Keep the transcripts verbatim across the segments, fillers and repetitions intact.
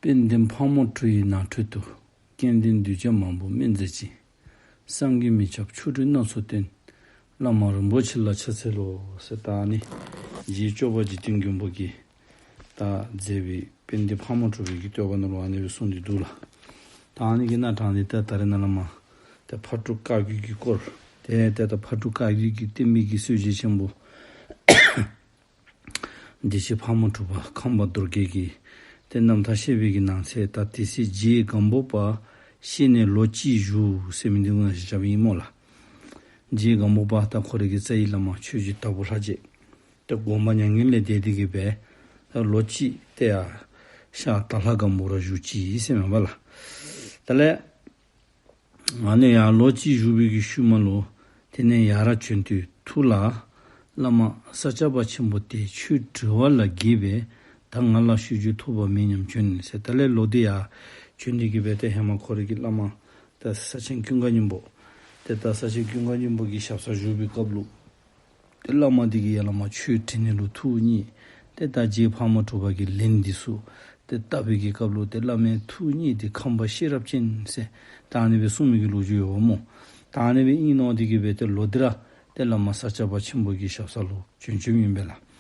དཔལ་ལྡན་ཕག་མོ་གྲུ་ཡི་ནང་ཁྲོད་དུ། སྐལ་ལྡན་གདུལ་བྱ་མང་པོས་སྨན་མཛད་ཅིང་། བསམ་གྱིས་མི་ཁྱབ་ཆོ་འཕྲུལ་སྣ་ཚོགས་སྟོན། བླ་མ་རིན་པོ་ཆེ་ལ་ཕྱག་འཚལ་ལོ། ཟེར་ད་ཨ་ནི་རྗེ་སྐྱོབ་པ་འཇིག་རྟེན་མགོན་པོ་གིས་ད་མཛད་པའི་དཔལ་ལྡན་ཕག་མོ་གྲུ་པའི་གི་བསྟོད་པ་ནང་ལུ་ཨ་ནི་སྦེ་གསུངས་ཏེ་འདུག་ལགས། ད་ཨ་ནི་གི་སྣ་དྲངས་ཏེ་ད་ད་རེས་ནཱ་ལས་མར་ད་ཕག་གྲུ་བཀའ་བརྒྱུད་ཀྱི་སྐོར། ཏེ་ད་ད་ཕག་གྲུ་བཀའ་བརྒྱུད་ཀྱི་བསྟན་པའི་གི་སྲོལ་འབྱེད་ཆེན་པོ་བདེ་ཆེན་ཕག་མོ་གྲུ་པ་ཁམས་པ་རྡོར་རྒྱལ་གྱི་ཏེ་རྣམ་ཐར་བཤད་པའི་གི་ནང་གསེས་ད་དེ་སྲིད་རྗེ་སྒམ་པོ་པ་གཤེགས་ནས་ལོ་གཅིག་བཞུགས་ཟེར་མི་འདི་ང་བཅས་ར་བཞགཔ་ཨིན་སྨོ་ལགས། རྗེ་སྒམ་པོ་པ་ད་ཁོ་རའི་གི་རྩ་བའི་བླ་མ་ཆོས་རྗེ་དྭགས་པོ་ལྷ་རྗེ། ཏེ་དགོངས་པ་མྱ་ངན་ལས་འདས་ཏེ་གི་སྦེ་ད་ལོ་གཅིག་ཏེ་ཡར་ཤར་དྭགས་ལྷ་སྒམ་པོ་ར་བཞུགས་ཅི་ཟེར་མས་པ་ལགས། དེ་ལས་ཨ་ནི་ཡར་ལོ་གཅིག་བཞུགས་པའི་གི་ཤུལ་མ་ལུ་དེ་ནས་ཡར་བྱོན་དུས་ཐུགས་ལ་བླ་མ་ས་སྐྱ་པ་ཆེན་པོ་དེས་ཆོས་དྲི་བ་ལ་དགྱེས་པས། ད་ང་ལ་ཤིས་བརྗོད་ཐོབ་པ་མེད་སྙམ་བྱོན་ཟེར། དེ་ལས་ལོག་སྟེ་ཡར་བྱོན་ཏེ་གི་སྦེ་ཏེ་ཧེ་མ་ཁོ་རའི་གི་བླ་མ་ད་ས་ཆེན་ཀུན་དགའ་སྙིང་པོ། ཏེ་ད་ས་ཆེན་ཀུན་དགའ་སྙིང་པོ་གི་ཞབས་སར་བཞུགས་པའི་སྐབས་ལུ་ཏེ་བླ་མ་འདི་གིས་ཡར་ལས་མར་ཆོས་དྲི་ནི་ལུ་ཐུགས་མཉེས། ཏེ་ད་རྗེ་ཕག་མོ་གྲུ་པ་གིས་ལན་འདི་ཚུ་ཏེ་བཏབ་པའི་གི་སྐབས་ལུ་ཏེ་བླ་མའི་ཐུགས་མཉེས་ཏེ་ཁམས་པ་ཤེས་རབ་ཅན་ཟེར་ད་ཨ་ནི་སྦེ་གསུངས་མི་གི་ལོ་རྒྱུས་ཡོདཔ་སྨོ། ད་ཨ་ནི་སྦེ་ཨིན་ནོ་འདི་གིས་སྦེ་ཏེ་ལོག་སྟེ་ར་ཏེ་བླ་མ་ས་སྐྱ་པ་ཆེན་པོ་གི་ཞབས་ས་ལུ་བྱོན་བྱོནམ་ཨིན་པས་ལགས།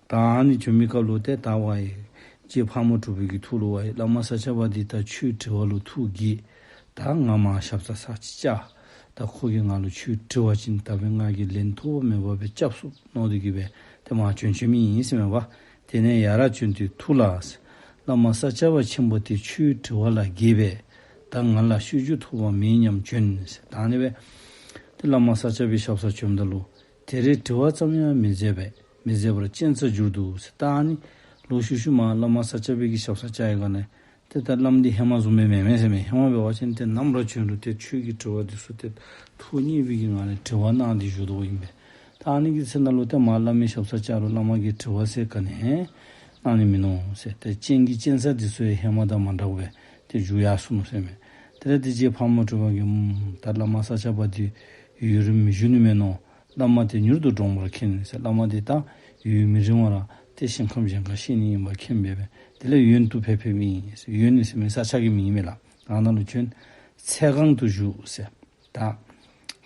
ད་ཨ་ནི་བྱོན་མི་སྐབས་ལུ་ཏེ་ད་ཝའི་རྗེ་ཕག་མོ་གྲུ་པའི་གི་ཐུགས་ལུ་ཝའི་བླ་མ་ས་སྐྱ་པ་འདི་ད་ཆོས་དྲི་བ་ལུ་ཐུགས་དགྱེས། ད་ང་མར་ཞབས་སར་ཚར་གཅིག་བཅར། ད་ཁོ་གིས་ང་ལུ་ཆོས་དྲི་བ་ཅིན་ད་སྦེ་ང་གིས་ལན་ཐོགས་པ་མེད་པར་སྦེ་རྐྱབ་ཚུགས་མནོ་སྟེ་གི་སྦེ་ཏེ་མར་བྱོན་བྱོནམ་ཨིན་ཟེར་མས་པ། དེ་ནས་ཡར་བྱོན་དུས་ཐུགས་ལ་བླ་མ་ས་སྐྱ་པ་ཆེན་པོ་དེས་ཆོས་དྲི་བ་ལ་དགྱེས་པས། ད་ང་ལ་ཤིས་བརྗོད་ཐོབ་པ་མེད་སྙམ་བྱོན་ཟེར། ད་ཨ་ནི་སྦེ་ཏེ་བླ་མ་ས་སྐྱ་པའི་ཞབས་སར་བྱོནམ་ད་ལུ་དེ་རིང་དྲི་བ་ཙམ་ཡང་མི་མཛད་པས། མི་མཛད་པར་སྤྱན་རྩ་བསྒྱུར་དུ་ཟེར། ད་ཨ་ནི་ལོག་ཤུལ་ཤུལ་མ་བླ་མ་ས་སྐྱ་པའི་གི་ཞབས་སར་བཅར་བའི་སྒང་ལས་ཏེ་ད་བླམ་འདི་ཧེ་མ་བཟུམ་སྦེ་མེན་མས་ཟེར་མས། ཧེ་མ་འབད་བ་ཅིན་ཏེ་ནམ་ར་བྱོན་རུང་ཏེ་ཆོས་ཀྱི་དྲི་བ་འདི་ཚུ་ཏེ་ཐུགས་མཉེས་པའི་གི་ངང་ལས་དྲི་བ་གནང་སྟེ་བཞུགས་དོ་ཨིན་པས། ད་ཨ་ནི་གི་ཚེ་ནང་ལུ་ཏེ་མར་བླ་མའི་ཞབས་སར་བཅར་རུང་བླ་མ་གིས་དྲི་བ་ཟེར་ག་ནི་ཡང་གནང་ནི་མིན་ནུག་ཟེར། ཏེ་སྤྱན་གྱི་སྤྱན་རྩ་འདི་ཚུ་ཡང་ཧེ་མ་དང་མ་འདྲཝ་སྦེ་ཏེ་བསྒྱུར་ཡར་སོ་ནུག་ཟེར་མས། དེ་ལས་ཏེ་རྗེ་ཕག་མོ་གྲུ་པ་གིས་ཨམ་ད་བླ་མ་ས་སྐྱ་པ་འདི་ཡུན་རིངམོ་བཞུགས་ནི་མས་མནོ། བླ་མ་དེ་མྱུར་དུ་འདྲོངས་པར་མཁྱེན་ཟེར། བླ་མ་དེ་ད་ཡུན་མི་རིང་བར་ཏེ་ཞིང་ཁམས་གཞན་ཁར་གཤེགས་ནི་ཨིན་པ་མཁྱེན་པས། དེ་ལས་ཡོན་དུ་ཕེབས་ཕེབསཔ་ཨིན་ཟེར། ཡོན་ཟེར་མི་ས་ཆ་གི་མིང་ཨིན་མས་ལགས། ཨ་ནཱ་ལུ་བྱོན། ཚལ་སྒང་དུ་བཞུགས་ཟེར། ད་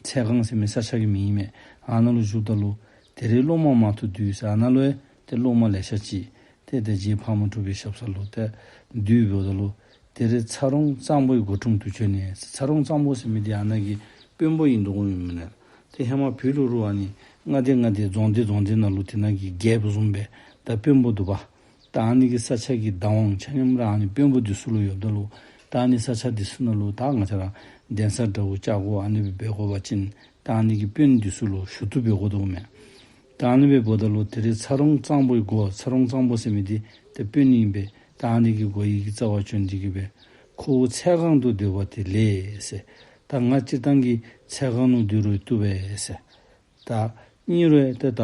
ཚལ་སྒང་ཟེར་མི་ས་ཆ་གི་མིང་ཨིན་མས། ཨ་ནཱ་ལུ་བཞུགསཔ་ད་ལུ་དེ་རིང་སློབ་མ་མང་དུ་འདུས་ཟེར། ཨ་ནཱ་ལུ་ཡང་ཏེ་སློབ་མ་ལེ་ཤ་ཅིག་ཏེ་ཏེ་རྗེ་ཕག་མོ་གྲུ་པའི་ཞབས་ས་ལུ་ཏེ་འདུས་འབདཝ་ད་ལུ་དེ་རིང་ཚ་རོང་གཙང་པོའི་སྒོ་དྲུང་དུ་བྱོན་ནས། ཚ་རོང་གཙང་པོ་ཟེར་མི་འདི་ཨ་ནཱ་གི་དཔོན་པོ་ཨིན་དོ་ཨིན་མས་ལགས། ཏེ་ཧེ་མ་བོད་ལུ་རུང་ཨ་ནི་མངའ་སྡེ་མངའ་སྡེ་རྫོང་སྡེ་རྫོང་སྡེ་ནང་ལུ་དེ་ནང་གི་རྒྱལཔོ་བཟུམ་སྦེ་ད་དཔོན་པོ་འདུག་པ། ད་ཨ་ནི་གི་ས་ཆ་གི་བདག་དབང་ཆ་མཉམ་ར་ཨ་ནི་དཔོན་པོ་འདི་ཚུ་ལུ་ཡོདཔ་ད་ལུ་ད་ཨ་ནི་ས་ཆ་འདི་ཚུ་ནང་ལུ་ད་ང་བཅས་ར་གདན་ས་འདྲཝ་བཅའ་དགོ་ཨ་ནི་སྦེ་འབད་དགོ་པ་ཅིན་ད་ཨ་ནི་གི་དཔོན་འདི་ཚུ་ལུ་ཞུ་བཏུབ་འབད་དགོ་དོ་མས། ད་ཨ་ནི་སྦེ་འབདཝ་ད་ལུ་དེ་རིང་ཚ་རོང་གཙང་པོའི་སྒོ་ཚ་རོང་གཙང་པོ་ཟེར་མི་འདི་ཏེ་དཔོན་ཨིན་པས། ད་ཨ་ནི་གི་སྒོ་ཡི་གི་རྩ་བར་བྱོན་ཏེ་གི་སྦེ་ཁོ་བོ་ཚལ་སྒང་དུ་སྡོད་པ་དེ་ལས་ཟེར། ད་ང་སྤྱིར་བཏང་གི་ཚལ་སྒང་ནང་སྡོད་རུང་བཏུབ་པས་ཟེར། ད་ཨིན་རུང་ཏེ་ད་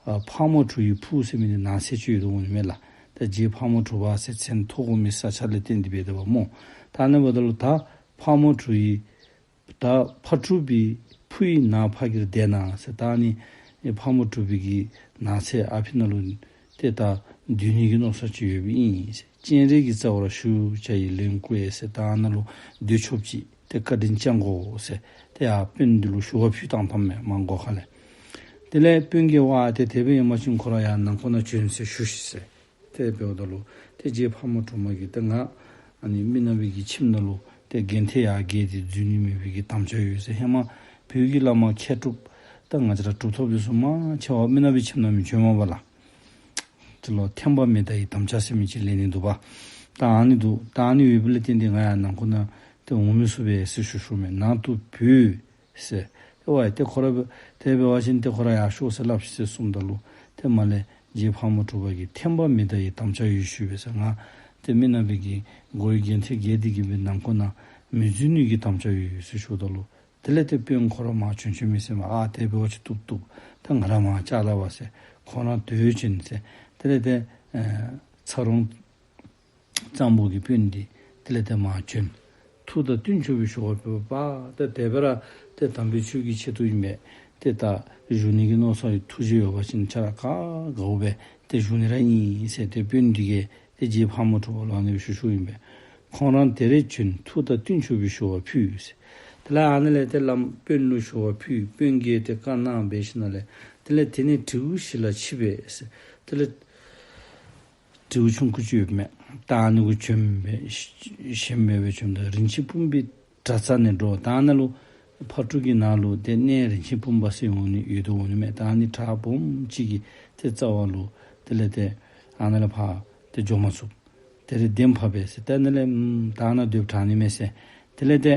ཨ་ཕག་མོ་གྲུ་ཡི་ཕུག་ཟེར་མི་འདི་ནགས་ཚལ་ཅིག་ཡོད་དོ་འོང་ནི་མས་ལགས། ད་རྗེ་ཕག་མོ་གྲུ་པ་ཟེར་མཚན་ཐོགས་དགོ་མི་ས་ཆ་ལས་བརྟེན་ཏེ་འབད་དེ་འབདཝ་སྨོ། ད་ཨ་ནི་འབདཝ་ད་ལུ་ད་ཕག་མོ་གྲུ་ཡི་ད་ཕག་གྲུ་པའི་ཕུག་ཡི་ནགས་ཕ་གིར་བསྡད་ན་ཟེར། ད་ཨ་ནི་ཕག་མོ་གྲུ་པའི་གི་ནགས་ཚལ་ཨ་ཕི་ནང་ལུ་ཏེ་ད་སྡོད་ནི་གི་མནོ་བསམ་ཅིག་ཡོདཔ་ཨིན་ཟེར། སྤྱན་རས་ཀྱི་རྩ་བར་བཞུགས་བྱ་ཡི་ལན་བསྐུར་ཟེར། ད་ཨ་ནཱ་ལུ་སྡོད་ཆོགཔ་ཅིག་ཏེ་བཀའ་དྲིན་བསྐྱང་དགོ་ཟེར། ཏེ་ཡར་དཔོན་འདི་ལུ་ཞུ་བ་ཕུལ་བཏང་བཏངམ་མས་མར་སྒོ་ཁ་ལས། དེ་ལས་དཔོན་གྱིས་ཝ་ཏེ་དེ་སྦེ་ཨིན་པ་ཅིན་ཁོ་ར་ཡར་ནང་ཁོག་ནང་བྱོན་ཟེར་ཞུ་ཤིག་ཟེར། དེ་སྦེ་འབདཝ་ད་ལུ་ཏེ་རྗེ་ཕག་མོ་གྲུ་མ་གིས་ཏེ་ང་ཨ་ནི་མི་ནག་པའི་གི་ཁྱིམ་ནང་ལུ་ཏེ་གན་དྷེ་ཡར་བརྒལ་ཏེ་འཛུལ་ནི་མེད་པའི་གི་དམ་བཅའ་ཡོད་ཟེར། ཧེ་མ་བོད་ཀྱི་བླ་མ་མཁས་གྲུབ་ད་ང་བཅས་ར་གྲུབ་ཐོབ་འདི་ཚུ་མང་ཆེ་བ་མི་ནག་པའི་ཁྱིམ་ནང་མི་བྱོནམ་མས་པ་ལགས། ཏེ་ལོག་ཐན་པ་མི་ད་ཡི་དམ་བཅའ་ཟེར་མི་ཅིག་ལེན་ནི་འདུག་པ། ད་ཨ་ནི་འདུག། ད་ཨ་ནི་ཡོདཔ་ལས་བརྟེན་ཏེ་ང་ཡར་ནང་ཁོག་ནང་ཏེ་འོང་མི་ཚུགས་པས་ཟེར་ཞུ་ཞུཝ་མས། ནང་དུ་བུད་ཟེར། ཏེ་ཝ་ཡ་ཏེ་ཁོ་ར་འབད་དེ་འབད་བ་ཅིན་ཏེ་ཁོ་ར་ཡར་ཤོག་ཟེར་སླབ་ཤིག་ཟེར་གསུངམ་ད་ལུ་ཏེ་མར་ལས་རྗེ་ཕག་མོ་གྲུ་པ་གིས་ཐན་པ་མི་ད་ཡི་དམ་བཅའ་ཡོད་ཞུ་བས་ཟེར། ང་ཏེ་མི་ནག་པའི་གི་སྒོ་ཡི་གན་དྷེ་བརྒལ་ཏེ་གི་སྦེ་ནང་ཁོག་ནང་མི་འཛུལ་ནི་གི་དམ་བཅའ་ཡོད་ཟེར་ཞུཝ་ད་ལུ་དེ་ལས་ཏེ་དཔོན་ཁོ་ར་མར་བྱོན་བྱོནམ་མས་ཟེར་མས། ཨ་དེ་འབད་བ་ཅིན་བཏུབ་བཏུབ། ད་ང་ར་མར་བཅར་སླབ་པ་ཟེར་ཁོ་ར་དོ་བྱོན་ཟེར། དེ་ལས་ཏེ་ཨེ་ཚ་རོང་གཙང་པོ་གི་དཔོན་འདི་དེ་ལས་ཏེ་མར་བྱོན། ཐུགས་དང་བསྟུན་ཆོག་པའི་ཞུ་བ་ཕུལ་བ་ད་དེ་སྦེ་ར་ཏེ་དམ་པའི་ཆོས་ཀྱི་ཆེད་དུ་ཨིན་པས། ཏེ་ད་བཞུགས་ནི་གི་མནོ་བསམ་ཐུགས་རྗེ་ཡོད་པ་ཅིན་ཁྱོད་ར་ག་དགའཝ་སྦེ་ཏེ་བཞུགས་ནི་ར་ཨིན་ཟེར་ཏེ་དཔོན་འདི་གིས་ ཏེ་རྗེ་ཕག་མོ་གྲུ་པ་ལུ་ཨ་ནི་སྦེ་ཞུ་ཞུཝ་ཨིན་པས། ཁོང་རང་དེར་བྱོན། ཐུགས་དང་བསྟུན་ཆོག་པའི་ཞུ་བ་ཕུལ་ཟེར། དེ་ལས་ཨ་ནི་ལས་ཏེ་བླམ་དཔོན་ལུ་ཞུ་བ་ཕུལ། དཔོན་གྱིས་ཏེ་བཀའ་གནང་འབད་ཞིནམ་ལས་དེ་ལས་དེ་ནས་དྲེའུ་ཞིག་ལ་ཕྱིན་པས་ཟེར། དེ་ལས་དྲེའུ་ཆུང་ཀུ་ཅིག་ཡོདཔ་མས། ད་ཨ་ནི་གུ་བྱོན་སྦེ་ཞིམ་སྦེ་སྦེ་བྱོནམ་ད་རིན་ཆེན་སྤུངས་པའི་གྲྭ་རྩ་ནས་འགྲོ། ད་ཨ་ནཱ་ལུ་ཕག་གྲུ་གི་ནང་ལུ་ཏེ་གནས་རིན་ཆེན་སྤུངས་པ་ཟེར་འོང་ནི་ཡོདཔ་འོང་ནི་མས། ད་ཨ་ནི་བྲག་སྦོམ་ཅིག་གི་ཏེ་རྩ་བ་ལུ་དེ་ལས་ཏེ་ཨ་ནཱ་ལས་ཕར་ཏེ་འགྱོ་མ་ཚུགས། དེ་ལས་གདན་ཕབ་པས་ཟེར། ཏེ་ཨ་ནཱ་ལས་ཨམ་ད་ཨ་ནཱ་སྡོདཔ་དྲག་ནི་མས་ཟེར། དེ་ལས་ཏེ་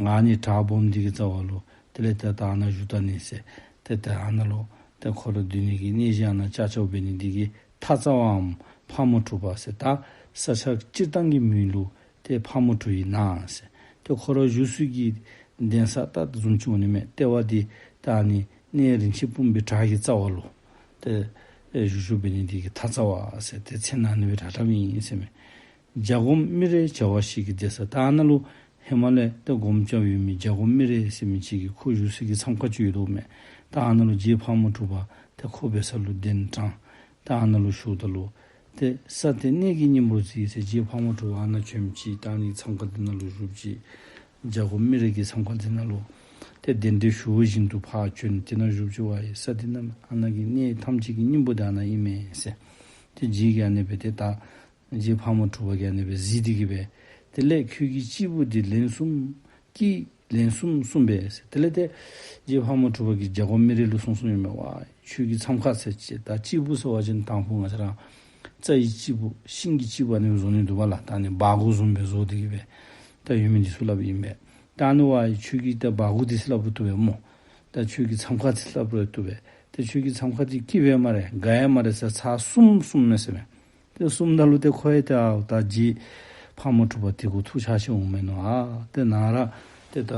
ཨ་ནི་བྲག་སྦོམ་འདི་གི་རྩ་བ་ལུ་དེ་ལས་ཏེ་ད་ཨ་ནཱ་བཞུགས་ད་ནི་ཟེར། ཏེ་ད་ཨ་ནཱ་ལུ་ཏེ་ཁོ་ར་སྡོད་ནི་གི་གནས་གཞི་ཨ་ནཱ་ཅ་ཅོ་འབད་ནི་འདི་གིས་ཐ་ཚ་བའམ་ཕག་མོ་གྲུ་པ་ཟེར། ད་ས་ཆ་སྤྱིར་བཏང་གི་མིང་ལུ་ཏེ་ཕག་མོ་གྲུ་ཡི་ནགས་ཟེར། ཏེ་ཁོ་ར་བཞུགས་ས་གི་གདན་ས་ད་བཟུམ་ཅིག་འོང་ནི་མས། ལྟེ་བ་འདི་ད་ཨ་ནི་གནས་རིན་ཆེན་སྤུངས་པའི་བྲག་གི་རྩ་བ་ལུ་ཏེ་ཨེ་བཞུགས་བཞུགསཔ་འབད་ནི་འདི་གིས་ཐ་ཚ་བ་ཟེར་ཏེ་མཚན་ཨ་ནི་སྦེ་གྲགས་གྲགསཔ་ཨིན་ཟེར་མས། བྱ་སྒོམ་སྨི་རེ་བྱ་བ་ཞིག་གི་གདན་ས། ད་ཨ་ནཱ་ལུ་ཧེ་མ་ལས་ཏེ་སྒོམ་རྐྱབ་ཡོད་མི་བྱ་སྒོམ་སྨི་རེ་ཟེར་མི་ཅིག་གི་ཁོ་བཞུགས་ས་གི་མཚམས་ཁང་ཅིག་ཡོདཔ་མས། ད་ཨ་ནཱ་ལུ་རྗེ་ཕག་མོ་གྲུ་པ་ཏེ་ཁོ་འབད་ས་ལུ་གདན་དྲངས། ད་ཨ་ནཱ་ལུ་བཞུགསཔ་ད་ལུ་ཏེ་ས་དེ་གནས་ཀྱི་སྙིང་པོར་བརྩི་ཟེར། རྗེ་ཕག་མོ་གྲུ་པ་ཨ་ནཱ་བྱོནམ་ཅིག་ད་ཨ་ནི་མཚམས་ཁང་འདི་ནང་ལུ་བཞུགསཔ་ཅིག་བྱ་སྒོམ་སྨི་རེ་གི་མཚམས་ཁང་འདི་ནང་ལུ་ཏེ་གདན་འདྲེན་ཞུ་བ་བཞིན་དུ་ཕར་བྱོན། དེ་ནང་བཞུགསཔ་ཅིག་བ་ཡི་ས་འདི་ནང་ཨ་ནཱ་གི་གནས་ཐམས་ཅད་ཀྱི་སྙིང་པོ་འདི་ཨ་ནཱ་ཨིན་མས་ཟེར། ཏེ་རྗེ་གིས་ཨ་ནི་སྦེ་ཏེ་ད་རྗེ་ཕག་མོ་གྲུ་པ་གིས་ཨ་ནི་སྦེ་གཟིགས་ཏེ་གིས་སྦེ་དེ་ལས་ཁྱོད་ཀྱི་སྤྱིལ་བུ་འདི་ལན་གསུམ་ཀྱིས་ལན་གསུམ་གསུངས་པས་ཟེར། དེ་ལས་ཏེ་རྗེ་ཕག་མོ་གྲུ་པ་གིས་བྱ་སྒོམ་སྨི་རེ་ལུ་གསུངས་གསུངསམ་ཨིན་མས། ཝ་ཁྱོད་ཀྱི་མཚམས་ཁང་ཟེར་ཅིག་ད་སྤྱིལ་བུ་ཟེར་བ་ཅིན་དང་ཕུ་ང་བཅས་ར་རྩྭ་ཡི་སྤྱིལ་བུ་ཤིང་གི་སྤྱིལ་བུ་ཨ་ནི་བཟོ་ནི་འདུག་པ་ལགས། ད་ཨ་ནི་སྦ་གུར་བཟུམ་སྦེ་བཟོ་སྟེ་གིས་སྦེ་ད་ཡོད་མི་འདི་ཚུ་སླབ་ཨིན་པས། ད་ཨ་ནི་ཝ་ཁྱོད་ཀྱི་ད་སྦ་གུར་འདི་ཟེར་སླབ་རུང་བཏུབ་པས་སྨོ། ད་ཁྱོད་ཀྱི་མཚམས་ཁང་འདི་ཟེར་སླབ་རུང་བཏུབ་པས། ད་ཁྱོད་ཀྱི་མཚམས་ཁང་འདི་སྐྱིད་པས་སྨ་རེ་དགའ་ཡས་སྨ་རེ་ཟེར་ཚར་གསུམ་གསུངམ་མས་ཟེར་མས། ཏེ་གསུངམ་ད་ལུ་ཏེ་ཁོ་ཡང་ཏེ་ཨ་ད་རྗེ་ཕག་མོ་གྲུ་པ་དེ་གུ་ཐུགས་ཆགས་ཆགས་འོང་མས་མནོ། ཨ་ཏེ་ནཱ་ར་ཏེ་ད་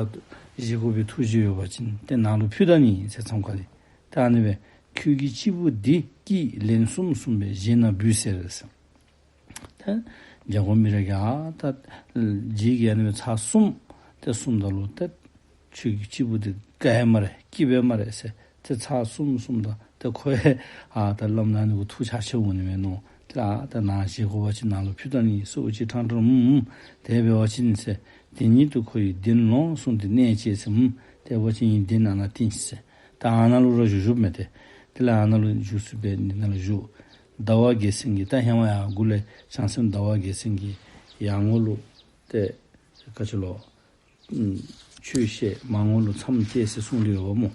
བཞེས་དགོ་པའི་ཐུགས་བཞེད་ཡོད་པ་ཅིན་ཏེ་ནཱ་ལུ་ཕུལ་ད་ནི་ཟེར་མཚམས་ཁང་འདི། ད་ཨ་ནི་སྦེ་ཁྱོད་ཀྱི་སྤྱིལ་བུ་འདི་ཀྱིས་ལན་གསུམ་གསུངས་པས། བཞེས་ན་འབུལ་ཟེར་ཟེར། ད་བྱ་སྒོམ་སྨི་རེ་གིས་ཨ་ད་རྗེ་གིས་ཨ་ནི་སྦེ་ཚར་གསུམ་ཏེ་གསུངམ་ད་ལུ་ཏེ་ཁྱོད་ཀྱི་སྤྱིལ་བུ་འདི་དགའ་ཡས་སྨ་རེ་སྐྱིད་པས་སྨ་རེ་ཟེར་ཏེ་ཚར་གསུམ་གསུངམ་ད་ཏེ་ཁོ་ཡང་ཨ་ད་བླམ་ནཱ་ནི་གུ་ཐུགས་ཆགས་ཆགས་འོང་ནི་མས་མནོ། ཏེ་ཨ་ད་ནཱ་བཞེས་དགོ་པ་ཅིན་ནཱ་ལུ་ཕུལ་ད་ནི་ཟེར་ཨོ་ཅི་ཕྲང་ཕྲང་ཨུམ་ཨུམ་དེ་འབད་བ་ཅིན་ཟེར། དེ་ཉིད་དུ་ཁོ་ཡི་གདན་ལོངས་གསུངས་ཏེ་གནས་བཅས་ཟེར། ཨུམ་དེ་འབད་བ་ཅིན་ངེའི་གདན་ནཱ་ན་བཏིང་ཟེར། ད་ཨ་ནཱ་ལུ་ར་བཞུགས་བཞུགསཔ་མས། ཏེ་དེ་ལས་ཨ་ནཱ་ལུ་བཞུགས་ས་སྦེ་འདི་ནང་ལུ་བཞུགས། ཟླ་བ་རྒྱལ་མཚན་གྱིས་ད་ཧེ་མ་ཡར་མགུ་ལས་བྱང་སེམས་ཟླ་བ་རྒྱལ་མཚན་གྱིས་ཡར་ངོ་ལུ་ཏེ་ག་ཅི་ལོ་ཨམ་ཆོས་བཤད་མར་ངོ་ལུ་མཚམས་བཅད་ཟེར་གསུངས་ཏེ་ཡོདཔ་སྨོ།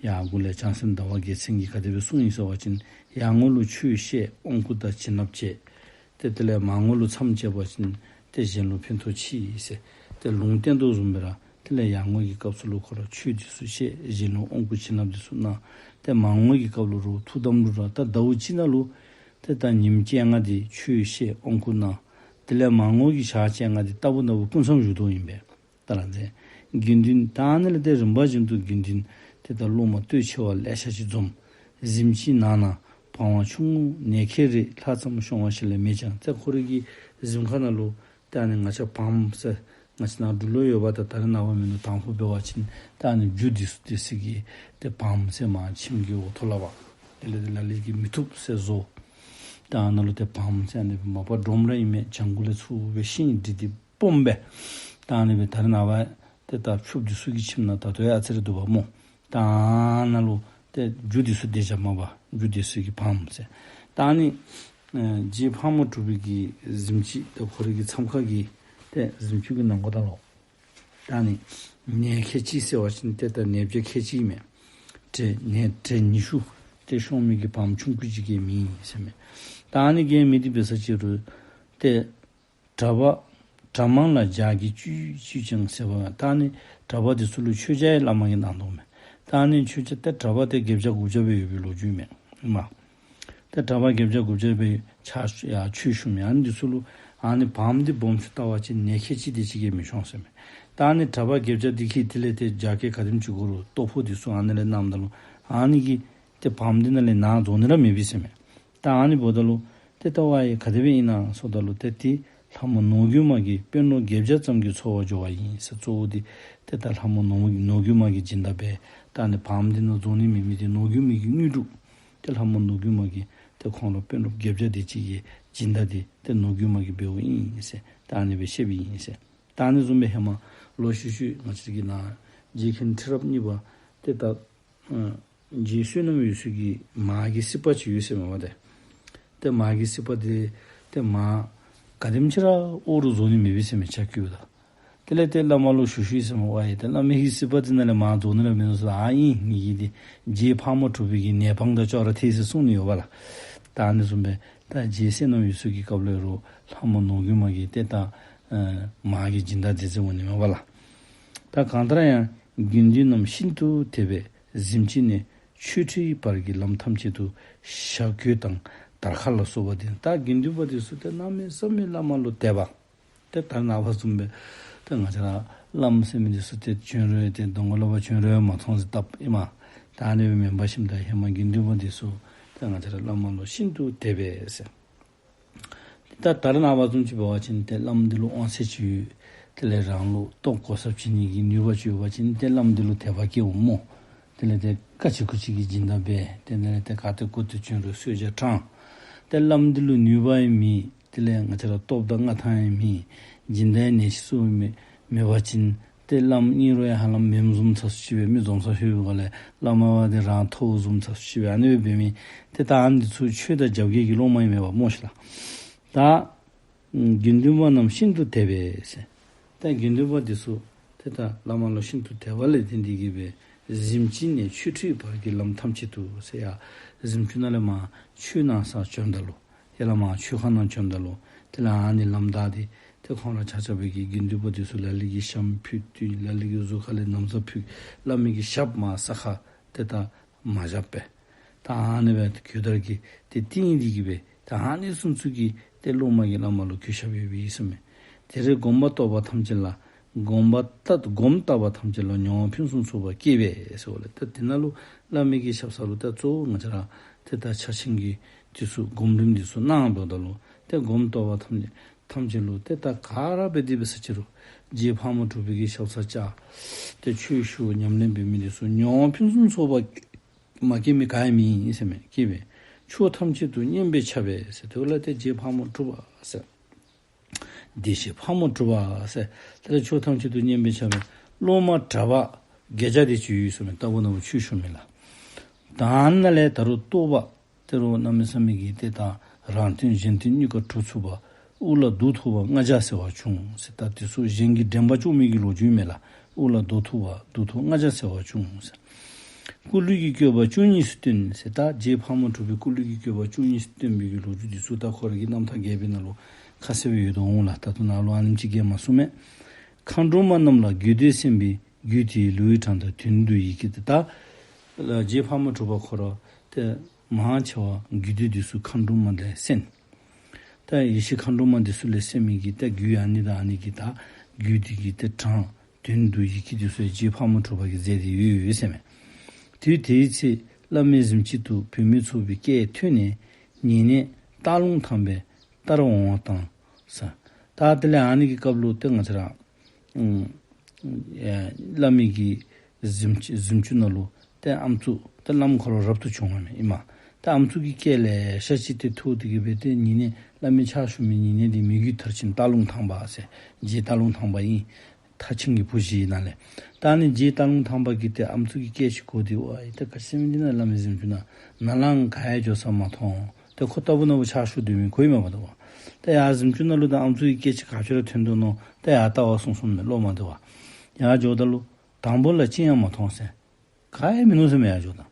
ཡར་མགུ་ལས་བྱང་སེམས་ཟླ་བ་རྒྱལ་མཚན་གྱིས་ག་དེ་སྦེ་གསུངས་ཡི་ཟེར་བ་ཅིན་ཡར་ངོ་ལུ་ཆོས་བཤད་དབང་བསྐུར་དང་བྱིན་རླབས་བཅས། ཏེ་དེ་ལས་མར་ངོ་ལུ་མཚམས་བཅད་པ་ཅིན་ཏེ་གཞན་ལུ་ཕན་ཐོགས་ཆེ་ཟེར་ཏེ་ལུང་བསྟན་དོ་བཟུམ་སྦེ་ར་དེ་ལས་ཡར་ངོ་གི་སྐབས་སུ་ལུ་ཁོ་ར་ཆོས་འདི་ཚུ་བཤད་གཞན་ལུ་དབང་བསྐུར་བྱིན་རླབས་འདི་ཚུ་གནང་། ཏེ་མར་ངོ་གི་སྐབས་ལུ་རུང་ཐུགས་དམ་ལུ་ར་ད་ཟླཝ་གཅིག་ནང་ལུ་ཏེ་ད་ཉིནམ་བཅོ་ལྔ་འདི་ཆོས་བཤད་དབང་བསྐུར་གནང་། དེ་ལས་མར་ངོ་གི་ཞག་བཅོ་ལྔ་འདི་རྟག་བུ་ན་བུ་སྐུ་མཚམས་བཞུགས་དོ་ཨིན་པས། ད་ར་མཛད། དགེ་འདུན་ད་ཨ་ནི་ལས་ཏེ་རིམ་པ་བཞིན་དུ་དགེ་འདུན་ཏེ་ད་སློབ་མ་སྟོབས་ཆེ་བ་ལེ་ཤ་ཅིག་འཛོམས། གཟིམ་ཆུང་ནང་ན་བང་བ་ཆུང་ངུ་ནེ་ཁེ་རེ་ལྷག་ཙམ་ཤོང་བ་ཞིག་ལས་མེད་ཀྱང་ཏེ་ཁོ་རའི་གི་གཟིམ་ཁང་ནང་ལུ་ཏེ་ཨ་ནི་ང་བཅས་བམ་ཟེར་ང་བཅས་ནཱ་འབྲུག་ལུ་ཡོདཔ་ད་ད་རེས་ནངས་པ་མེན་ནུག། དང་ཕུ་འབད་བ་ཅིན་ཏེ་ཨ་ནི་རྒྱུ་འདི་ཚུ་འདི་ཚུ་གི་ཏེ་བམ་ཟེར་མར་ཁྱིམ་གྱི་འོག་ཐོག་ལས་ཕར་དེ་ལས་ཏེ་ལ་ལུ་གིས་མི་ཐུབ་ཟེར་བཟོ། ཏེ་ཨ་ནཱ་ལུ་ཏེ་བམ་ཟེར་ཨ་ནི་སྦེ་མ་པ་སྒྲོམ་ར་ཨིན་མས། བྱང་ཁུག་ལས་ཚུར་སྦེ་ཤིང་སྒྲིལ་ཏེ་སྦོམ་སྦེ། ད་ཨ་ནི་སྦེ་ད་རེས་ནངས་པ་ཏེ་ད་ཕྱུགཔོ་འདི་ཚུ་གི་ཁྱིམ་ནང་ད་ལྟོ་ཡང་ཨ་ཙི་རེ་འདུག་པ་སྨོ། ད་ཨ་ནཱ་ལུ་ཏེ་རྒྱུ་འདི་ཚུ་སྡོད་བཞག་མ་པ་རྒྱུ་འདི་ཚུ་གི་བམ་ཟེར། ད་ཨ་ནི་ཨེ་རྗེ་ཕག་མོ་གྲུ་པའི་གི་གཟིམ་ཆུང་ཏེ་ཁོ་རའི་གི་མཚམས་ཁང་གི་ཏེ་གཟིམ་ཆུང་གི་ནང་སྒོ་ད་ལུ་ད་ཨ་ནི་ནེ་ཁེ་ཅིག་ཟེར་བ་ཅིན་ཏེ་ད་ནེ་བྱ་ཁེ་ཅིག་མས། བྲེ་ནེ་བྲེ་ཉི་ཤུ་ཏེ་ཤོང་མི་གི་བམ་ཆུང་ཀུ་ཅིག་གིས་མེད་ཟེར་མས། ད་ཨ་ནི་གིས་མེད་དེ་འབད་ས་ཅིག་རུང་ཏེ་གྲྭ་པ་གྲྭ་མང་ལ་ལྗགས་ཀྱི་བཅུད་བཅུད་ཀྱང་ཟེར་བ་ད་ཨ་ནི་གྲྭ་པ་འདི་ཚུ་ལུ་མཆོད་བརྒྱ་ཡང་བླ་མ་གིས་གནང་དོ་མས། ད་ཨ་ནི་མཆོད་བརྒྱ་ཏེ་གྲྭ་པ་ཏེ་བརྒྱད་བརྒྱ་དགུ་བརྒྱ་སྦེ་ཡོད་པའི་ལོ་རྒྱུས་མས། ཨིན་མས། ཏེ་གྲྭ་པ་བརྒྱད་བརྒྱ་དགུ་བརྒྱ་སྦེ་ཕྱག་ཡར་ཆོས་ཞུ་མི་ཨ་ནི་འདི་ཚུ་ལུ་ཨ་ནི་བམ་འདི་སྦོམ་ཤོས་བལྟ་བ་ཅིན་ནེ་ཁེ་ཅིག་དེ་ཅིག་གིས་མི་ཤོང་ཟེར་མས། ད་ཨ་ནི་གྲྭ་པ་བརྒྱད་བརྒྱ་འདི་གིས་དེ་ལས་ཏེ་ལྗགས་ཀྱི་ག་དེམ་ཅིག་དགོ་རུང་ལྟོ་ཕོགས་འདི་ཚུ་ཨ་ནི་ལས་གནངམ་ད་ལུ་ཨ་ནི་གིས་ཏེ་བམ་འདི་ནང་ལས་ནང་རྫོགས་ནི་ར་མེད་པས་ཟེར་མས། ད་ཨ་ནི་འབདཝ་ད་ལུ་ཏེ་ལྟ་བ་ཡང་ག་དེ་སྦེ་ཨིན་ན་ཟེརཝ་ད་ལུ་ཏེ་ཏེ་ལྷ་མོ་ནོར་རྒྱུན་མ་གིས་དཔོན་སློབ་བརྒྱད་བརྒྱ་ཙམ་གྱིས་འཚོ་བར་འགྱོ་བ་ཡིན་ཟེར། གཙོ་བོ་འདི་ཏེ་ད་ལྷ་མོ་ནོར་ནོར་རྒྱུན་མ་གིས་སྦྱིན་བདག་འབད། ད་ཨ་ནི་བམ་འདི་ནང་རྫོགས་ནི་མེད་མི་འདི་ནོར་རྒྱུན་མ་གི་དངོས་གྲུབ། ཏེ་ལྷ་མོ་ནོར་རྒྱུན་མ་གིས་ ཏེ་ཁོང་ར་དཔོན་སློབ་བརྒྱད་བརྒྱ་དེ་ཅིག་གིས་སྦྱིན་བདག་དེ་ཏེ་ནོར་རྒྱུན་མ་གིས་འབདཝ་ཨིན་ཟེར་ད་ཨ་ནི་སྦེ་བཤདཔ་ཨིན་ཟེར། ད་ཨ་ནི་བཟུམ་སྦེ་ཧེ་མ་ལོག་ཤུལ་ཤུལ་ང་བཅས་ཀྱི་ནཱ་རྗེ་མཁན་ཁྲི་རབས་གཉིས་པ་ཏེ་ད་ཨ་རྗེ་བསོད་ནམས་འོད་ཟེར་གྱི་མ་གི་སྲིད་པ་ཅིག་ཡོད་ཟེར་མས་པ་ཏེ། ཏེ་མ་གི་སྲིད་པ་དེ་ཏེ་མ་ག་དེམ་ཅིག་ར་དབོར་རུང་རྫོགས་ནི་མེད་པས་ཟེར་མས་ཕྱག་བཀོདཔ་ད། དེ་ལས་ཏེ་བླ་མ་ལུ་ཞུ་ཞུ་ཡི་ཟེར་མས། ཝའི་ཏེ་བླ་མའི་གི་སྲིད་པ་དེ་ནང་ལས་མ་རྫོགས་ནི་ར་མིན་ནུག་ཟེར། ཨ་ཨིན། ངེ་གི་དེ་རྗེ་ཕག་མོ་གྲུ་པའི་གི་ནད་དབང་དང་ཅོག་ར་འཐད་ཟེར་གསུངས་ནི་ཡོད་པ་ལགས། ད་ཨ་ནི་བཟུམ་སྦེ་ད་རྗེ་བསོད་ནམས་འོད་ཟེར་གྱི་སྐབས་ལུ་རུང་ལྷ་མོ་ནོར་རྒྱུན་མ་གིས་ཏེ་ད་ཨ་མ་གི་སྦྱིན་བདག་དེ་མཛད་འོང་ནི་མས་པ་ལགས། ད་གང་ལྟར་ཡང་དགེ་འདུན་རྣམས་ཤིན་ཏུ་དད་པས་གཟིམ་ཅུང་ནས་མཆོད་ཁྲིའི་བར་གྱི་ལམ་ཐམས་ཅད་དུ་ཞབས་བཀོད་དང་དར་དཀར་ལ་སོགས་པ་འདི། ད་དགེ་འདུན་པ་དེ་ཚུ་ཏེ་གནམ་མེད་ས་མེད་བླ་མ་ལུ་དད་པ། ཏེ་ད་ནངས་པ་བཟུམ་སྦེ་ཏེ་ང་བཅས་ར་བླམ་ཟེར་མི་དེ་ཚུ་ཏེ་བྱོན་རུང་ཏེ་གདོང་ཁར་ལོག་པར་བྱོན་རུང་མ་མཐོང་ཟེར་བཏབ་ཨིན་མས། ད་ཨ་ནི་སྦེ་མེན་པར་ཞིནམ་ད་ཧེ་མ་དགེ་འདུན་པ་དེ་ཚུ་ཏེ་ང་བཅས་ར་བླ་མ་ལུ་ཤིན་ཏུ་དད་པས་ཟེར། ད་ད་རེས་ནངས་པ་བཟུམ་ཅིག་འབད་བ་ཅིན་ཏེ་བླམ་འདི་ལུ་དབང་ཚད་ཅིག་ཡོད། དེ་ལས་རང་ལུ་སྟོབས་གོ་ས་བྱིན་ནི་གི་ནུས་པ་ཅིག་ཡོད་པ་ཅིན་ཏེ་བླམ་འདི་ལུ་དད་པ་སྐྱེ་འོང་སྨོ། དེ་ལས་ཏེ་དཀའ་ཆེ་ཁུ་ཆེ་གི་སྦྱིན་བདག་འབད། དེ་ལས་ཏེ་ག་ཏེ་གུ་ཏེ་བྱོན་རུང་གསོལ་ཇ་དྲང་། ཏེ་བླམ་འདི་ལུ་ནུས་པ་ཡང་མེད། དེ་ལས་ང་བཅས་ར་སྟོབས་དང་མངའ་ཐང་ཡང་མེད། སྦྱིན་བདག་ཡང་ནེ་ཤི་སུ་མེད་མེད་པ་ཅིན་ཏེ་བླམ་ཨིན་རུང་ཡང་ཧ་ལམ་མེདཔ་བཟུམ་ཚ་སུ་ཅིག་སྦེ་མི་འཛོམས་ས་ལྷོད་པའི་སྒང་ལས་བླ་མ་བ་དེ་རང་མཐོཝ་བཟུམ་ཚ་སུ་ཅིག་སྦེ་ཨ་ནི་སྦེ་འབད་མི་ཏེ་ད་ཨ་ནི་ཚུ་ཆོས་དང་རྒྱབ་འགལ་གྱི་སློབ་མ་ཨིན་མས་པ་སྨོ་ཤིག་ལགས། ད་དགེ་འདུན་པ་རྣམས་ཤིན་ཏུ་དད་པས་ཟེར། ད་དགེ་འདུན་པ་དེ་ཚུ་ཏེ་ད་བླ་མ་ལུ་ཤིན་ཏུ་དད་པ་ལས་བརྟེན་ཏེ་གིས་སྦེ་གཟིམ་ཅུང་ནས་མཆོད་ཁྲིའི་བར་གྱི་ལམ་ཐམས་ཅད་དུ་ཟེར་ཡ་གཟིམ་ཅུང་ནང་ལས་མར་ཆོས་གནང་སར་བྱོནམ་ད་ལུ་ཡར་ལས་མར་མཆོད་ཁང་ནང་བྱོནམ་ད་ལུ་དེ་ལས་ཨ་ནི་ལམ་བདའ་སྟེ་ཏེ་ཁོང་ར་ཆ་ཁྱབ་ཀྱིས་དགེ་འདུན་པ་དེ་ཚུ་ལ་ལུ་གིས་ཞྭམོ་ཕུད་དེ་ལ་ལུ་གིས་གཟུགས་ཁ་ལས་ན་བཟའ་ཕུད། བླ་མའི་གི་ཞབས་མར་ས་ཁར་ཏེ་ད་མ་བཞག་པས། ད་ཨ་ནི་སྦེ་གུས་བར་གྱིས་ཏེ་བཏིང་སྟེ་གིས་སྦེ་ད་ཨ་ནི་ཚུན་ཚོད་ཀྱི་ཏེ་སློབ་མ་གིས་བླ་མ་ལུ་གུས་ཞབས་ཡོདཔ་ཨིན་ཟེར་མས། དེ་རེ་སྒོམ་པ་རྟོགས་པ་ཐམས་ཅད་ལ་སྒོམ་པ་ལྟ་སྒོམ་ལྟ་བ་ཐམས་ཅད་ལ་མྱོང་བ་ཕུན་སུམ་ཚོགས་པ་སྐྱེས་པས་ཟེརཝ་ལས་ད་དེ་ནང་ལུ་བླ་མའི་གི་ཞབས་ས་ལུ་ད་གཙོ་བོ་ང་བཅས་ར་ཏེ་ད་ཕྱག་ཆེན་གྱི་དེ་ཚུ་སྒོམ་རིམ་དེ་ཚུ་གནངམ་ད་ལུ་ཏེ་སྒོམ་རྟོགས་པ་ཐམས་ཅད་ཐམས་ཅད་ལུ་ཏེ་ད་ག་ར་འབད་དེ་འབད་ས་ཅི་རུང་རྗེ་ཕག་མོ་གྲུ་པའི་གི་ཞབས་སར་བཅར་ཏེ་ཆོས་ཞུ་ཉམས་ལེན་འབད་མི་དེ་ཚུ་མྱོང་བ་ཕུན་སུམ་ཚོགས་པ་མ་སྐྱེས་མི་ག་ཡང་མེད་ཟེར་མས། སྐྱེས་པས། ཕྱོགས་ཐམས་ཅད་དུ་སྙན་པས་ཁྱབ་པས་ཟེར། དེ་ལས་ཏེ་རྗེ་ཕག་མོ་གྲུ་པ་ཟེར། བདེ་གཤེགས་ཕག་མོ་གྲུ་པ་ཟེར། དེ་ལས་ཕྱོགས་ཐམས་ཅད་དུ་སྙན་པས་ཁྱབ་པས། སློབ་མ་གྲྭ་པ་བརྒྱད་བརྒྱ་དེ་ཅིག་ཡོད་ཟེར་མས། ལྟ་བུ་ན་བུ་ཆོས་ཞུ་མི་ལགས། ད་ནཱ་ལས་ད་རུང་རྟོགས་པ་དེ་རུང་གནམ་མེད་ས་མེད་ཀྱི་ཏེ་ད་རང་དོན་གཞན་དོན་གཉིས་ཀ་གྲུབ་ཚུགས་པ། དབུ་ལ་གདུགས་ཐོགས་པ་ལྔ་བརྒྱ་ཟེར་བ་བྱུང་ཟེར། ད་དེ་ཚུ་གཞན་གྱི་འགྲན་པ་བཅུག་མི་གི་ལོ་རྒྱུས་མས་ལགས། དབུ་ལ་གདུགས་ཐོགས་པ་གདུགས་ཐོགས་ལྔ་བརྒྱ་ཟེར་བ་བྱུང་ཟེར། སྐུ་ལུས་ཀྱི་བཀོད་པ་བཅུ་གཉིས་སུ་སྟོན་ཟེར། ད་རྗེ་ཕག་མོ་གྲུ་པའི་སྐུ་ལུས་ཀྱི་བཀོད་པ་བཅུ་གཉིས་སུ་སྟོན་པའི་གི་ལོ་རྒྱུས་དེ་ཚུ་ད་ཁོ་ར་གི་རྣམ་ཐར་རྒྱས་པའི་ནང་ལུ་ཁ་གསལ་སྦེ་ཡོད་དོ་འོང་ལགས། ད་ལྟོ་ནཱ་ལུ་ཨ་ནེམ་ཅིག་རྒྱས་མ་གསུངས་མས། མཁའ་འགྲོ་མ་རྣམས་ལ་རྒྱུད་སྡེ་གསན་པའི་རྒྱུད་དེའི་ལེའུའི་གྲངས་དང་དོན་བསྡུ་ཡི་གེ་དེ། ད་རྗེ་ཕག་མོ་གྲུ་པ་ཁོ་ར་ཏེ་མང་ཆེ་བ་རྒྱུད་སྡེ་འདི་ཚུ་མཁའ་འགྲོ་མ་ལས་གསན། ད་ཡེ་ཤེས་མཁའ་འགྲོ་མ་འདི་ཚུ་ལས་གསན་མི་གི་ད་རྒྱུད་ཨ་ནི་དང་ཨ་ནི་གི་ད་རྒྱུད་སྡེ་གི་ད་གྲངས་དོན་བསྡུ་ཡི་གེ་འདི་ཚུ་རྗེ་ཕག་མོ་གྲུ་པ་གིས་མཛད་དེ་ཡོད་ཟེར་མས། དུས་དེའི་ཚེ་བླ་མའི་གཟིམ་ཅུང་དུ་བུད་མེད་ཚོགས་པའི་སྐད་ཐོས་ནས་ཉེ་གནས་སྟག་ལུང་ཐང་པའི་ལྟར་འོང་བ་དང་ཟེར། ད་དེ་ལས་ཨ་ནི་གི་སྐབས་ལུ་ཏེ་ང་བཅས་ར་ཨུམ་ཨེ་བླ་མའི་གི་གཟིམ་གཟིམ་ཅུང་ནང་ལུ་ཏེ་ཨམ་སྲུ་ཏེ་བླམ་ཁོ་ར་རབ་ཏུ་བྱུང་བ་མས་ཨིན་མས། ཏེ་ཨམ་སྲུ་གི་སྐད་ལེ་ཤ་ཅིག་ཏེ་ཐོས་ཏེ་གིས་སྦེ་ཏེ་ཉེ་གནས་བླ་མའི་ཕྱག་ཞུ་མི་ཉེ་གནས་འདི་མི་རྒྱུད་མཐར་ཕྱིན་སྟག་ལུང་ཐང་པ་ཟེར། རྗེ་སྟག་ལུང་ཐང་པ་ཨིན། མཐར་ཕྱིན་གྱི་བུ་བཞིའི་ནང་ལས། ད་ཨ་ནི་རྗེ་སྟག་ལུང་ཐང་པ་གིས་ཏེ་ཨམ་སྲུ་གི་སྐད་ཅིག་གོ་སྟེ་ཝའི་ད་ག་ཅི་ཟེར་མི་འདི་ན་བླ་མའི་གཟིམ་ཅུང་ནང་ན་ལངས་ག་ཡང་འགྱོ་ས་མ་མཐོང་། ཏེ་ཁོ་ལྟ་བུ་ན་བུ་ཕྱག་ཞུ་སྡོད་མི་གོཝ་མས་པ་ད་ཝ། ད་ཡར་གཟིམ་ཅུང་ནང་ལུ་ད་ཨམ་སྲུ་གི་སྐད་ཅིག་ག་ཅི་ར་ཐོན་དོ་མནོ། ད་ཡར་ལྟ་བར་སོང་སོངམ་མས་སློབ་མ་དེ་ཝ། ཡར་འགྱོཝ་ད་ལུ་དང་པོ་ལས་ཅི་ཡང་མ་མཐོང་ཟེར། ག་ཡང་མིན་ནུག་ཟེར་མས་ཡར་འགྱོཝ་ད།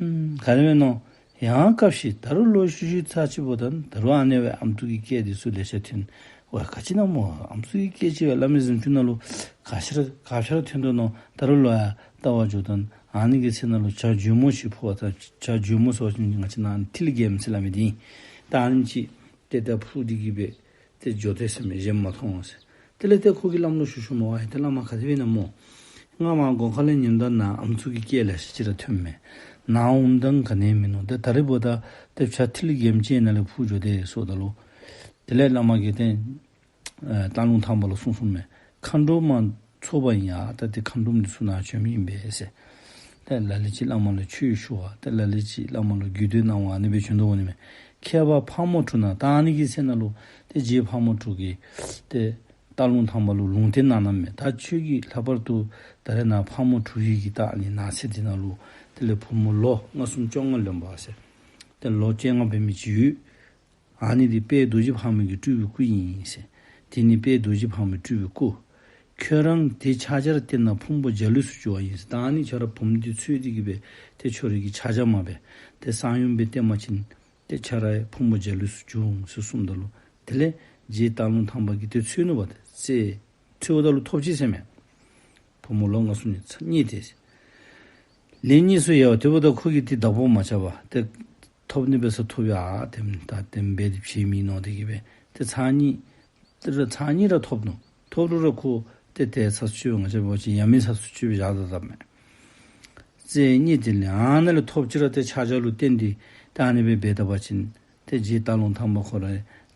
ཨུམ་ག་དེ་སྦེ་མནོ། ཡང་སྐབས་ཤིག་ད་རུང་ལོག་ཤུལ་ཤུལ་ཚར་གཅིག་འབདཝ་ད་ད་རུང་ཨ་ནི་སྦེ་ཨམ་སྲུ་གི་སྐད་འདི་ཚུ་ལེ་ཤ་ཐོན། ཝའི་ག་ཅི་ཨིན་ན་སྨོ། ཨམ་སྲུ་གི་སྐད་ཅིག་སྦེ་བླ་མའི་གཟིམ་ཅུང་ནང་ལུ་ག་ཅི་ར་ག་ཅི་ར་ཐོན་དོ་མནོ། ད་རུང་ལོག་ཡར་ལྟ་བར་འགྱོཝ་ད་ཨ་ནི་གི་ཚེ་ནང་ལུ་བྱ་འཇོལ་མོ་ཅིག་འཕུར་བ་དང་། བྱ་འཇོལ་མོ་ཟེར་བ་ཅིན་ང་བཅས་ནཱ་ཐིལ་རྒྱལམ་ཟེར་སླབ་མི་འདི་ཨིན། ད་ཨ་ནི་ཅིག་ཏེ་ད་འཕུར་ཏེ་གིས་སྦེ་ཏེ་འགྱོ་དེས་ཟེར་མས། གཞན་མ་མཐོང་ཟེར། དེ་ལས་ཏེ་ཁོ་གིས་བླམ་ལུ་ཞུ་ཞུཝ་མས། ཝའི་ཏེ་བླ་མ་ག་དེ་སྦེ་ཨིན་ན་སྨོ། ང་མར་སྒོ་ཁ་ལས་ཉན་ད་ནཱ་ཨམ་སྲུ་གི་སྐད་ལེ་ཤ་ཅིག་ར་ཐོནམ་མས། ནཱ་འོངམ་ད་ག་ནི་ཡང་མིན་ནུག། ཏེ་ད་རེས་འབདཝ་ད་ཏེ་བྱ་ཐིལ་རྒྱལམ་ཅིག་ནཱ་ལས་འཕུར་འགྱོ་དེས་ཟེརཝ་ད་ལུ། དེ་ལས་བླ་མ་གིས་ཏེ་ཨེ་སྟག་ལུང་ཐང་པ་ལུ་གསུངས་གསུངསམ་མས། མཁའ་འགྲོ་མ་ཚོགས་པ་ཡིན་ཡ། ད་ཏེ་མཁའ་འགྲོམ་འདི་ཚུ་ནཱ་བྱོན་མི་ཨིན་པས་ཟེར། ཏེ་ལ་ལུ་ཅིག་བླ་མ་ལུ་ཆོས་ཞུ་བ། ཏེ་ལ་ལུ་ཅིག་བླ་མ་ལུ་རྒྱུད་སྡེ་གནང་བ། ཨ་ནི་སྦེ་བྱོན་དོ་འོང་ནི་མས། མཁས་པ་ཕག་མོ་གྲུ་ནག། ད་ཨ་ནི་གི་ཚེ་ནང་ལུ་ཏེ་རྗེ་ཕག་མོ་གྲུ་གིས་ཏེ་སྟག་ལུང་ཐང་པ་ལུ་ལུང་བསྟན་གནང་གནངམ་མས། ད་ཁྱོད་ཀྱིས་ལྷག་པར་དུ་ད་རེས་ནངས་ཕག་མོ་གྲུ་ཡི་གི་ད་ཨ་ནི་ནགས་ཚལ་འདི་ནང་ལུ་དེ་ལས་བུམོ་ལོ་ལྔ་གསུམ་བཅོ་ལྔ་ལོན་པ་ཟེར། ཏེ་ལོ་བཅོ་ལྔ་འབད་མི་ཅིག་ཡོད། ཨ་ནི་འདི་དཔལ་རྡོ་རྗེ་ཕག་མོ་གི་སྤྲུལ་པའི་སྐུ་ཨིན་ཟེར། དེ་ནི་དཔལ་རྡོ་རྗེ་ཕག་མོའི་སྤྲུལ་པའི་སྐུ། ཁྱོད་རང་དེ་ཕྱག་རྒྱར་བསྟེན་ན་ཕུང་པོ་འཇའ་ལུས་སུ་གྱུར་པ་ཡིན་ཟེར། ད་ཨ་ནི་ཁྱོད་ར་བུམོ་འདི་འཚོལ་ཏེ་གི་སྦེ་ཏེ་ཁྱོད་རའི་གི་ཕྱག་རྒྱ་མ་འབད། ཏེ་གསང་ཡུམ་སྦེ་བསྟེན་པ་ཅིན་ཏེ་ཁྱོད་ར་ཕུང་པོ་འཇའ་ལུས་སུ་འགྱུར་འོང་ཟེར་གསུངམ་ད་ལུ། དེ་ལས་རྗེ་སྟག་ལུང་ཐང་པ་གིས་ཏེ་འཚོལ་ནུག་པ། ཏེ་ཚེ་འཚོལཝ་ད་ལུ་ཐོབ་ཅི་ཟེར་མས། བུམོ་ལོ་ལྔ་གསུམ་ནི་ཚར་གཉིས་ཏེ། ལན་གཉིས་སུ་ཡལ་བ། དེ་འབདཝ་ད་ཁོ་གིས་ཏེ་བདག་པོ་མ་རྐྱབ་པར་ཏེ་ཐོབ་ནི་འབད་ས་ཐོབ་ཡར་དེམ་ད་དེམ་སྦེ་ཏེ་བྱིན་མི་མནོ་སྟེ་གི་སྦེ་ཏེ་ཚར་གཉིས་ཏེ་ར་ཚར་གཉིས་ར་ཐོབ་ནུག། ཐོབ་རུང་ར་ཁོ་ཏེ་དེ་ཚར་གཅིག་ང་བཅས་འབད་བ་ཅིན་ཡ་མེད་ས་སུ་གཅིག་སྦེ་བཞག་ད་ད་མས། ཚར་གཉིས་ཏེ་ལས་ཨ་ནཱ་ལས་ཐོབ་ཅི་ར་ཏེ་ཕྱག་རྒྱ་ལུ་བརྟེན་ཏེ་ད་ཨ་ནི་སྦེ་འབད་ད་པ་ཅིན་ཏེ་རྗེ་སྟག་ལུང་ཐང་པ་ཁོ་ར་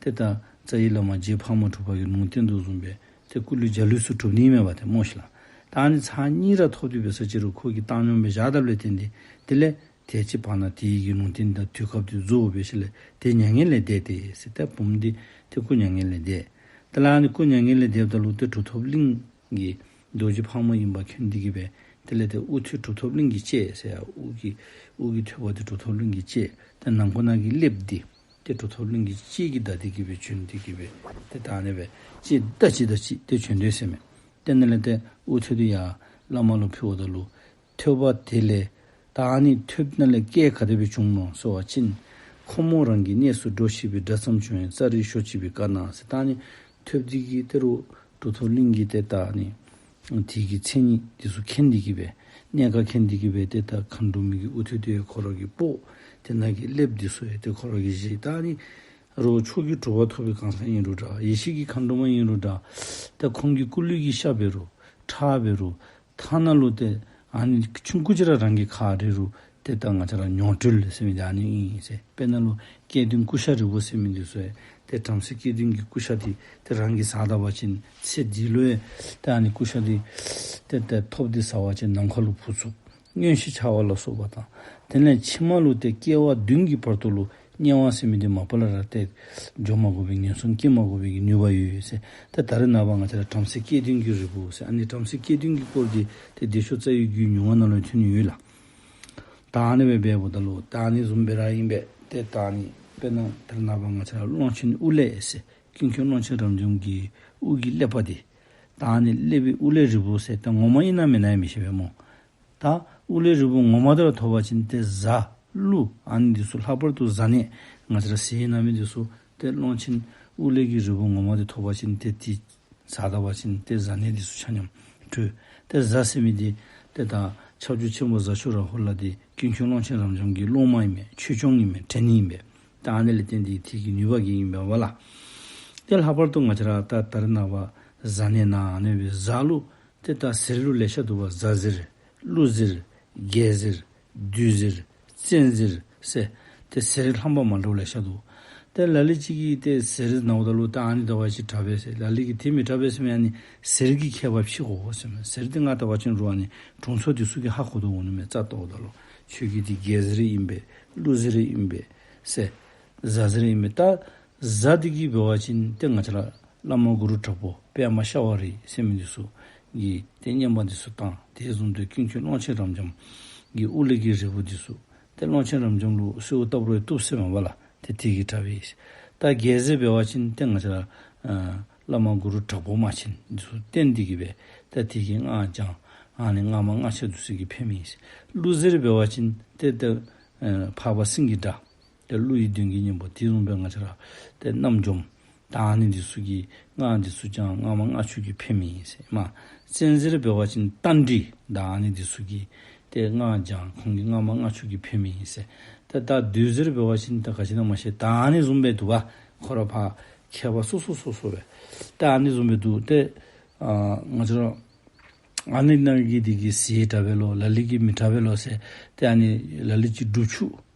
ཏེ་ད་རྩ་བའི་བླ་མ་རྗེ་ཕག་མོ་གྲུ་པ་གིས་ལུང་བསྟན་དོ་བཟུམ་སྦེ་ཏེ་སྐུ་ལུས་འཇའ་ལུས་སུ་གྲུབ་ནི་མས་པ་ཏེ་སྨོ་ཤིག་ལགས། ད་ཨ་ནི་ཚར་གཉིས་ར་ཐོབ་སྟེ་འབད་ས་ཅིག་རུང་ཁོ་གིས་བཏང་སྙོམས་སྦེ་བཞག་ད་ལས་བརྟེན་ཏེ་དེ་ལས་དེ་ཅིག་བར་ན་དེ་གི་ལུང་བསྟན་དང་དུས་སྐབས་དེ་རྫོགས་པའི་ཤུལ་ལས་ཏེ་མྱ་ངན་ལས་འདས་ཏེ་ཟེར། ཏེ་བུམོ་འདི་ཏེ་སྐུ་མྱ་ངན་ལས་འདས། དེ་ལས་ཨ་ནི་སྐུ་མྱ་ངན་ལས་འདསཔ་ད་ལུ་ཏེ་གྲུབ་ཐོབ་གླིང་གི་རྡོ་རྗེ་ཕག་མོ་ཨིན་པ་མཁྱེན་ཏེ་གི་སྦེ་དེ་ལས་ཏེ་དབུ་ཐོད་གྲུབ་ཐོབ་གླིང་གིས་བཅད་ཟེར། དབུ་གི་དབུ་གི་ཐོད་པ་འདི་གྲུབ་ཐོབ་གླིང་གིས་བཅད། ཏེ་ནང་ཁོག་ནང་གི་ཀླདཔ་འདི་ཏེ་གྲུབ་ཐོབ་གླིང་གིས་ལྕེ་གིས་བདའ་སྟེ་གི་སྦེ་བྱོན་ཏེ་གི་སྦེ་ཏེ་ད་ཨ་ནི་སྦེ་ལྕེ་བདའ་ཅི་བདའ་ཅི་ཏེ་བྱོན་དོ་ཟེར་མས། ཏེ་ཨ་ནི་ལས་ཏེ་དབུ་ཐོད་འདི་ཡར་བླ་མ་ལུ་ཕུལཝ་ད་ལུ་ཐོད་པ་དེ་ལས་ད་ཨ་ནི་ཐོད་པ་ནང་ལས་སྐད་ག་དེ་སྦེ་བྱུང་ནུག་ཟེར་བ་ཅིན། ཁོ་མོ་རང་གི་གནས་སུ་འགྲོ་ཤེས་པའི་སྒྲ་ཙམ་བྱུང་བས་ཙཱ་རི་ཞོ་ཅིག་པའི་བཀའ་གནང་ཟེར། ད་ཨ་ནི་ཐོད་པ་འདི་གིས་ཏེ་རུང་གྲུབ་ཐོབ་གླིང་གི་ཏེ་ད་ཨ་ནི་དེ་གི་མཚན་ཉིད་འདི་ཚུ་མཁྱེན་ཏེ་གི་སྦེ་གནས་སྐབས་མཁྱེན་ཏེ་གི་སྦེ་ཏེ་ད་མཁའ་འགྲོ་མའི་གི་དབུ་ཐོད་འདི་ཁོ་ར་གིས་སྤོ། ཏེ་ནང་གི་ཀླདཔ་འདི་ཚུ་ཡང་ཏེ་ཁོ་ར་གིས་བཞེས། ད་ཨ་ནི་རོགས་མཆོག་གི་གྲུབ་པ་ཐོབ་པའི་གང་ཟག་ཨིན་རུང་འདྲ། ཡེ་ཤེས་ཀྱི་མཁའ་འགྲོ་མ་ཨིན་རུང་འདྲ། ད་ཁོང་གི་སྐུ་ལུས་ཀྱི་ཤ་འབད་རུང་ཁྲག་འབད་རུང་ཐ་ན་ལུ་ཏེ་ཨ་ནི་ཆུང་ཀུ་ཅིག་ར་རང་གིས་ཁ་རེག་རུང་ཏེ་ད་ང་བཅས་ར་མྱོང་གྲོལ་ཟེར་མི་འདི་ཨ་ནི་ཨིན་ཟེར། དཔེར་ན་ལུ་སྐྱེ་གདུང་ཀུ་ཤ་རིལ་བུ་ཟེར་མི་འདི་ཚུ་ཡང་ཏེ་བྲམ་ཟེ་སྐྱེ་གདུང་གི་ཀུ་ཤ་འདི་ཏེ་རང་གིས་ཟ་ད་པ་ཅིན་ཚེ་འདི་ལུ་ཡང་ཏེ་ཨ་ནི་ཀུ་ཤ་འདི་ཏེ་ཏེ་ཐོབ་སྟེ་ཟ་བ་ཅིན་ནམ་མཁའ་ལུ་འཕུར་ཚུགས། མངོན་ཤེས་འཆར་བ་ལ་སོགས་པ་དང་། དེ་ལས་ཕྱི་མ་ལུ་ཏེ་སྐྱེ་བ་བདུན་གྱི་བར་དུ་ལུ་དམྱལ་བ་ཟེར་མི་འདི་མ་པ་ལས་ར་ཏེ་འགྱོ་མ་དགོ་པའི་ངན་སོང་སྐྱེ་མ་དགོ་པའི་གི་ནུས་པ་ཡོད་ཟེར། ཏེ་ད་རེས་ནངས་པ་ང་བཅས་ར་བྲམ་ཟེ་སྐྱེ་གདུང་གི་རིལ་བུ་ཟེར། ཨ་ནི་བྲམ་ཟེ་སྐྱེ་གདུང་གི་སྐོར་འདི་ཏེ་བདེ་མཆོག་རྩ་བའི་རྒྱུད་མྱུར་བ་ནང་ལུ་ཐོན་ནི་ཡོད་ལགས། ད་ཨ་ནི་སྦེ་འབདཝ་ད་ལུ་ད་ཨ་ནི་བཟུམ་སྦེ་ར་ཨིན་པས། ཏེ་ད་ཨ་ནི་དཔེར་ན་ད་རེས་ནངས་པ་ང་བཅས་ར་ཀློང་ཆེན་དབུ་ཀླད་ཟེར་ཀུན་མཁྱེན་ཀློང་ཆེན་རབ་འབྱམས་ཀྱི་དབུ་གི་ཀླད་པ་འདི་ད་ཨ་ནི་ཀླད་པའི་དབུ་ཀླད་རིལ་བུ་ཟེར་ད་ངོ་མ་ཨིན་ན་མེན་ན་ཡང་མི་ཤེས་པས་སྨོ། ད་དབུ་ཀླད་རིལ་བུ་ངོ་མ་འདི་ར་ཐོབ་པ་ཅིན་ཏེ་གཟའ་ཀླུ་ཨ་ནི་འདི་ཚུ་ལྷག་པར་དུ་གཟའ་ནད་ང་བཅས་ར་ཟས་ཨིན་ན་མེན་འདི་ཚུ་ཏེ་ཀློང་ཆེན་དབུ་ཀླད་ཀྱི་རིལ་བུ་ངོ་མ་འདི་ཐོབ་པ་ཅིན་ཏེ་འདི་ཟ་ད་པ་ཅིན་ཏེ་གཟའ་ནད་འདི་ཚུ་ཆ་མཉམ་གྲོལ། ཏེ་གཟའ་ཟེར་མི་འདི་ཏེ་ད་ཁྱབ་འཇུག་ཆེན་པོ་གཟའ་མཆོག་ར་ཧོར་ལ་འདི་ཀུན་མཁྱེན་ཀློང་ཆེན་རབ་འབྱམས་ཀྱི་སློབ་མ་ཨིན་མས། ཆོས་སྐྱོང་ཨིན་མས། བྲན་ཨིན་པས། ད་ཨ་ནི་ལས་བརྟེན་ཏེ་དེ་གི་ནུས་པ་གིས་ཨིན་པས་པ་ལགས། ཏེ་ལྷག་པར་དུ་ང་བཅས་ར་ད་ད་རེས་ནངས་པ་གཟའ་ནད་ནང་ཨ་ནི་སྦེ་གཟའ་ལུ་ཏེ་ད་གཟེར་ལུ་ལེ་ཤ་འདུག་པ། གཟའ་གཟེར་ཀླུ་གཟེར་རྒྱལ་གཟེར་བདུད་གཟེར་བཙན་གཟེར་ཟེར་ཏེ་གཟེར་རྣམ་པ་མ་འདྲཝ་ལེ་ཤ་འདུག། ཏེ་ལ་ལུ་ཅིག་གིས་ཏེ་གཟེར་ནཝ་ད་ལུ་ད་ཨ་ནི་ཟླཝ་ཅིག་དྲག་པས་ཟེར། ལ་ལུ་གིས་དེ་མི་དྲག་པས་ཟེར་མི་ཨ་ནི་གཟེར་གྱི་ཁྱད་པར་ཕྱེ་དགོ་ཟེར་མས། གཟེར་འདི་ང་ལྟ་བ་ཅིན་རུང་ཨ་ནི་དྲུང་འཚོ་འདི་ཚུ་གིས་ཧ་གོ་དོ་འོང་ནི་མས། རྩ་ལྟཝ་ད་ལུ་ཁྱོད་ཀྱི་འདི་རྒྱལ་གཟེར་ཨིན་པས། ཀླུ་གཟེར་ཨིན་པས་ཟེར། གཟའ་གཟེར་ཨིན་པས། ད་གཟའ་འདི་གིས་འབད་བ་ཅིན་ཏེ་ང་བཅས་ར་བླ་མ་གུ་རུ་དྲག་པོ་པདྨ་ཤ་བ་རི་ཟེར་མི་འདི་ཚུ་གིས་ཏེ་བསྙེན་པ་འདི་ཚུ་བཏང་། དེ་བཟུམ་སྦེ་ཀུན་མཁྱེན་ཀློང་ཆེན་རབ་འབྱམས་ཀྱི་དབུ་ཀླད་ཀྱི་རིལ་བུ་འདི་ཚུ་ཏེ་ཀློང་ཆེན་རབ་འབྱམས་ལུ་གསོལཝ་བཏབ་རུང་བཏུབ་ཟེར་མས་པ་ལགས། ཏེ་དེ་གིས་དྲག་པས། ད་རྒྱལ་གཟེར་འབད་བ་ཅིན་ཏེ་ང་བཅས་ར་ཨ་བླ་མ་གུ་རུ་དྲག་པོ་དམར་ཆེན་འདི་ཚུ་བསྟེན་ཏེ་གི་སྦེ་ད་དེ་གི་སྔགས་བགྱང་། ཨ་ནི་སྔགས་མ་སྔགས་ཆས་འདི་ཚུ་གིས་ཕན་མས། ཀླུ་གཟེར་འབད་བ་ཅིན་ཏེ་ད་ཨ་འཕགས་པ་སེང་གེའི་སྒྲ་ཏེ་ཀླུ་ཡི་གདོན་གྱི་གཉེན་པོ་དེ་བཟུམ་སྦེ་ང་བཅས་ར་ཏེ་རྣམ་འཇོམས་ད་ཨ་ནི་འདི་ཚུ་གིས་སྔགས་འདི་ཚུ་བགྱང་། སྔགས་མ་སྔགས་ཆས་ཀྱིས་ཕན་མས་ཟེར་མས། བཙན་གཟེར་འབད་བ་ཅིན་རྟ་མགྲིན་ད་ཨ་ནི་འདི་ཚུ་གིས་ཏེ་སྔགས་བགྱང་། ཁོང་གི་སྔགས་མ་སྔགས་ཆས་ཀྱིས་ཕན་མས་ཟེར། ཏེ་ད་བདུད་གཟེར་འབད་བ་ཅིན་ད་ག་ཅི་ཨིན་ན་མ་ཤེས། ད་ཨ་ནི་བཟུམ་སྦེ་འདུག་པ། ཁོ་ར་ཕར་ཁྱད་པར་སོ་སོ་སོ་སོ་སྦེ་ད་ཨ་ནི་བཟུམ་སྦེ་འདུག། ཏེ་ཨ་ང་བཅས་ར་ཨ་ནི་ནང་གི་འདི་གིས་གཟེར་དྲག་པས་ལོ། ལ་ལུ་གིས་མི་དྲག་པས་ལོ་ཟེར། ཏེ་ཨ་ནི་ལ་ལུ་ཅིག་སྒྲུབ་ཆུ་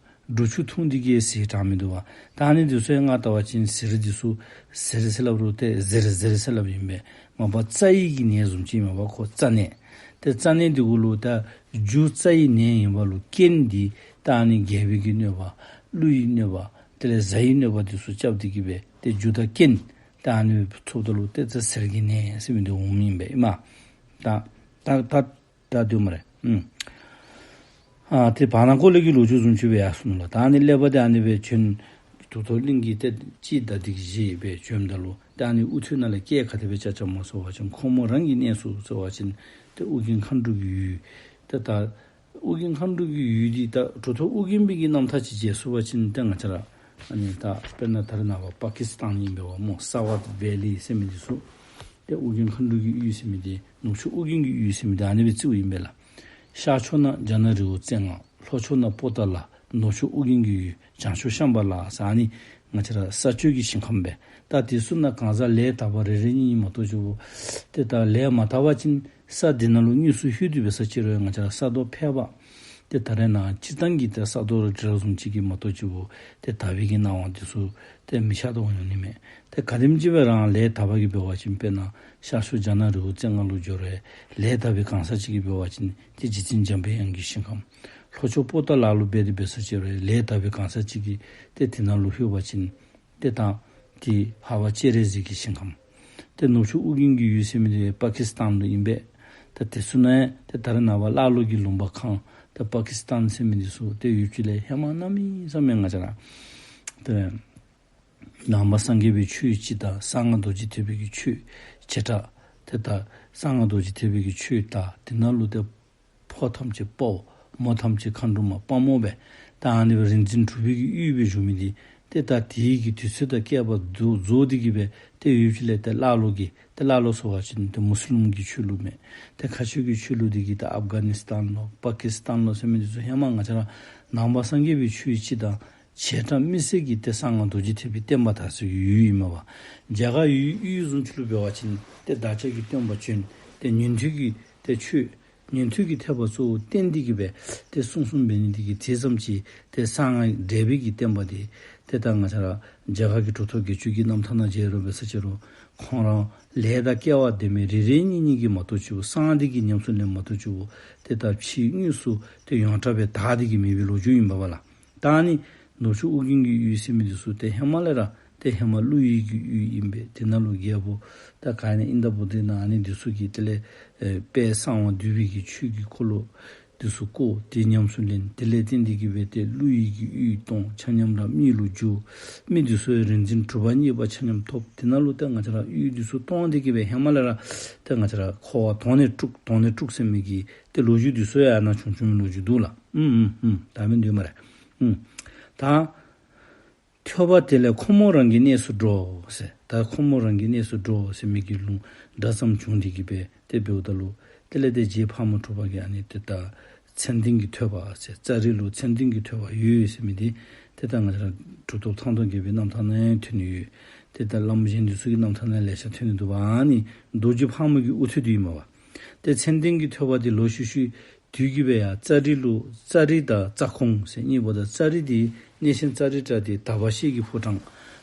སྒྲུབ་ཆུ་འཐུང་འདི་གིས་གཟེར་དྲག་མི་འདུག་པ། ད་ཨ་ནི་འདི་ཚུ་ཡང་ང་ལྟ་བ་ཅིན་གཟེར་འདི་ཚུ་གཟེར་ཟེར་སླབ་རུང་ཏེ་གཟེར་གཟེར་ཟེར་སླབ་ཨིན་པས། མ་པ་རྩ་ཡི་གི་ནད་བཟུམ་ཅིག་མ་པ་ཁོ་རྩ་ནད། ཏེ་རྩ་ནད་འདི་གུ་ལུ་ད་རྒྱུ་རྩ་ཡི་ནད་ཨིན་པ་ལུ་རྐྱེན་འདི་ད་ཨ་ནི་རྒྱལ་པོའི་གི་གནོད་པ་ཀླུ་ཡི་གནོད་པ་དེ་ལས་གཟའ་ཡི་གནོད་པ་འདི་ཚུ་རྐྱབ་སྟེ་གི་སྦེ་ཏེ་རྒྱུ་དང་རྐྱེན་ད་ཨ་ནི་ཚུདཔ་ད་ལུ་ཏེ་རྩ་གཟེར་གྱི་ནད་ཟེར་མི་འདི་འོངམ་ཨིན་པས་ཨིན་མས། ད་ད་ད་ད་དེ་སྨ་རེ། ཨུམ། ཨ་ཏེ་བར་ན་ཀོ་ལེ་གི་ལོ་རྒྱུས་བཟུམ་ཅིག་སྦེ་ཡར་སོང་ནུག་ལགས། ད་ཨ་ནི་ཀླད་པ་འདི་ཨ་ནི་སྦེ་བྱོན། གྲུབ་ཐོབ་གླིང་གི་ཏེ་སྤྱི་ཟླ་འདི་གི་བཞི་སྦེ་བྱོནམ་ད་ལུ་ད་ཨ་ནི་དབུ་ཐོད་ནང་ལས་སྐད་ག་དེ་སྦེ་རྐྱབ་རྐྱབ་སྨོ་ཟེར་བ་ཅིན་ཁོ་མོ་རང་གི་གནས་སུ་ཟེར་བ་ཅིན་ཏེ་ཨུ་རྒྱན་མཁའ་འགྲོ་གི་ཡུལ། ཏེ་ད་ཨུ་རྒྱན་མཁའ་འགྲོ་གི་ཡུལ་འདི་ད་གྲུབ་ཐོབ་ཨུ་རྒྱན་པའི་གི་རྣམ་ཐར་ཅིག་མཇལ་ཚུགས་པ་ཅིན་ཏེ་ང་བཅས་ར་ཨ་ནི་ད་དཔེར་ན་ད་རེས་ནངས་པ་པ་ཀི་སི་ཏཱན་ཨིན་པས་པ་སྨོ། སཱ་ཝརྟ་ཝེ་ལི་ཟེར་མི་འདི་ཚུ། ཏེ་ཨུ་རྒྱན་མཁའ་འགྲོ་གི་ཡུལ་ཟེར་མི་འདི་ནུབ་ཕྱོགས་ཨུ་རྒྱན་གྱི་ཡུལ་ཟེར་མི་འདི་ཨ་ནི་སྦེ་བརྩིཝ་ཨིན་པས་ལགས། ཤར་ཕྱོགས་ན་རྒྱ་ནག་རི་བོ་རྩེ་ལྔ། ལྷོ་ཕྱོགས་ན་པོ་ཏ་ལ། ནུབ་ཕྱོགས་ཨུ་རྒྱན་གྱི་ཡུལ། བྱང་ཕྱོགས་ཤམ་བྷ་ལ་ཟེར་ཨ་ནི་ང་བཅས་ར་ས་སྤྱོད་ཀྱི་ཞིང་ཁམས་སྦེ། ད་དེ་ཚུ་ནང་གང་ཟག་ལས་དག་པ་རེ་རེ་གཉིས་གཉིས་མ་གཏོགས་ཅིག་པོ་ཏེ་ད་ལས་མ་དག་པ་ཅིན་ས་འདི་ནང་ལུ་དངོས་སུ་ལྷོད་དེ་འབད་ས་ཅིག་རུང་ང་བཅས་ར་ས་རྡོ་ཕལ་པ་ཏེ་ད་རེས་ནངས་སྤྱིར་བཏང་གི་ཏེ་ས་རྡོ་ར་དྲི་ར་བཟུམ་ཅིག་གིས་མ་གཏོགས་ཅིག་པོ་ཏེ་དག་པའི་གི་སྣང་བ་འདི་ཚུ་ཏེ་མི་ཤར་དོ་འོང་ནི་མས། ཏེ་ག་དེམ་ཅིག་སྦེ་རང་ལས་དག་པ་གིས་འབད་བ་ཅིན་དཔེར་ན་ཤར་ཕྱོགས་རྒྱ་ནག་རི་བོ་རྩེ་ལྔ་ལུ་འགྱོ་རུང་ལས་དག་པའི་གང་ཟག་ཅིག་གིས་འབད་བ་ཅིན་ཏེ་རྗེ་བཙུན་འཇམ་པའི་དབྱངས་ཀྱི་ཞིང་ཁམས། ལྷོ་ཕྱོགས་པོ་ཏ་ལ་ལུ་འབད་དེ་འབད་ས་ཅིག་རུང་ལས་དག་པའི་གང་ཟག་ཅིག་གིས་ཏེ་དེ་ནང་ལུ་ལྷོད་པ་ཅིན་ཏེ་ད་ཏེ་འཕགས་པ་སྤྱན་རས་གཟིགས་ཀྱི་ཞིང་ཁམས། ཏེ་ནུབ་ཕྱོགས་ཨུ་རྒྱན་གྱི་ཡུལ་ཟེར་མི་འདི་པ་ཀི་སི་ཏཱན་ལུ་ཨིན་པས། ད་དེ་ཚུ་ནང་ཏེ་ད་རེས་ནངས་པ་ཀླ་ཀློ་གི་ལུང་པ་ཁང་ཏེ་པ་ཀི་སི་ཏཱན་ཟེར་མི་འདི་ཚུ་ཏེ་ཡུལ་ཕྱོགས་ལས་ཧེ་མ་གནམ་མེད་ས་མེད་ང་བཅས་ར་ཏེ་ནང་པ་སངས་རྒྱས་པའི་ཆོས་སྤྱི་དང་གསང་སྔགས་རྡོ་རྗེ་ཐེག་པའི་གི་ཆོས་བྱེ་བྲག། ཏེ་ད་གསང་སྔགས་རྡོ་རྗེ་ཐེག་པའི་གི་ཆོས་དང་དེ་ནང་ལུ་ཏེ་ཕོ་ཐམས་ཅད་དཔའོ། མོ་ཐམས་ཅད་མཁའ་འགྲོ་མ་དཔའ་མོ་སྦེ། ད་ཨ་ནི་སྦེ་རིག་འཛིན་གྲུབ་པའི་གི་ཡུལ་སྦེ་བཞུགས་མི་འདི་ཏེ་ད་དེའི་གི་དུས་ཚོད་དང་བསྐལ་པ་རྫོགས་རྫོགས་ཏེ་གི་སྦེ་ཏེ་ཡུལ་ཕྱོགས་ལས་ཏེ་ཀླ་ཀློ་གི་ཏེ་ཀླ་ཀློ་ཟེར་བ་ཅིན་ཏེ་མུ་སི་ལིམ་གྱི་ཆོས་ལུགས་མས། ཏེ་ཁ་ཆོས་ཀྱི་ཆོས་ལུགས་འདི་གིས་ད་ཨབ་གྷ་ནི་སི་ཏཱན་ལོ་པ་ཀི་སི་ཏཱན་ལོ་ཟེར་མི་འདི་ཚུ་ཧེ་མ་ང་བཅས་ར་ནང་པ་སངས་རྒྱས་པའི་ཆོས་སྤྱི་དང་བྱེ་བྲག་དམིགས་བསལ་གྱི་ཏེ་གསང་སྔགས་རྡོ་རྗེ་ཐེག་པའི་བསྟན་པ་དར་སའི་ཡུལ་ཨིན་མས་པ། རྒྱ་གར་ཡུལ་ཡུལ་བཟུམ་ཅིག་ལུ་འབད་བ་ཅིན་ཏེ་བདག་ཅག་གི་སྟོན་པ་བྱོན་ཏེ་ཉན་ཐོས་ཀྱི་ཏེ་ཆོས་ཉན་ཐོས་ཀྱི་ཐེག་པ་གཙོ་བོ་བསྟན་ཏེ་གི་སྦེ་ཏེ་གསུངས་གསུངསམ་འབད་ནི་འདི་གིས་དེ་ཙམ་ཅིག་ཏེ་གསང་སྔགས་འབྲེལ་བའི་གི་བསྟན་པ་འདི་ཏེ་ད་ང་བཅས་ར་རྒྱ་གར་གྱི་གྲུབ་ཐོབ་དགེ་བཅུ་གི་རྣམ་ཐར་ནང་མཇལ་རུང་འབད་ས་ཅིག་རུང་ཁོང་ར་ལས་དང་སྐལ་བ་ལྡན་མི་རེ་རེ་གཉིས་གཉིས་ཀྱིས་མ་གཏོགས་ཅིག་པོ་གསང་སྔགས་འདི་གི་ཉམས་སུ་ལེན་མ་གཏོགས་ཅིག་པོ་ཏེ་ད་ཕྱིས་དངོས་སུ་ཏེ་ཡོངས་གྲགས་སྦེ་དར་ཏེ་གི་མེད་པའི་ལོ་རྒྱུས་ཨིན་པས་པ་ལགས། ད་ཨ་ནི་ནུབ་ཕྱོགས་ཨུ་རྒྱན་གྱི་ཡུལ་ཟེར་མི་འདི་ཚུ་ཏེ་ཧེ་མ་ལས་ར་ཏེ་ཧེ་མ་ཀླུ་ཡི་གི་ཡུལ་ཨིན་པས། དེ་ནང་ལུ་རྒྱལ་པོ་ད་ག་ཨིན་ན་ཨིནྡྲ་བོ་དྷི་ན་ཨ་ནི་འདི་ཚུ་གིས་དེ་ལས་ཨེ་དཔལ་གསང་བ་འདུས་པའི་གི་ཆོས་ཀྱི་འཁོར་ལོ་འདི་ཚུ་བསྐོར་ཏེ་ཉམས་སུ་ལེན། དེ་ལས་བརྟེན་ཏེ་གི་སྦེ་ཏེ་ཀླུ་ཡི་གི་ཡུལ་སྟོང་ཆ་མཉམ་ར་མི་ལུ་འགྱུར། མི་འདི་ཚུ་ཡང་རིག་འཛིན་གྲུབ་པ་བརྙེས་པ་ཆ་མཉམ་ཐོབ། དེ་ནང་ལུ་ཏེ་ང་བཅས་ར་ཡུལ་འདི་ཚུ་སྟོང་སྟེ་གི་སྦེ་ཧེ་མ་ལས་ར་ཏེ་ང་བཅས་ར་འཁོར་བ་དོང་ནས་དཀྲུགས་དོང་ནས་དཀྲུགས་ཟེར་མི་གི་ཏེ་ལོ་རྒྱུས་འདི་ཚུ་ཡང་ཨ་ནཱ་བྱུང་བྱུངམ་ལོ་རྒྱུས་འདུག་ལགས། ཨུམ་ཨུམ་ཨུམ། ད་མི་འདུག་སྨ་རེ། ཨུམ། ད་ཐོས་པ་དེ་ལས་ཁོ་མོ་རང་གི་གནས་སུ་འགྲོ་ཟེར། ད་ཁོ་མོ་རང་གི་གནས་སུ་འགྲོ་ཟེར་མི་གི་ལུང་སྒྲ་ཙམ་བྱུང་སྟེ་གི་སྦེ་ཏེ་འབདཝ་ད་ལུ་དེ་ལས་ཏེ་རྗེ་ཕག་མོ་གྲུ་པ་གིས་ཨ་ནི་ཏེ་ད་མཚན་ལྡན་གྱི་ཐོས་པ་ཟེར་ཙ་རི་ལུ་མཚན་ལྡན་གྱི་ཐོས་པ་ཡོད་ཟེར་མི་འདི་ཏེ་ད་ང་བཅས་ར་གྲུབ་ཐོབ་ཐང་སྟོང་རྒྱལ་པོའི་རྣམ་ཐར་ནང་ཡང་ཐོན་ཡོད། ཏེ་ད་བླམ་གཞན་འདི་ཚུ་གི་རྣམ་ཐར་ནང་ལེ་ཤ་ཐོན་ནི་འདུག་པ། ཨ་ནི་རྡོ་རྗེ་ཕག་མོ་གི་དབུ་ཐོད་འདི་ཨིན་མས་པ། ཏེ་མཚན་ལྡན་གྱི་ཐོས་པ་འདི་ལོག་ཤུལ་ཤུལ་དུས་ཀྱི་སྦེ་ཡར་ཙ་རི་ལུ་ཙ་རི་དང་ཙ་ཁོང་ཟེར་གཉིས་པོ་དང་ཙ་རི་འདི་གནས་ཆེན་ཙ་རི་ཏྲ་འདི་དག་པ་ཤེལ་གྱི་ཕོ་བྲང་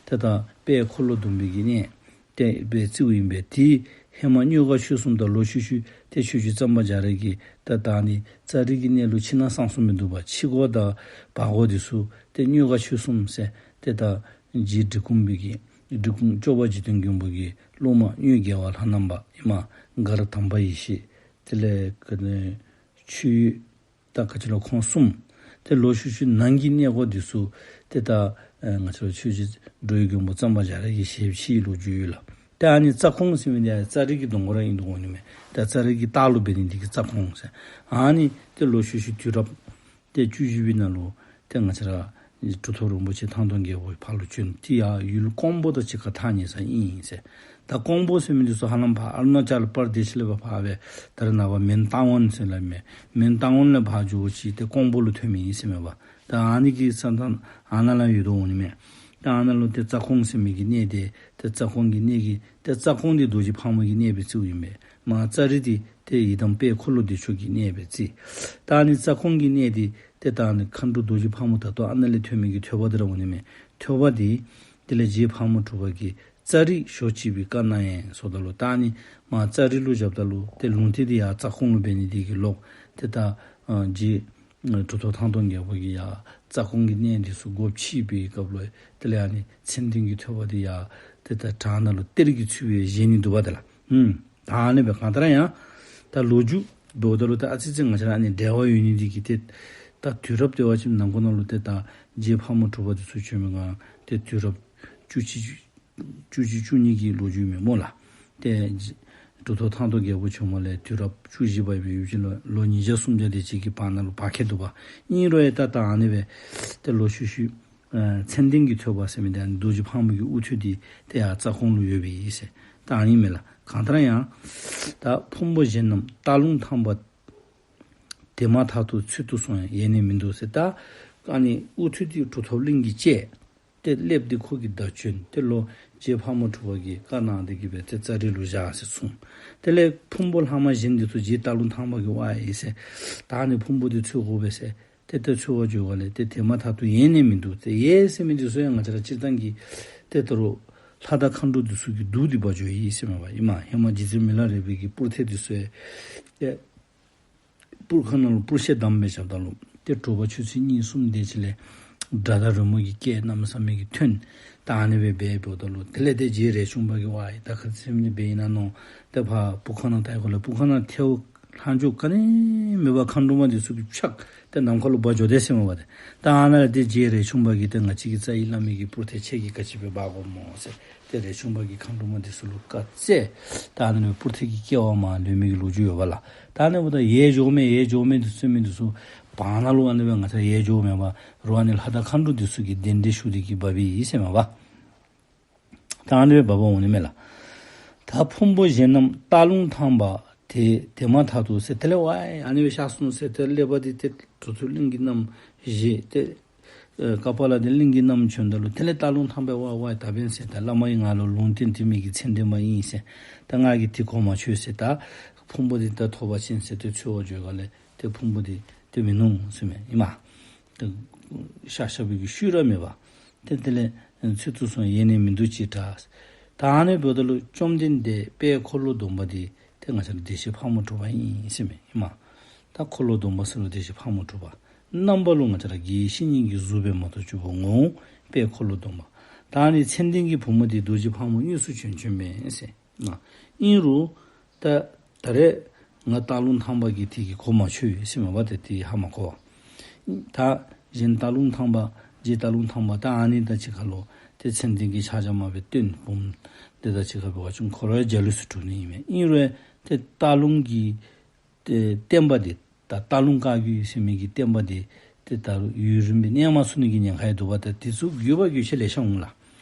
ཏེ་ད་དཔལ་འཁོར་ལོ་སྡོམ་པའི་གི་གནས་ཏེ་སྦེ་བརྩིཝ་ཨིན་པས། དེ་ཧེ་མ་གཉོས་མགར་ཆོས་གསུམ་དང་ལོག་ཤུལ་ཤུལ་ཏེ་ཆོས་རྗེ་གཙང་པ་རྒྱ་རས་ཀྱིས་ད་ད་ཨ་ནི་ཙ་རི་གི་གནས་ལུ་ཕྱི་ནང་གསང་གསུམ་སྦེ་འདུག་པ། ཕྱི་སྒོ་དང་བར་སྒོ་འདི་ཚུ་ཏེ་གཉོས་མགར་ཆོས་གསུམ་ཟེར་ཏེ་ད་རྗེ་འབྲི་གུང་པའི་གི་འབྲི་གུང་སྐྱོབ་པ་འཇིག་རྟེན་མགོན་པོ་གི་སློབ་མ་གཉོས་རྒྱལ་བ་ལྷ་ནང་པ་ཨིན་མས། མགར་དམ་པ་ཡེ་ཤེས། དེ་ལས་ག་ནི་ཆོས་ཡོད་ད་ག་ཅི་ལོ་ཁོང་གསུམ། ཏེ་ལོག་ཤུལ་ཤུལ་ནང་གི་གནས་སྒོ་འདི་ཚུ་ཏེ་ད་ཨེ་ང་བཅས་ར་ཆོས་རྗེ་འགྲོ་བའི་མགོན་པོ་གཙང་པ་རྒྱ་རས་ཀྱིས་ཞལ་ཕྱེ་ལོ་རྒྱུས་ཡོད་ལགས། ཏེ་ཨ་ནི་ཙ་ཁོང་ཟེར་མི་འདི་ཡང་ཙ་རི་གི་གདོང་ཁར་ཨིན་འདུག་འོང་ནི་མས། ད་ཙ་རི་གི་ལྟག་ལུ་འབད་ནི་འདི་གིས་ཙ་ཁོང་ཟེར། ཨ་ནི་ཏེ་ལོག་ཤུལ་ཤུལ་དུས་རབས་ཏེ་བཅུ་བཞི་པའི་ནང་ལུ་ཏེ་ང་བཅས་ར་གྲུབ་ཐོབ་རིན་པོ་ཆེ་ཐང་སྟོང་རྒྱལ་པོ་ཕར་ལུ་བྱོན། ཏེ་ཡར་ཡུལ་ཀོང་པོ་དང་གཅིག་ཁར་ཐག་ཉེ་ས་ཨིན་ཟེར། ད་ཀོང་པོ་ཟེར་མི་འདི་ཚུ་ཧ་ལམ་ཕར་ཨ་རུ་ན་ཅལ་པར་དེ་ཤི་ལས་ཕར་ཕར་སྦེ་ད་རེས་ནངས་པ་མེན་ཏཱ་ཝན་ཟེར་སླབ་མས། མེན་ཏཱ་ཝན་ལས་ཕར་འགྱོ་ཅི་ཏེ་ཀོང་པོ་ལུ་ཐོན་མི་ཨིན་ཟེར་མས་པ། ད་ཨ་ནི་གི་ས་མཐའ་ཨ་ནཱ་ལུ་ཡོད་དོ་འོང་ནི་མས། ད་ཨ་ནཱ་ལུ་ཏེ་ཙ་ཁོང་ཟེར་མི་གི་གནས་འདི་ཏེ་ཙ་ཁོང་གི་གནས་ཀྱི་ཏེ་ཙ་ཁོང་འདི་རྡོ་རྗེ་ཕག་མོ་གི་གནས་སྦེ་བརྩིཝ་ཨིན་པས། མར་ཙ་རི་འདི་ཏེ་ཡི་དམ་དཔལ་འཁོར་ལོ་བདེ་མཆོག་གི་གནས་སྦེ་བརྩི། ད་ཨ་ནི་ཙ་ཁོང་གི་གནས་འདི་ཏེ་ད་ཨ་ནི་མཁའ་འགྲོ་རྡོ་རྗེ་ཕག་མོ་ད་ལྟོ་ཨ་ནཱ་ལས་ཐོན་མི་གི་ཐོས་པ་འདི་ར་འོང་ནི་མས། ཐོས་པ་འདི་དེ་ལས་རྗེ་ཕག་མོ་གྲུ་པ་གིས་ ཙ་རི་ཞོ་ཅིག་སྦེ་བཀའ་གནང་ཡི་ཟེརཝ་ད་ལུ། ད་ཨ་ནི་མར་ཙ་རི་ལུ་བཞགཔ་ད་ལུ་ཏེ་ལུང་བསྟན་འདི་ཡར་རྩ་ཁོང་ལུ་འབད་ནི་འདི་གིས་ལོག་ཏེ་ད་ཨ་རྗེ་གྲུབ་ཐོབ་ཐང་སྟོང་རྒྱལ་པོ་གིས་ཡར་རྩ་ཁོང་གི་གནས་འདི་ཚུ་སྒོ་ཕྱེ་བའི་སྐབས་ལུ་དེ་ལས་ཨ་ནི་མཚན་ལྡན་གྱི་ཐོས་པ་འདི་ཡར་ཏེ་ད་བྲག་ནང་ལུ་གཏེར་གྱི་ཚུལ་སྦེ་བཞེངས་ནི་འདུག་པ་དེ་ལགས། ཨུམ། ད་ཨ་ནི་སྦེ་གང་ལྟར་ཡང་ད་ལོ་རྒྱུས་འབདཝ་ད་ལུ་ད་ཨ་ཙི་ཙི་ང་བཅས་ར་ཨ་ནི་འབྲེལ་བ་ཡོད་ནི་འདི་གིས་ཏེ་ད་དུས་རབས་དེ་བ་ཅིན་ནང་འཁོད་ནང་ལུ་ཏེ་ད་རྗེ་ཕག་མོ་གྲུ་པ་འདི་ཚུ་བྱོན་མི་གང་ཏེ་དུས་རབས་བཅུ་གཅིག་བཅུ་གཅིག་བཅུ་གཉིས་ཀྱི་ལོ་རྒྱུས་མེན་སྨོ་ལགས། ཏེ་གྲུབ་ཐོབ་ཐང་སྟོང་རྒྱལ་པོ་བྱོནམ་ལས་དུས་རབས་བཅུ་བཞི་པ་ཡོད་པའི་ཡུལ་ཅིག་ལུ་ལོ་ཉིས་བརྒྱ་སུམ་བརྒྱ་དེ་ཅིག་གི་བར་ན་ལུ་བར་ཁྱད་འདུག་པ། ཨིན་རུང་ཡང་ད་ད་ཨ་ནི་སྦེ་ཏེ་ལོག་ཤུལ་ཤུལ་ཨ་མཚན་ལྡན་གྱི་ཐོས་པ་ཟེར་མི་འདི་ཨ་ནི་རྡོ་རྗེ་ཕག་མོ་གི་དབུ་ཐོད་འདི་ཏེ་ཡར་རྩ་ཁོང་ལུ་ཡོད་པའི་ཨིན་ཟེར། ད་ཨ་ནི་མས་ལགས། གང་ལྟར་ཡང་ད་ཕུང་པོ་གཞན་རྣམས་སྟག་ལུང་ཐང་པ། དེ་མ་ཐག་ཏུ་ཚུལ་དུ་སོང་ཡང་ཡལ་ནས་མི་འདུག་ཟེར། ད་ཨ་ནི་དབུ་ཐོད་འདི་གྲུབ་ཐོབ་གླིང་གིས་བཅད། ཏེ་སླེབས་ཏེ་ཁོ་གིས་བདའ་བྱོན། ཏེ་ལོག་རྗེ་ཕག་མོ་གྲུ་པ་གིས་བཀའ་གནང་སྟེ་གི་སྦེ་ཏེ་ཙ་རི་ལུ་བཞག་ཟེར་གསུངས། དེ་ལས་ཕུང་པོ་ལྷག་མ་གཞན་འདི་ཚུ་རྗེ་སྟག་ལུང་ཐང་པ་གིས་དབའ་ཡི་ཟེར། ད་ཨ་ནི་ཕུང་པོ་འདི་འཚོལ་དགོ་པས་ཟེར། ཏེ་ཏེ་འཚོལ་བར་འགྱོ་བ་ལས་ཏེ་དེ་མ་ཐག་ཏུ་ཡལ་ནས་མི་འདུག། ཏེ་ཡལ་ཟེར་མི་འདི་ཚུ་ཡང་ང་བཅས་ར་སྤྱིར་བཏང་གི་ཏེ་ད་རུང་ལྷ་དང་མཁའ་འགྲོ་འདི་ཚུ་གི་གདུགས་འདི་འབག་འགྱོ་ཡི་ཟེར་མས་པ། ཨིན་མས། ཧེ་མ་རྗེ་བཙུན་མི་ལ་རས་པའི་གི་པུར་ཐལ་འདི་ཚུ་ཡང་ཏེ་པུར་ཁང་ནང་ལུ་པུར་ཤད་བསྡམས་སྦེ་བཞགཔ་ད་ལུ་ཏེ་དྲོ་པ་ཆུ་ཚོད་གཉིས་གསུམ་དེ་ཅིག་ལས་སྒྲ་དང་རོལ་མོ་གི་སྐད་གནམ་མེད་ས་མེད་ཀྱི་ཐོན། ད་ཨ་ནི་སྦེ་འབདཝ་ད་ལུ་དེ་ལས་ཏེ་རྗེ་རས་ཆུང་པ་གིས་ཝའི་ད་ག་ཅི་ཟེར་མི་འདི་འབད་ཨིན་ན་མནོ། ཏེ་ཕར་པུ་ཁང་ནང་ལྟ་ཡི་གོ་ལས་པུ་ཁང་ནང་ཐལཝ་ལྷག་འཇོག་ག་ནི་མེད་པར་མཁའ་འགྲོ་མ་འདི་ཚུ་གིས་ཕྱག་ཏེ་ནམ་མཁའ་ལུ་འབག་འགྱོ་དེས་ཟེར་མས་པ་ཏེ། ད་ཨ་ནཱ་ལས་ཏེ་རྗེ་རས་ཆུང་པ་གིས་ཏེ་ང་བཅས་ཀྱི་རྩ་བའི་བླ་མའི་གི་པུར་ཐལ་ཁྱེད་ཀྱིས་ག་ཅི་སྦེ་འབག་དགོཔ་སྨོ་ཟེར། ཏེ་རས་ཆུང་པ་གིས་མཁའ་འགྲོ་མ་འདི་ཚུ་ལུ་བཀའ་སྩལ། ད་ཨ་ནི་པུར་ཐལ་གྱི་སྐལ་བ་མར་ལུས་མི་གི་ལོ་རྒྱུས་ཡོད་པ་ལགས། ད་ཨ་ནི་འབདཝ་ད་ཡལ་འགྱོ་མས་ཡལ་འགྱོ་མས་འདི་ཟེར་མི་འདི་ཚུ་བར་ན་ལུ་ཨ་ནི་སྦེ་ང་བཅས་ཡལ་འགྱོ་མེད་པར་རོགས་ཨ་ནི་ལྷ་དང་མཁའ་འགྲོ་འདི་ཚུ་གིས་གདན་འདྲེན་ཞུ་སྟེ་གི་འབག་པའི་ཨིན་ཟེར་མས་པ། ད་ཨ་ནི་སྦེ་འབག་པར་འོང་ནི་མས་ལགས། ད་ཕུང་པོ་གཞན་རྣམས་སྟག་ལུང་ཐང་པ་དེ་དེ་མ་ཐག་ཏུ་ཟེར། དེ་ལས་ཝའི་ཨ་ནི་སྦེ་གཤགས་སོང་ཟེར། ཏེ་སླེབས་པ་འདི་ཏེ་གྲུབ་ཐོབ་གླིང་གི་རྣམ་བཞེས་ཏེ་ཨེ་ཀ་པཱ་ལ་དེ་གླིང་གི་རྣམ་བྱོནམ་ད་ལུ་དེ་ལས་སྟག་ལུང་ཐང་པས་ཝའི་ཝའི་ད་འབདན་ཟེར། ད་བླ་མ་གིས་ང་ལུ་ལུང་བསྟན་དེ་མི་གི་མཚན་ལྡན་པ་ཨིན་ཟེར། ད་ང་གིས་དེ་གོ་མ་ཆོད་ཟེར། ད་ཕུང་པོ་འདི་ད་ཐོབ་པ་ཅིན་ཟེར་ཏེ་འཚོལ་བར་འགྱོ་ག་ལས་ཏེ་ཕུང་པོ་འདི་ཏེ་མིན་ནུག་ཟེར་མས་ཨིན་མས། ཏེ་གཤགས་གཤགས་པའི་གི་ཤུལ་ར་མེད་པ། ཏེ་དེ་ལས་ཚུལ་དུ་སོང་ཡལ་ནས་མི་འདུག་ཅེས་གྲགས། ད་ཨ་ནི་འབདཝ་ད་ལུ་བཅོམ་ལྡན་འདས་དཔལ་འཁོར་ལོ་སྡོམ་པ་འདི་ཏེ་ང་བཅས་ར་བདེ་གཤེགས་ཕག་མོ་གྲུ་པ་ཨིན་ཟེར་མས་ཨིན་མས། ད་འཁོར་ལོ་སྡོམ་པ་ཟེར་རུང་བདེ་གཤེགས་ཕག་མོ་གྲུ་པ། རྣམ་པ་ལུ་ང་བཅས་ར་དགེ་བའི་བཤེས་གཉེན་གྱི་གཟུགས་སྦེ་མ་གཏོགས་གྱུར་པ་འོང་། དཔལ་འཁོར་ལོ་སྡོམ་པ། ད་ཨ་ནི་མཚན་ལྡན་གྱི་བུ་མོ་འདི་རྡོ་རྗེ་ཕག་མོ་དངོས་སུ་བྱོན་བྱོནམ་མས་ཟེར། ཨིན་རུང་ད་ད་རེས་ང་སྟག་ལུང་ཐང་པ་གིས་དེ་གི་གོ་མ་ཆོད་ཟེར་མས་པ་ཏེ། དེ་ཧ་མ་གོ་བས། ད་གཞན་སྟག་ལུང་ཐང་པ་རྗེ་སྟག་ལུང་ཐང་པ་ད་ཨ་ནི་ད་ཅི་ཁ་ལོ་ཏེ་མཚན་ལྡན་གྱི་ཕྱག་རྒྱ་མ་སྦེ་སྟོན། བུམོ་འདི་ད་ཅི་ཁ་འབད་བ་ཅིན་ཁོ་ར་འཇའ་ལུས་སུ་གྲུབ་ནི་ཨིན་མས། ཨིན་རུང་ཏེ་སྟག་ལུང་གི་ཏེ་བསྟན་པ་འདི་ད་སྟག་ལུང་བཀའ་བརྒྱུད་ཟེར་མི་གི་བསྟན་པ་འདི་ཏེ་ད་ཡུན་རིངམོ་སྦེ་གནས་མ་ཚུགས་ནི་གི་ཉེན་ཁ་ཡང་འདུག་པ། ད་དེ་ཚུ་དགོས་པ་དགོས་ཆེད་ལེ་ཤ་འོང་ལགས།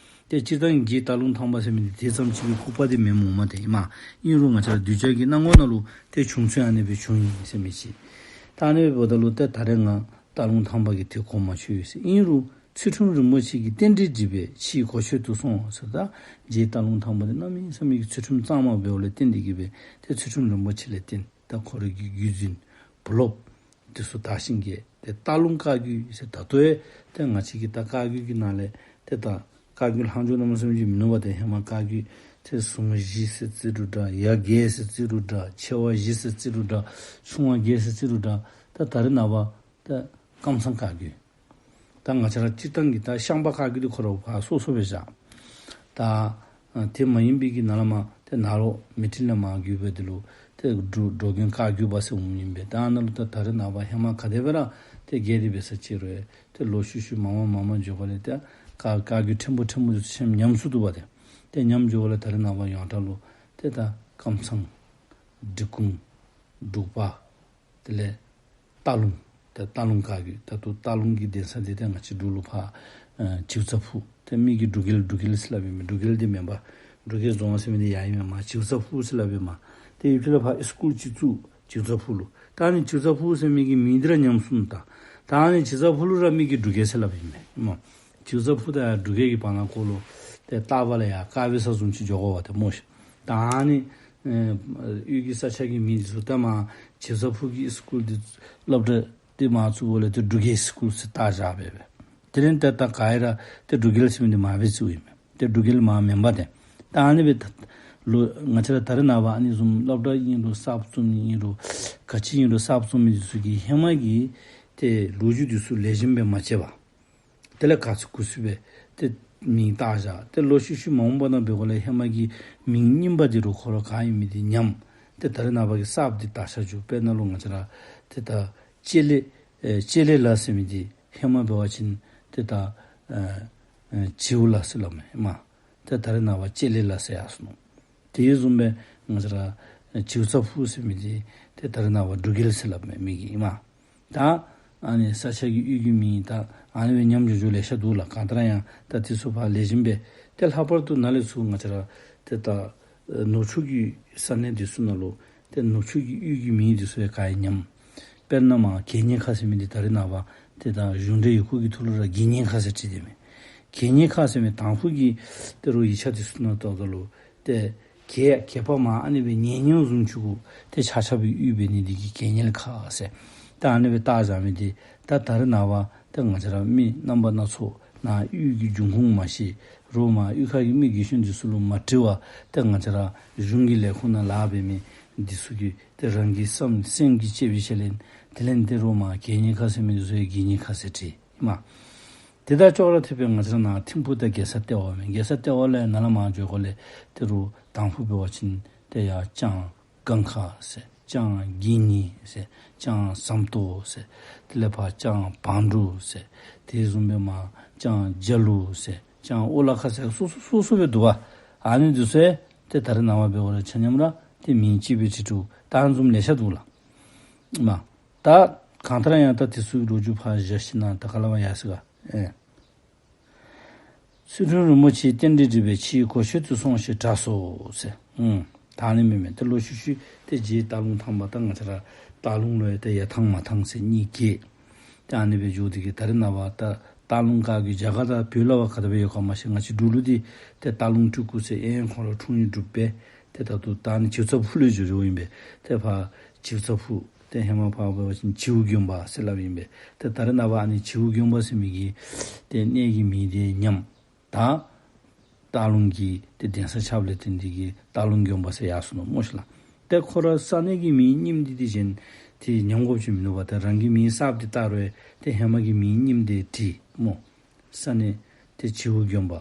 ཏེ་སྤྱིར་བཏང་རྗེ་སྟག་ལུང་ཐང་པ་ཟེར་མི་འདི་དེ་ཙམ་ཅིག་གི་ལྐུགས་པ་འདི་མེནམ་འོང་མས་ཏེ་ཨིན་མས། ཨིན་རུང་ང་བཅས་ར་གདུལ་བྱ་གི་སྣང་ངོ་ནང་ལུ་ཏེ་བྱུང་ཚུལ་ཨ་ནི་སྦེ་བྱུང་ཡི་ཟེར་མི་ཅིག། ད་ཨ་ནི་སྦེ་འབདཝ་ད་ལུ་ཏེ་ད་རེས་ང་སྟག་ལུང་ཐང་པ་གིས་དེ་གོ་མ་ཆོད་ཟེར། ཨིན་རུང་ཚུལ་ཁྲིམས་རིན་པོ་ཆེ་གིས་རྟེན་འབྲེལ་འགྲིག་པས་ཕྱིའི་གོ་ཆོད་དུ་སོང་ཟེར། ད་རྗེ་སྟག་ལུང་ཐང་པ་འདི་གནམ་མེད་ས་མེད་ཀྱི་ཚུལ་ཁྲིམས་གཙང་མ་འབདཝ་ལས་བརྟེན་ཏེ་གི་སྦེ་ཏེ་ཚུལ་ཁྲིམས་རིན་པོ་ཆེ་ལས་བརྟེན་ད་ཁོ་རའི་གི་བརྒྱུད་འཛིན་བུ་སློབ་འདི་ཚུ་དར་ཞིང་རྒྱས། ཏེ་སྟག་ལུང་བཀའ་བརྒྱུད་ཟེར་ད་ལྟོ་ཡང་ཏེ་ང་བཅས་ཀྱི་ད་བཀའ་བརྒྱུད་ཀྱི་ནང་ལས་ཏེ་ད་བཀའ་བརྒྱུད་ལྷག་འཇོག་གནམ་མེད་ས་མེད་ཅིག་མིན་ནུག་པ། ཏེ་ཧེ་མ་བཀའ་བརྒྱུད་ཏེ་གཟུངས་བཞི་ཟེར་རྩིས་རུང་འདྲ། ཡ་བརྒྱད་ཟེར་རྩིས་རུང་འདྲ། ཆེ་བ་བཞི་ཟེར་རྩིས་རུང་འདྲ། ཆུང་བ་བརྒྱད་ཟེར་རྩིས་རུང་འདྲ། ད་ད་རེས་ནངས་པ་ད་ཀམ་ཚང་བཀའ་བརྒྱུད། ད་ང་བཅས་ར་སྤྱིར་བཏང་གི་ད་ཤངས་པ་བཀའ་བརྒྱུད་འདི་ཁོ་ར་ཕར་སོ་སོ་སྦེ་བཞག། ད་ཨ་དེ་མ་ཡིན་པའི་གི་ནང་ལས་མར་ཏེ་ནཱ་རོ་མཻ་ཏྲི་ལས་མར་བརྒྱུད་པའི་འདི་ལུ་ཏེ་འགྲོ་འགྲོ་མགོན་བཀའ་བརྒྱུད་པ་ཟེར་འོང་ནི་ཨིན་པས། ད་ཨ་ནཱ་ལུ་ད་ད་རེས་ནངས་པ་ཧེ་མ་ག་དེ་སྦེ་ར་ཏེ་རྒྱས་ཏེ་འབད་ས་ཅིག་རུང་ཏེ་ལོག་ཤུལ་ཤུལ་མར་མར་མར་མར་འགྱོ་བ་ལས་ཏེ་བཀའ་བཀའ་བརྒྱུད་ཕྲན་བུ་ཕྲན་བུ་ཚུ་ཆེམ་ཉམས་སུ་འདུག་པ། ཏེ་ཏེ་ཉམས་འགྱོ་བ་ལས་ད་རེས་ནངས་པ་ཡོངས་གྲགས་ལུ་ཏེ་ད་ཀམ་ཚང་འབྲི་གུང་འབྲུག་པ་དེ་ལས་སྟག་ལུང་། ཏེ་སྟག་ལུང་བཀའ་བརྒྱུད། ད་ལྟོ་སྟག་ལུང་གི་གདན་ས་འདི་ཏེ་ང་བཅས་འབྲུག་ལུ་ཕར་ཨ་བྱིའུ་རྩ་ཕུག། ཏེ་མི་གིས་འབྲུག་རྒྱལ་འབྲུག་རྒྱལ་ཟེར་སླབ་ཨིན་མས། འབྲུག་རྒྱལ་འདི་མེན་པར་འབྲུག་རྒྱལ་རྫོང་ཟེར་མི་འདི་ཡར་ཨིན་མས། མར་བྱིའུ་རྩ་ཕུག་ཟེར་སླབ་ཨིན་མས། ཏེ་ཡུལ་ཕྱོགས་ལུ་ཕར་སི་ཀུལ་ཅིག་བཙུགས། བྱིའུ་རྩ་ཕུག་ལུ། ད་ཨ་ནི་བྱིའུ་རྩ་ཕུག་ཟེར་མི་གི་མིང་འདི་ར་ཉམས་སོང་ནུག། ད་ད་ཨ་ནི་བྱིའུ་རྩ་ཕུག་ལུ་ར་མི་གིས་འབྲུག་རྒྱལ་ཟེར་སླབ་ཨིན་མས་སྨོ། བྱིའུ་རྩ་ཕུག་དང་འབྲུག་རྒྱལ་གྱི་བར་ན་ཁོ་ལུ་ཏེ་ལྟ་བ་ལས་ཡར་དཀར་པོའི་ས་བཟུམ་ཅིག་འགྱོ་དགོ་པ་ཏེ་སྨོ་ཤིག། ད་ཨ་ནི་ཨེ་ཡུལ་གྱི་ས་ཆ་གི་མིང་འདི་ཚུ་ད་མར་བྱིའུ་རྩ་ཕུག་གི་སི་ཀུལ་འདི་སློབ་གྲྭ་འདི་མར་བཙུགས་པ་ལས་ཏེ་འབྲུག་རྒྱལ་སི་ཀུལ་ཟེར་བཏགས་བཞག་པས་པས། དེ་ལས་ཏེ་ད་ག་ར་ཏེ་འབྲུག་རྒྱལ་ཟེར་མི་འདི་མར་སྦེ་བཙུགས་ཨིན་མས། ཏེ་འབྲུག་རྒྱལ་མར་མེན་པ་ཏེ། ད་ཨ་ནི་སྦེ་ད་ལོ་ང་བཅས་ར་ད་རེས་ནངས་པ་ཨ་ནི་བཟུམ་སློབ་གྲྭ་ཨིན་རུང་གསརཔ་བཙུགས་ནི་ཨིན་རུང་ག་ཅི་ཨིན་རུང་གསརཔ་བཙུགས་མི་འདི་ཚུ་གིས་ཧེ་མ་གི་ཏེ་ལོ་རྒྱུས་འདི་ཚུ་ལེགས་ཤོམ་སྦེ་མ་དཔྱད་པར་དེ་ལས་ག་ཚོད་གུ་ཚོད་སྦེ་ཏེ་མིང་བཏགས་བཞག། ཏེ་ལོག་ཤུལ་ཤུལ་མ་འོངས་པ་ནང་འབད་དགོཔ་ལས་ཧེ་མ་གི་མིང་རྙིངམ་འདི་རུང་ཁོ་ར་ག་ཨིན་མི་འདི་ཉམས། ཏེ་ད་རེས་ནངས་པ་གི་གསརཔ་འདི་དར་ཤར་འགྱོ། དཔེར་ན་ལུ་ང་བཅས་ར་ཏེ་ད་ལྕེ་ལེ་ཨེ་ལྕེ་ལེ་ལ་ཟེར་མི་འདི་ཧེ་མ་འབད་བ་ཅིན་ཏེ་ད་ཨེ་ཨེ་བྱིའུ་ལ་ཟེར་སླབ་མས་མ། ཏེ་ད་རེས་ནངས་པ་ལྕེ་ལེ་ལ་ཟེར་ཡར་སོ་ནུག། དེ་བཟུམ་སྦེ་ང་བཅས་ར་བྱིའུ་ཚ་ཕུག་ཟེར་མི་འདི་ཏེ་ད་རེས་ནངས་པ་འབྲུག་རྒྱལ་ཟེར་སླབ་མས་མི་གིས་མ། ད་ཨ་ནི་ས་ཆ་གི་ཡུལ་གྱི་མིང་ད་ཨ་ནི་སྦེ་ཉམས་འགྱོ་འགྱོཝ་ལེ་ཤ་འདུག་ལགས། གང་ལྟར་ཡང་ད་དེ་ཚུ་ཕར་ལེགས་ཤོམ་སྦེ་ཏེ་ལྷག་པར་དུ་ནཱ་ལས་ཚུར་ང་བཅས་ར་ཏེ་ད་ནུབ་ཕྱོགས་ཀྱི་ས་གནས་འདི་ཚུ་ནང་ལུ་ཏེ་ནུབ་ཕྱོགས་ཀྱི་ཡུལ་གྱི་མིང་འདི་ཚུ་ཡང་ག་ཡང་ཉམས། དཔེར་ན་མར་དགེ་བསྙེན་ཁ་ཟེར་མི་འདི་ད་རེས་ནངས་པ་ཏེ་ད་གཞུང་འབྲེལ་ཡི་གུ་གི་ཐོག་ལུ་ར་དགེ་བསྙེན་ཁ་ཟེར་བྲིས་ཏེ་མས། དགེ་བསྙེན་ཁ་ཟེར་མི་དང་ཕུ་གི་ཏེ་རུང་ཡིག་ཆ་འདི་ཚུ་ནང་ལྟཝ་ད་ལུ་ཏེ་གད་གད་པ་མར་ཨ་ནི་སྦེ་ཉལ་ཉལཝ་བཟུམ་ཅིག་གུ་ཏེ་ཆགས་ཆགས་པའི་ཡུལ་འབད་ནི་འདི་གིས་དགེ་བསྙེན་ཁ་ཟེར་ད་ཨ་ནི་སྦེ་བཏགས་བཞག་མི་འདི་ད་ད་རེས་ནངས་པ་ཏེ་ང་བཅས་ར་མི་རྣམ་པ་སྣ་ཚོགས་ནཱ་གཡུས་ཀྱི་འབྱུང་ཁུངས་མ་ཤེས་རོགས་མར་གཡུས་ཁ་གི་མི་རྒན་གཞོན་འདི་ཚུ་ལུ་མ་དྲི་བར་ཏེ་ང་བཅས་ར་གཞུང་གི་ལས་ཁུངས་ནང་ལཱ་འབད་མི་འདི་ཚུ་གིས་ཏེ་རང་གི་སེམས་སེམས་ཀྱིས་དཔྱད་པའི་ཤུལ་ལས་དེ་ལས་ཏེ་རོགས་མར་དགེ་བསྙེན་ཁ་ཟེར་མི་འདི་ཚུ་ཡང་དགེ་བསྙེན་ཁ་ཟེར་བྲིས་མ། དེ་དང་ཅོག་ར་འཐདཔ་སྦེ་ང་བཅས་ར་ནཱ་ཐིམ་ཕུག་དང་རྒྱལ་ས་ལྟེ་བ་མས། རྒྱལ་ས་ལྟེ་བ་ལས་ནཱ་ལས་མར་འགྱོ་དགོཔ་ལས་ཏེ་རུང་དང་ཕུ་འབད་བ་ཅིན་ཏེ་ཡར་ལྕང་སྒང་ཁ་ཟེར་ལྕང་དགེ་བསྙེན་ཟེར་ལྕང་ཟམ་ཏོག་ཟེར་དེ་ལས་ཕར་ལྕང་བང་འབྲུག་ཟེར་དེ་བཟུམ་སྦེ་མར་ལྕང་རྒྱ་ལུ་ཟེར་ལྕང་ཨོ་ལ་ཁ་ཟེར་སོ་སོ་སོ་སོ་སྦེ་འདུག་པ། ཨ་ནི་འདི་ཚུ་ཡང་ཏེ་ད་རེས་ནངས་པ་འབད་དགོཔ་ལས་ཆ་མཉམ་ར་ཏེ་མིང་གཅིག་སྦེ་བྲིས་ཏེ་ད་ཨ་ནི་བཟུམ་ལེ་ཤ་འདུག་ལགས། མ་ད་གང་ལྟར་ཡང་ད་དེ་ཚུ་གི་ལོ་རྒྱུས་ཕར་བཞག་ཞིནམ་ད་ག་ལས་ཕར་ཡར་སོ་ག་ཨེ། ཚུལ་ཁྲིམས་རིན་པོ་ཆེའི་རྟེན་འབྲེལ་འགྲིག་པའི་ཕྱིར་གོ་ཆོད་དུ་སོང་ཞེས་གྲགས་སོ་ཟེར། ཨུམ། ད་ཨ་ནི་མེན་མས། ཏེ་ལོག་ཤུལ་ཤུལ་ཏེ་རྗེ་སྟག་ལུང་ཐང་པ་ད་ང་བཅས་ར་སྟག་ལུང་ལུ་ཡང་ཏེ་ཡར་ཐང་མར་ཐང་ཟེར་གཉིས་གྱེས། ཏེ་ཨ་ནི་སྦེ་འགྱོ་དེ་གིས་ད་རེས་ནངས་པ་ད་སྟག་ལུང་ག་གི་རྒྱ་གར་དང་བོད་ལུ་བ་ག་དེ་སྦེ་ཡོད་ག་མ་ཤེས། ང་བཅས་འབྲུག་ལུ་འདི་ཏེ་སྟག་ལུང་སྤྲུལ་སྐུ་ཟེར་ཨེ་ཁོང་ར་འཁྲུངས་ཡུལ་འབྲུག་པས། ཏེ་ད་ལྟོ་ད་ཨ་ནི་བྱིའུ་ཚ་ཕུག་ལས་འགྱོ་འགྱོཝ་ཨིན་པས། ཏེ་ཕར་བྱིའུ་ཚ་ཕུག་ཏེ་ཧེ་མ་ཕར་འབད་བ་ཅིན་བྱིའུ་དགོན་པ་ཟེར་སླབ་ཨིན་པས། ཏེ་ད་རེས་ནངས་པ་ཨ་ནི་བྱིའུ་དགོན་པ་ཟེར་མི་གི་ཏེ་གནས་ཀྱི་མིང་འདི་ཉམས། ད་སྟག་ལུང་གི་ཏེ་གདན་ས་ཆགསཔ་ལས་བརྟེན་ཏེ་གིས་སྟག་ལུང་དགོན་པ་ཟེར་ཡར་སོ་ནུག་སྨོ་ཤིག་ལགས། ཏེ་ཁོ་ར་ས་གནས་ཀྱི་མིང་རྙིངམ་འདི་ཏེ་གཞན་ཏེ་ཉམས་དགོཔ་ཅིག་མིན་ནུག་པ། ཏེ་རང་གི་མིང་གསརཔ་འདི་བཏགས་རུང་ཏེ་ཧེ་མ་གི་མིང་རྙིངམ་འདི་བྲིས་སྨོ། ས་གནས་ཏེ་བྱིའུ་དགོན་པ་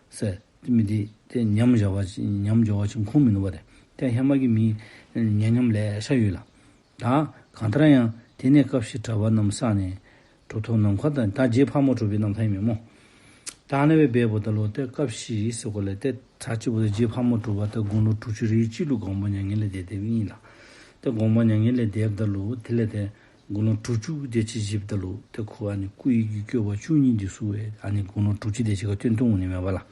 ཟེར་མི་འདི་ཏེ་ཉམས་བཞག་པ་ཅིན་ཉམས་འགྱོ་བ་ཅིན་ཁུངས་མིན་ནུག་པ། ཏེ་ཏེ་ཧེ་མ་གི་མིང་ཉམས་ཉམསཔ་ལེ་ཤ་ཡོད་ལགས། ད་གང་ལྟར་ཡང་དེ་ནས་སྐབས་ཤིག་གྲྭ་པ་རྣམས་བསགས་ནས་གྲུབ་ཐོབ་ནམ་མཁའ་དང་ད་རྗེ་ཕག་མོ་གྲུ་པའི་རྣམ་ཐར་ཨིན་མས་སྨོ། ད་ཨ་ནི་སྦེ་འབདཝ་ད་ལུ་ཏེ་སྐབས་ཤིག་ཟེར་དགོཔ་ལས་ཏེ་ཚར་གཅིག་འབདཝ་ད་རྗེ་ཕག་མོ་གྲུ་པ་ཏེ་དགུང་ལོ་དྲུག་ཅུ་རེ་གཅིག་ལུ་དགོངས་པ་མྱ་ངན་ལས་འདས་འདསཔ་ཨིན་ལགས། ཏེ་དགོངས་པ་མྱ་ངན་ལས་འདསཔ་ད་ལུ་དེ་ལས་ཏེ་དགུང་ལོ་དྲུག་ཅུ་དེ་ཅིག་བཞེསཔ་ད་ལུ་ཏེ་ཁོ་ཨ་ནི་སྐུ་ཡི་གི་བསྐལ་པ་བཅུ་གཉིས་འདི་ཚུ་ཨེ་ཨ་ནི་དགུང་ལོ་དྲུག་ཅུ་དེ་ཅིག་ཁར་བཏོན་བཏོནམ་ཨིན་མས་པ་ལགས།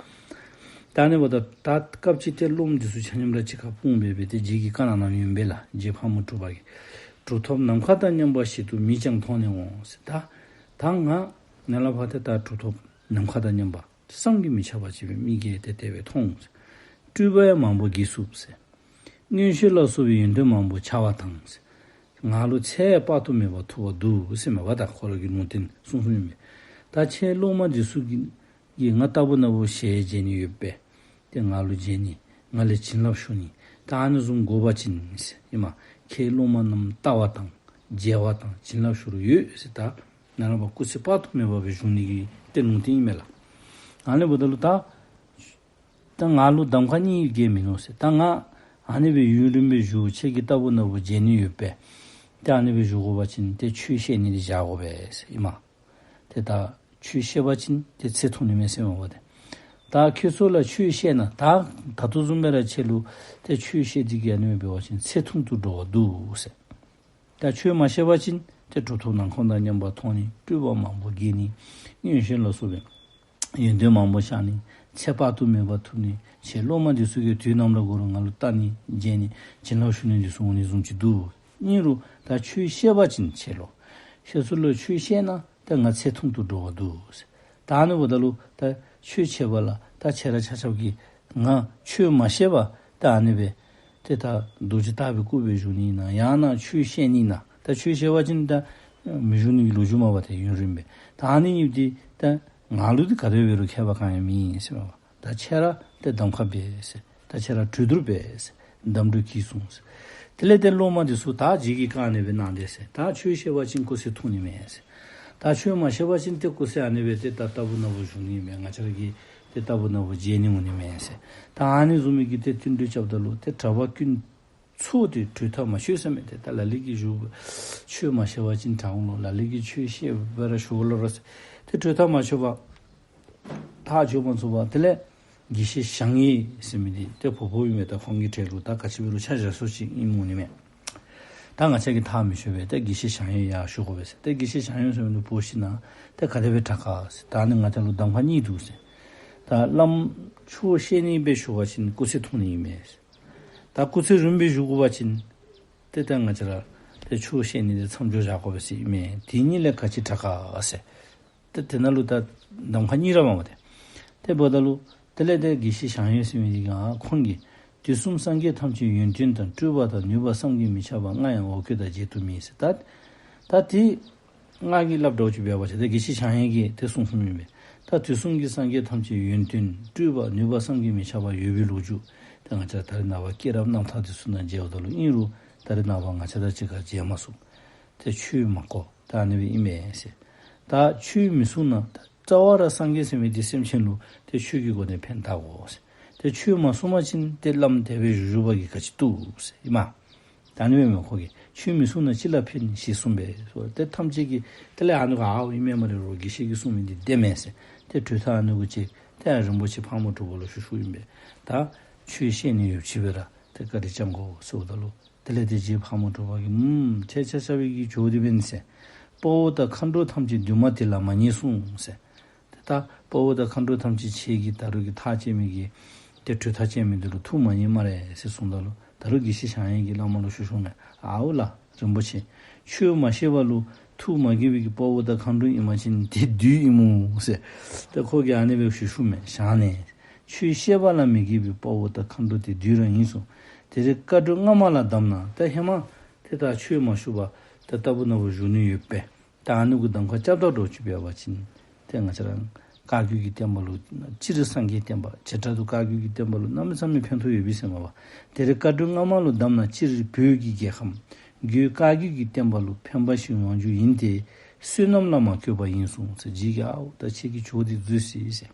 ད་ཨ་ནི་འབདཝ་ད་ད་སྐབས་ཅིག་ཏེ་སློབ་མ་འདི་ཚུ་ཆ་མཉམ་ར་གཅིག་ཁར་སྤུངས་སྦེ་སྦེ་ཏེ་རྗེ་གིས་བཀའ་གནང་གནངམ་ཨིན་པས་ལགས། རྗེ་ཕག་མོ་གྲུ་པ་གིས། གྲུབ་ཐོབ་ནམ་མཁའ་དང་མཉམ་པ་ཞིག་ཏུ་མིག་ཀྱང་མཐོང་ནས་འོང་ཟེར། ད་ད་ང་ནཱ་ལས་ཕར་ཏེ་ད་གྲུབ་ཐོབ་ནམ་མཁའ་དང་མཉམ་པ་བསམ་གྱིས་མི་ཁྱབ་པ་ཅིག་སྦེ་མིག་གིས་ཏེ་དེ་སྦེ་མཐོང་། སྤྲུལ་པ་ཡང་མང་པོ་འགྱེད་ཚུགས་ཟེར། མངོན་ཤེས་ལ་སོགས་པའི་ཡོན་ཏན་མང་པོ་འཆར་བ་དང་ཟེར། ང་ལུ་ཚད་དཔག་ཏུ་མེད་པ་ཐུབ་པ་འདུག་ཟེར་མས་པ། ད་ཁོ་ར་གི་ལུང་བསྟན་གསུངས་གསུངསམ་ཨིན་པས། ད་ཁྱེད་སློབ་མ་འདི་ཚུ་གིས་གིས་ང་ལྟ་བུ་ན་བུ་ཞལ་མཇལ་ནི་ཡོདཔ་སྦེ་ཏེ་ང་ལུ་མཇལ་ནི་ང་ལས་བྱིན་རླབས་ཞུ་ནི་ད་ཨ་ནི་བཟུམ་དགོ་པ་ཅིན་ཟེར་ཨིན་མས། ཁྱེད་སློབ་མ་རྣམས་ལྟ་བ་དང་མཇལ་བ་དང་བྱིན་རླབས་ཞུ་རུང་ཡོད་ཟེར། ད་ནཱ་ལས་ཕར་སྐུ་ཚེ་དཔག་ཏུ་མེད་པ་སྦེ་བཞུགས་ནི་གི་ཏེ་ལུང་བསྟན་ཨིན་མས་ལགས། ཨ་ནི་འབདཝ་ད་ལུ་ད་ད་ང་ལུ་གདམ་ཁ་གཉིས་བརྒྱད་མིན་ནུག་ཟེར། ད་ང་ཨ་ནི་སྦེ་ཡུན་རིངམོ་སྦེ་བཞུགས། ཁྱེད་ཀྱིས་ལྟ་བུ་ན་བུ་མཇལ་ནི་ཡོདཔ་སྦེ། ཏེ་ཨ་ནི་སྦེ་བཞུགས་དགོ་པ་ཅིན་ཏེ་ཆོས་བཤད་ནི་འདི་བཞག་དགོ་པས་ཟེར་ཨིན་མས། ཏེ་ད་ཆོས་བཤད་པ་ཅིན་ཏེ་ཚེ་ཐུང་ནི་མས་ཟེར་མས་པ་ཏེ། ད་ཁྱེད་ཚུ་ལུ་ཆོས་བཤད་ན་ད་ད་ལྟོ་བཟུམ་སྦེ་ར་ཁྱེད་ལུ་ཏེ་ཆོས་བཤད་དེ་གིས་ཨ་ནི་སྦེ་འབད་བ་ཅིན་ཚེ་ཐུང་དུ་འགྲོ་བ་འདུག་ཟེར། ད་ཆོས་མ་བཤད་པ་ཅིན་ཏེ་གྲུབ་ཐོབ་ནམ་མཁའ་དང་མཉམ་པ་མཐོང་ནི། སྤྲུལ་པ་མང་པོ་འགྱེད་ནི། མངོན་ཤེས་ལ་སོགས་པའི་ཡོན་ཏན་མང་པོ་ཤར་ནི། ཚད་དཔག་ཏུ་མེད་པ་ཐོབ་ནི། ཁྱེད་སློབ་མ་འདི་ཚུ་གིས་དུས་ནམ་ར་འགོར་རུང་ང་ལུ་བལྟ་ནི་མཇལ་ནི་བྱིན་རླབས་ཞུ་ནི་འདི་ཚུ་འོང་ནི་བཟུམ་ཅིག་འདུག། ཨིན་རུང་ད་ཆོས་བཤད་པ་ཅིན་ཁྱེད་ལུ་ཁྱེད་ཚུ་ལུ་ཆོས་བཤད་ན་ད་ང་ཚེ་ཐུང་དུ་འགྲོ་བ་འདུག་ཟེར། ད་ཨ་ནི་འབདཝ་ད་ལུ་ད་ཆོས་འཆད་པ་ལ་ད་ཁྱེད་ར་ཆ་ཁྱབ་ཀྱིས་ང་ཆོས་མ་བཤད་པར་ད་ཨ་ནི་སྦེ་ཏེ་ད་རྡོ་རྗེ་ལྟ་བུའི་སྐུ་སྦེ་བཞུགས་ནི་ཨིན་ན་ཡང་ན་ཆོས་བཤད་ནི་ཨིན་ན། ད་ཆོས་བཤད་པ་ཅིན་ད་མི་བཞུགས་ནི་གི་ལོ་རྒྱུས་མས་པ་ཏེ་ཡུན་རིངམོ་སྦེ། ད་ཨ་ནི་གཉིས་འདི་ད་ང་ལུ་འདི་ག་དེ་འབད་རུང་ཁྱད་པར་གང་ཡང་མེད་ཟེར་མས་པ། ད་ཁྱེད་ར་ཏེ་གདམ་ཁ་འབད་ཟེར། ད་ཁྱེད་ར་གྲོས་བསྡུར་འབད་ཟེར། གདམས་འདྲེ་གིས་གསུངས་ཟེར། དེ་ལས་ཏེ་སློབ་མ་འདི་ཚུ་ད་ཇི་གི་བཀའ་ཨ་ནི་སྦེ་གནང་དེས་ཟེར། ད་ཆོས་བཤད་པ་ཅིན་སྐུ་ཚེ་ཐུང་ནི་མས་ཟེར། ད་ཆོས་མ་བཤད་པ་ཅིན་ཏེ་སྐུ་ཚེ་ཨ་ནི་སྦེ་ཏེ་ད་རྟག་བུ་ན་བུ་བཞུགས་ནི་མས། ང་བཅས་ར་གིས་ཏེ་རྟག་བུ་ན་བུ་མཇལ་ནི་འོང་ནི་མས་ཟེར། ད་ཨ་ནི་བཟུམ་མའི་གི་ཏེ་བསྟུན་གྲོས་རྐྱབ་ད་ལུ་ཏེ་གྲྭ་པ་ཀུན་ཚོགས་ཏེ་གྲོས་ཐག་མ་ཆོད་ཟེར་མས། ཏེ་ད་ལ་ལུ་གིས་ཞུ་ཆོས་མ་བཤད་པ་ཅིན་དྲག་འོང་ལོ། ལ་ལུ་གིས་ཆོས་བཤད་པར་ཞུ་ལོ་ར་ཟེར། ཏེ་གྲོས་ཐག་མ་ཆོད་པར་ཐག་ཆོད་མ་ཚུགས་པར་དེ་ལས་དགེ་བཤེས་ཞང་ཡེ་ཟེར་མི་འདི་ཏེ་བུ་བུ་ཨིན་མས། ད་ཁོང་གི་གྲལ་ལུ་ད་ག་ཅི་འབད་རུང་ཆ་བཞག་སོ་ཅིག་ཨིནམ་འོང་ནི་མས། ད་ང་བཅས་ཀྱིས་ཐག་མི་ཆོད་པས། ཏེ་དགེ་བཤེས་ཞང་ཡེ་ཡར་ཞུ་དགོ་པས་ཟེར། ཏེ་དགེ་བཤེས་ཞང་ཡེ་ཟེར་མི་འདི་བུ་ཤི་ན་ཏེ་ག་དེ་སྦེ་དྲག་ག་ཟེར། ད་ནི་ང་བཅས་ལུ་གདམ་ཁ་གཉིས་འདུག་ཟེར། ད་བླམ་ཆོས་བཤད་ནི་སྦེ་ཞུ་བ་ཅིན་སྐུ་ཚེ་ཐུང་ནི་ཨིན་མས་ཟེར། ད་སྐུ་ཚེ་རིངམོ་སྦེ་བཞུགས་དགོ་པ་ཅིན་ཏེ་ད་ང་བཅས་ར་ཏེ་ཆོས་བཤད་ནི་འདི་མཚམས་འཇོག་བཞག་དགོ་པས་ཟེར་ཨིན་མས། དེ་གཉིས་ལས་ག་ཅི་དྲག་ག་ཟེར། ཏེ་དེ་ནང་ལུ་ད་གདམ་ཁ་གཉིས་ར་འབདཝ་མས་ཏེ། དེ་འབདཝ་ད་ལུ་དེ་ལས་ཏེ་དགེ་བཤེས་ཞང་ཡེ་ཟེར་མི་འདི་གིས་ཁོང་གིས་དུས་གསུམ་སངས་རྒྱས་ཐམས་ཅད་ཡོན་ཏན་དང་། སྤྲུལ་པ་དང་ནུས་པ་བསམ་གྱིས་མི་ཁྱབ་པ། ང་ཡང་འོ་སྐོལ་དང་མཇལ་དུ་མེད་ཟེར། ད་ད་དེ་ང་གིས་སླབ་འདྲཝ་ཅིག་འབད་བ་ཅིན་ཏེ་དགེ་བཤེས་ཞང་ཡེ་གིས་ཏེ་གསུངས་གསུངསམ་ཨིན་པས། ད་དུས་གསུམ་གྱི་སངས་རྒྱས་ཐམས་ཅད་ཡོན་ཏན་སྤྲུལ་པ་ནུས་པ་བསམ་གྱིས་མི་ཁྱབ་པ་ཡོད་པའི་ལོ་རྒྱུས་ཏེ་ང་བཅས་ད་རེས་ནངས་པ་སྐྱེས་རབས་རྣམ་ཐར་འདི་ཚུ་ནང་མཇལཝ་ད་ལུ་ཨིན་རུང་ད་རེས་ནངས་པ་ང་བཅས་དང་གཅིག་ཁར་མཇལ་མ་ཚུགས། ཏེ་ཆོས་མ་གོ། ད་ཨ་ནི་སྦེ་ཨིན་མས་ཟེར། ད་ཆོས་མི་གསུང་ན་ད་རྩ་བ་ར་སངས་རྒྱས་ཟེར་མི་འདི་སེམས་ཅན་ལུ་ཏེ་ཆོས་ཀྱི་སྒོ་ནས་ཕན་བཏགས་དགོ་ཟེར། ཏེ་ཆོས་མ་གསུང་པ་ཅིན་ཏེ་བླམ་དེ་སྦེ་བཞུགས་བཞུགས་པ་གིས་ག་ཅི་བཏུབ་ཟེར་ཨིན་མས། ད་ཨ་ནི་སྦེ་མས། ཁོ་གིས་ཆོས་མི་གསུང་ན་ཅི་ལ་ཕན་ཞེས་གསུངས་པས་ཟེར། ཏེ་ཐམས་ཅད་ཀྱིས་དེ་ལས་ཨ་ནི་ག་ཨའོ་ཨིན་མས་སྨ་རེ་རོ། དགེ་བཤེས་ཀྱིས་གསུངས་མི་འདི་བདེན་མས་ཟེར། ཏེ་གྲོས་ཐག་ཨ་ནི་གུ་བཅད། ཏེ་ཨ་རིན་པོ་ཆེ་ཕག་མོ་གྲུ་པ་ལུ་ཞུ་ཞུཝ་ཨིན་པས། ད་ཆོས་བཤད་ནི་ཡོདཔ་ཅིག་སྦེ་ར་ཏེ་བཀའ་དྲིན་བསྐྱང་དགོ་ཟེརཝ་ད་ལུ་དེ་ལས་ཏེ་རྗེ་ཕག་མོ་གྲུ་པ་གིས་ཨུམ་ཁྱེད་ཆ་ཁྱབ་ཀྱི་ཇོ་བོ་འདི་འབདན་ཟེར། དཔའ་བོ་དང་མཁའ་འགྲོ་ཐམས་ཅད་འདུས་མ་བྱས་ལ་མ་ཉན་གསུངས་ཟེར། ཏེ་ད་དཔའ་བོ་དང་མཁའ་འགྲོ་ཐམས་ཅད་ཁྱེད་ཀྱིས་ད་རུང་གི་ཐག་བཅད་མི་གི་ཏེ་གྲོས་ཐག་བཅད་མི་འདི་ལུ་ཐུགས་མ་མཉེས་སྨ་རེ་ཟེར་གསུངམ་ད་ལུ་ད་རུང་དགེ་བཤེས་ཞང་ཡེ་གིས་བླ་མ་ལུ་ཞུ་ཞུཝ་མས། ཨའོ་ལགས་རིན་པོ་ཆེ། ཆོས་མ་བཤད་པ་ལུ་ཐུགས་མ་དགྱེས་པའི་གི་དཔའ་བོ་དང་མཁའ་འགྲོ་ཨིན་པ་ཅིན་ཏེ་བདུད་ཨིན་མོ་ཟེར། ཏེ་ཁོ་གིས་ཨ་ནི་སྦེ་ཞུ་ཞུཝ་མས། ཞང་ནས་ཆོས་བཤད་པ་ལ་མི་དགྱེས་པའི་དཔའ་བོ་དང་མཁའ་འགྲོ་དེ་བདུད་རང་ཨིན་གསུངས། དེ་རིང་བཀའ་གྲོས་སྔ་མ་ལ་བསྡམས་ན་ད་ཧེ་མ་ཏེ་ད་ཆོས་མ་ཞུ་བར་ཏེ་རྟག་བུ་ན་བུ་བཞུགས་ནི་ཡོད་པས། ད་ཨ་ནི་གུ་གདམ་ཁ་རྐྱབ་ད་འདྲཝ་ཅིག་འབད་བ་ཅིན་ཏེ་ང་བཅས་ར་བཀའ་བརྒྱུད་ཀྱི་བསྟན་པ་ལུ་སྤྱིར་སངས་རྒྱས་བསྟན་པ་བྱེ་བྲག་ཏུ་བཀའ་བརྒྱུད་ཀྱི་བསྟན་པ་ལུ་གནམ་མེད་ས་མེད་ཕན་ཐོགས་ཡོད་པས་ཟེར་མས་པ། དེ་རིང་བཀའ་གྲོས་སྔ་མ་ལུ་བསྡམས་ན་སྤྱིར་བོད་ཀྱི་རྒྱལ་ཁམས་རྒྱུད་བཀའ་བརྒྱུད་ཀྱི་བསྟན་པ་ལུ་ཕན་པ་ཞིག་ཡོང་རྒྱུ་ཡིན་ཏེ་བསོད་ནམས་ལ་མ་བསྐུལ་བ་ཡིན་གསུངས་ཟེར། རྗེ་གིས་ཨའོ་ད་ཁྱེད་ཀྱི་ཇོ་བོ་འདི་འཛོལ་སོ་ཡི་ཟེར།